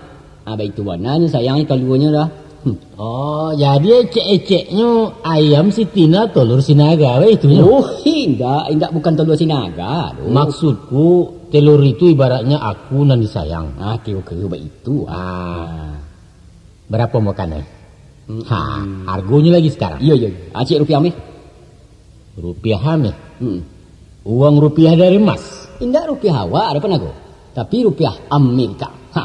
Ha, baitu bananyo sayangnyo taluanyo dah. Hmm. Oh, jadi ecek-eceknyo ayam si Tina, tolor si Naga, baitunyo? Oh, indak, indak, bukan tolor si Naga tu. Maksudku, telur itu ibaratnya aku nan disayang. Ah, kiro-kiro baitu. Ah. Barapo ambo kanai? Hmm. Ha, hargonyo lagi sekarang. Iyo, iyo, iyo. Acik rupiah meh. Rupiah meh? Hmm. Uang rupiah dari emas? Indak rupiah awak, ado panago. Tapi rupiah Amerika. Ha.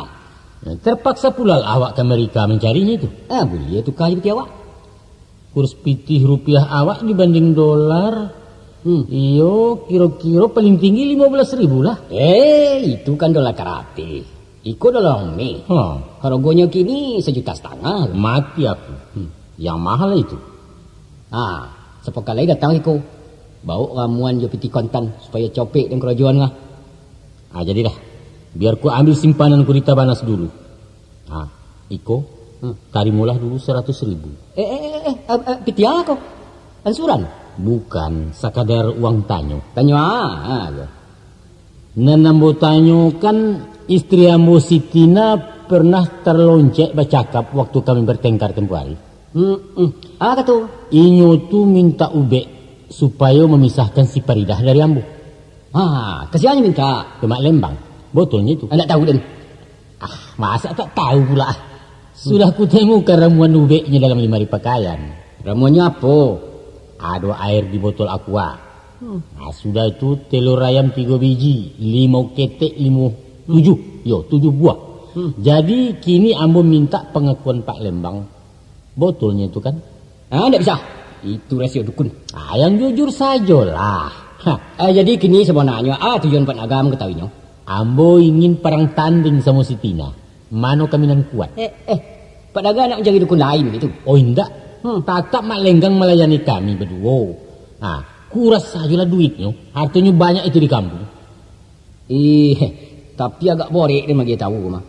Terpaksa pula lah awak ke Amerika mencarinya itu. Ah, buliah tuka jo pitih awak. Kurs pitih rupiah awak dibanding dolar, hmm, iyo, kiro-kiro paling tinggi limo belas ribu lah. Eh, itu kan dolar karate. Iko dolar Ong Mei. Ha. Hargonyo kini sajuta satangah. Mati aku. Hmm. Yang mahal itu. Ha, sapokalai datang iko. Baok ramuan jo pitih kontan, supayo copek den karajoan lah. Ah, jadilah. Biar ku ambil simpananku di Tabanas dulu. Ah, iko, hmm, tarimolah dulu saratus ribu. Eh, eh, eh, eh, eh, eh, pitih a ko? Ansuran? Bukan, sakadar uang tanyo. Tanyo a, a, ko. Nan ambo tanyokan, istri ambo si Tina pernah terloncek bacakap waktu kami bertengkar tempo hari. Hmm, hmm. Ah, kato? Inyo tu minta ubek supayo memisahkan si Faridah dari ambo. Ah, ka sia nyo minta? Ka Mak Lembang. Botolnyo tu. Ndak tahu den. Ah, masa tak tahu pula? Sudah kutemukan ramuan ubeknyo dalam limari pakaian. Ramuannyo apo? Ado air di botol aqua. Hmm. Ah, sudah itu telur ayam tigo biji, limau ketek, limo, tujuh. Yo, tujuh buah. Hmm. Jadi, kini ambo minta pengakuan Pak Lembang. Botolnyo tu kan? Ah, ndak bisa. Itu rahasia dukun. Ah, yang jujur sajolah. Ha. Eh, jadi kini sabananyo, ah, tujuan Pak Naga mangatahuinyo? Ambo ingin parang tanding samo si Tina. Mano kami nan kuat? Eh, eh. Pak Naga nak mancari dukun lain gitu? Oh, indak. Hmm. Tatap Mak Lenggang malayani kami baduo. Ah, kuras sajolah duitnyo. Hartonyo banyak itu di kampuang. Eh, tapi agak borek den magiah tahu mah.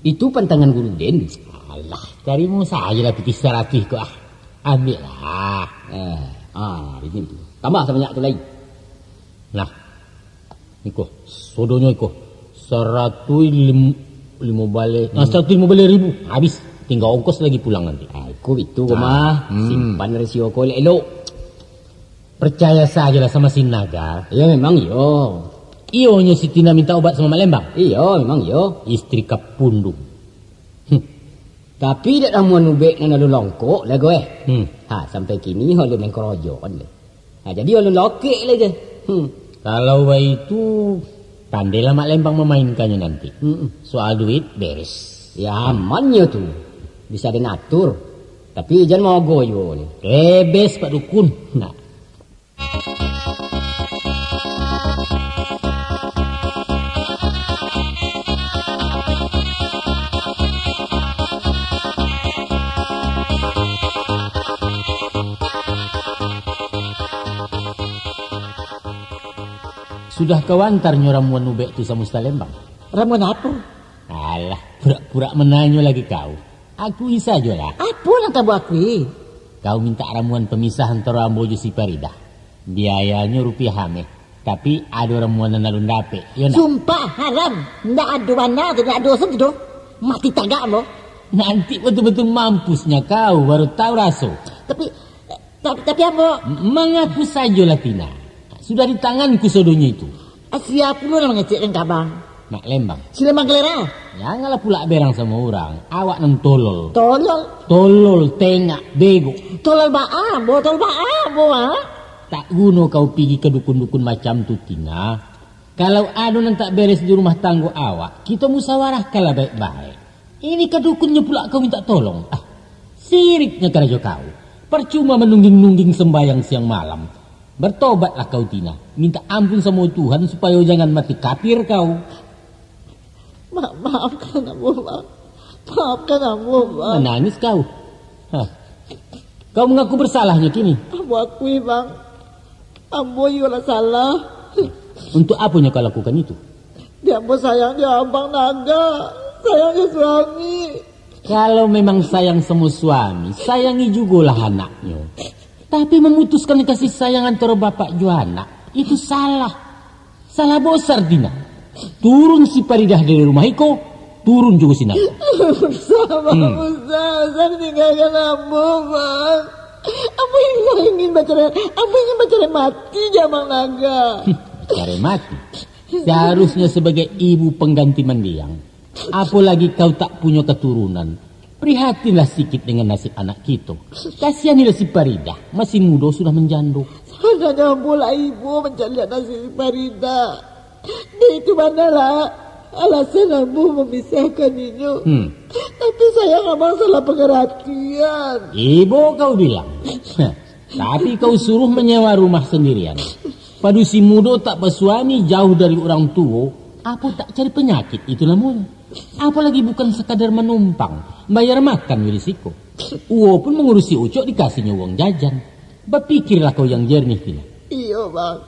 Itu pantangan guru den. Alah, tarimo sajolah pitih saratuih ko, ah. Ambiaklah. Eh, ah, bini tu. Tambah sabanyak tu lai. Nah, iko, sodonyo iko. Saratuih lim-, limo baleh. Nah, hmm, saratuih limo baleh ribu. Habis. Tingga ongkos lagi pulang nanti. Ah, iko bitu ko mah. Hmm. Simpan rasio ko elok-elok. Percaya sajolah sama si Naga. Iyo, memang iyo. Iyonyo si Tina minta obat sama Mak Lembang? Iyo, memang iyo. Istri kapundung. Hmm. Tapi dek ramuan ubek nan alun longkok lai ko, eh. Hmm. Ha, sampai kini alun den korojoan lai. Ha, jadi alun lokek lai ko. Hmm. Kalau baitu, pandailah Mak Lembang mamainkannyo nanti. Hmm. Soal duit, beres. Ya, amannyo tu. Bisa den atur. Tapi jan maogo juo ni. Bebes, Pak Dukun. Nah. Sudah kau antarnyo ramuan ubek tu samo Ustaz Lembang? Ramuan apo? Alah, purak-purak mananyo lagi kau. Akui sajolah. Apo nan ka ambo akui? Kau mintak ramuan pamisah antaro ambo jo si Faridah. Biayanyo rupiah ameh. Tapi ado ramuan nan alun dapek, iyo ndak? Sumpah, haram. Ndak ado bana tu, ndak ado doso tu doh. Mati tagak ambo. Nanti batul-batul mampusnya kau, baru tahu raso. Tapi, tapi, tapi ambo. Mangaku sajolah, Tina. Sudah di tanganku sodonyo itu. Ah, siapa lu nak mangecekkan ka abang? Nak lembang. Si lembang kelera? Janganlah pulak berang sama orang. Awak nan tolol. Tolol? Tolol, tengak, bego. Tolol baa ambo, tolol baa ambo, ha? Tak guno kau pigi ka dukun-dukun macam tu, Tina. Kalau ado nan tak beres di rumah tanggo awak, kito musawarahkanlah baik-baik. Ini ka dukunnyo pulak kau minta tolong. Ah, siriknyo karajo kau. Parcuma manungging-nungging sembayang siang malam. Bertobatlah kau, Tina. Minta ampun samo Tuhan supayo jangan mati kafir kau. Ma-, maafkan ambo, Bang. Maafkan ambo, Bang. Manangis kau. Hah. Kau mangaku bersalahnyo kini. Ambo akui, Bang. Ambo iyolah salah. Untuk aponyo kau lakukan itu? Di ambo sayang jo Abang Naga. Sayang jo suami. Kalau memang sayang samo suami, sayangi jugolah anaknyo. Tapi memutuskan kasih sayang antara bapak jo anak, itu salah. Salah bosar, Tina. Turun si Paridah dari rumah iko, turun jugo si Naga. Bang, Bang, Bang, tinggalkan ambo, Bang. Ambo ingin, ingin bacarai, ambo ingin bacarai mati jo Abang Naga. Bacarai mati? Seharusnya sebagai ibu pengganti mandiang. Apolagi kau tak punyo katurunan. Prihatinlah sikit dengan nasib anak kito. Kasihanilah si Paridah, masih mudo sudah manjando. Sabananyo ambo lah ibo mancaliak nasib si Paridah. Dek itu banalah alasan ambo mamisahkan inyo. Hmm. Tapi sayang abang salah pangaratian. Ibo kau bilang. Tapi kau suruh manyewa rumah sandirian. Padusi mudo tak basuami jauh dari urang tuo, apo tak cari panyakik itu namonyo. Apolagi bukan sakadar manumpang, bayar makan jo di siko. Uwo pun mangurusi ucok dikasihnyo uang jajan. Bapikirlah kau yang jernih, Tina. Iyo, Bang.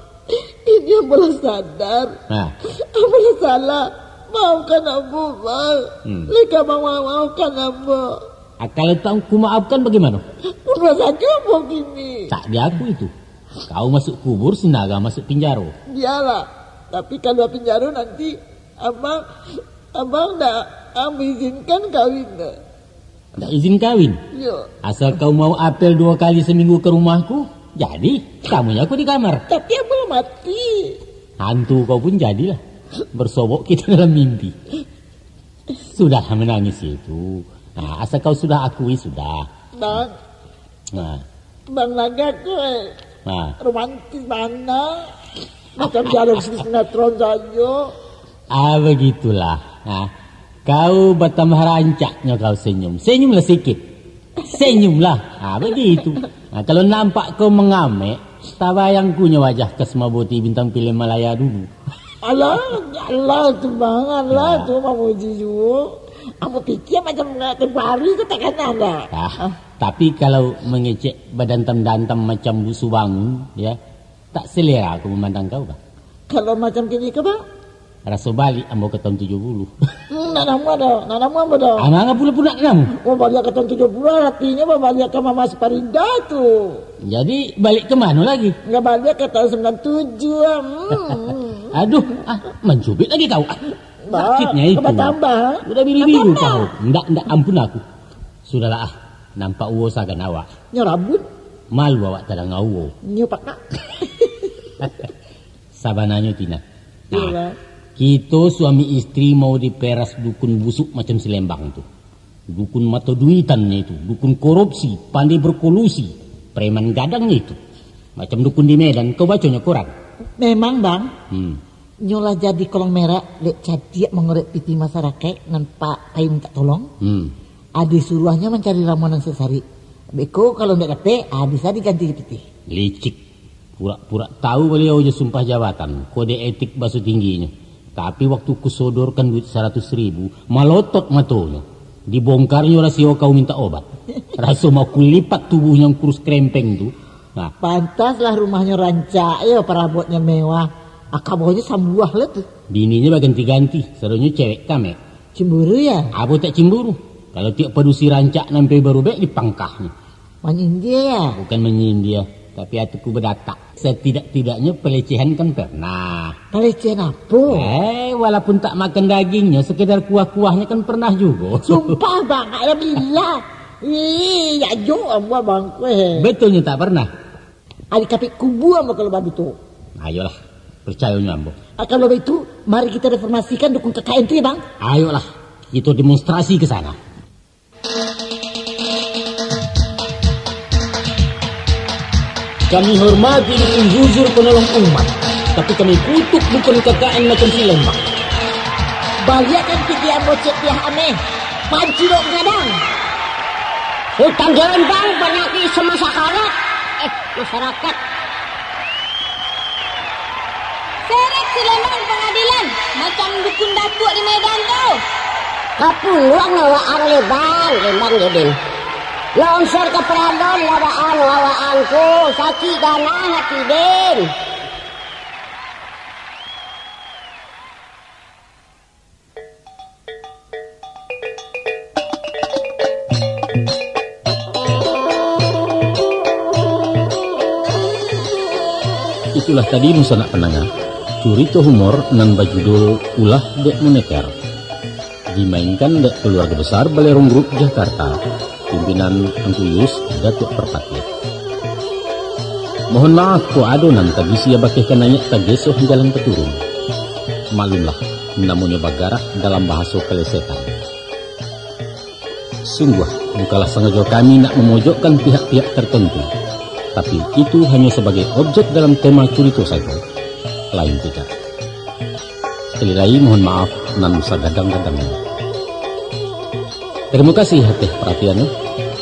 Kini ambo lah sadar. Ha. Ambo lah salah. Maafkan ambo, Bang. Hmm. Leka Bang ma-, maafkan ambo. Ah, kalau tak ku maafkan bagaimana? Bunuah sajo ambo kini. Tak diaku itu. Kau masuk kubur, si Naga masuk pinjaro. Bialah. Tapi kalau pinjaro nanti, abang, abang dak, ah, mengizinkan kawin dah. Dak izin kawin? Yo. Asal kau mau apel dua kali seminggu ke rumahku, jadi, tamunya aku di kamar. Tapi abang mati. Hantu kau pun jadilah. Bersobok kita dalam mimpi. Sudahlah menangis itu. Nah, asal kau sudah akui, sudah. Bang. Nah. Bang Naga tu, eh, nah, romantis bana. Macam dialog sinetron sajo. Ah, begitulah. Nah, kau batambah rancaknyo kau senyum. Senyumlah sikit. Senyumlah. Ah, begitu. Nah, kalau nampak kau mangamek, tabayang kunyo wajah Kasmawati bintang filem Malaya dulu. Alah, alah tu, Bang, alah. Ya. Tu mamuji juo. Ambo pikir macam tempoh hari tu takana dah. Ah, tapi kalau mangecek badantam-dantam macam busu bangun, ya, tak selera aku memandang kau, Bang. Kalau macam kini ke, Bang? Raso balik ambo ke tahun tujuh puluh. Hmm, nak namuah dah, nak namuah ambo dah. Amang pula-pula nak namuah. Oh, balik ke tahun tujuh puluh, artinyo balik ke Mama Suparida tu. Jadi, balik ke mano lagi? Nggak, balik ke tahun sembilan tujuh. Hmm. Aduh, ah, mancubit lagi kau. Ah, sakitnya itu. Tambah-tambah, ha? Udah biru-biru kau. Ndak, ndak, ampun aku. Sudahlah, ah. Nampak uwo sagan awak. Nyo rabun. Malu awak tadanga uwo. Nyo pakak. Sabananyo, Tina. Nah, iyolah. Kito suami istri mau diperas dukun busuk macam si Lembang tu. Dukun mato duitannyo itu, dukun korupsi, pandai berkolusi, preman gadangnyo itu. Macam dukun di Medan, kau baconyo koran? Memang, Bang. Hmm. Nyo lah jadi kolong merah, dek cadiak mangorek pitih masyarakaik nan pa-, pai mintak tolong. Hmm. Ado suruahnyo mancari ramuan nan sasarik. Beko kalau ndak dapek, ah, bisa diganti pitih. Licik. Purak-purak tahu baliau jo sumpah jabatan, kode etik baso tingginyo. Tapi waktu kusodorkan duit saratus ribu, malotot matonyo. Dibongkarnyo rasio kau minta obat. Raso mau kulipat tubuh nan kurus krempeng tu. Nah. Pantaslah rumahnyo rancak, yo, parabotnyo mewah. Akabahnyo sambuah lah tu. Bininyo baganti-ganti, sadonyo cewek kamek. Cemburu, ya? Apo tak cemburu? Kalau tiok padusi rancak nan pai barubek dipangkahnyo. Manyindia, ya? Bukan manyindia. Tapi atuku badatak. Setidak-tidaknyo pelecehan kan pernah. Pelecehan apo? Eh, walaupun tak makan dagingnyo, sekedar kuah-kuahnyo kan pernah jugo. Sumpah, Bang, alhamdulillah. Ih, ya jo, ambo, Bang, kueh. Betulnyo tak pernah? Ari kapik kubua ambo kalau badu tu. Ayolah, percayonyo ambo. Ah, kalau baitu, mari kita reformasikan dukun K K N tu ya, Bang. Ayolah, kita demonstrasi ke sana. Kami hormati dukun jujur penolong umat, tapi kami kutuk dukun K K N macam si Lembang. Baliakkan pikiran bocek pihak ameh, panci dok gadang. Utang di Lembang banyak di semasa karat. Eh, masyarakat. Seret si Lembang pangadilan, macam dukun datuak di Medan tu. Kapuluang awak ang Lembang, Lembang Geden. Lonsor ka paradon labakan awak ang tu, sakik ganah hati den. Itulah tadi dunsanak pandanga, curito humor nan bajudul Ulah dek Moneter. Dimainkan dek Keluarga Besar Balerong Group Jakarta, pimpinan Angku Yus Datuak Parpatiah. Mohon maaf, kok ado nan tabisi abakeh ka naiak tagesoh jalan paturun. Maklumlah, namonyo bagarak dalam bahaso kalesetan. Sungguah, bukanlah sangajo kami nak mamojokkan pihak-pihak tartantu, tapi itu hanyo sabagai objek dalam tema curito sajo, lain tidak. Sakali lai, mohon maaf nan sagadang-gadangnyo. Tarimo kasih ateh paratiannyo.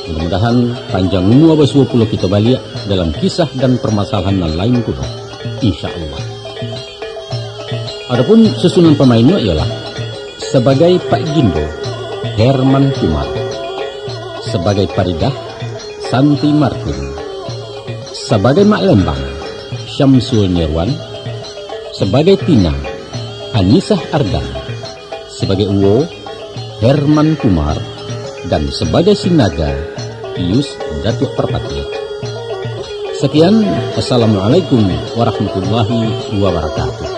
Mudah-mudahan panjang umua basuo pulo kito baliak dalam kisah dan parmasalahan nan lain pulo. Insya Allah. Adapun susunan pamainnyo ialah sabagai Pak Gindo, Herman Kumar. Sabagai Paridah, Santi Martin. Sabagai Mak Lembang, Syamsul Nirwan. Sabagai Tina, Anisah Ardan. Sabagai Uwo, Herman Kumar. Dan sabagai Sinaga, Yus Datuak Parpatiah. Sekian, Assalamualaikum warahmatullahi wabarakatuh.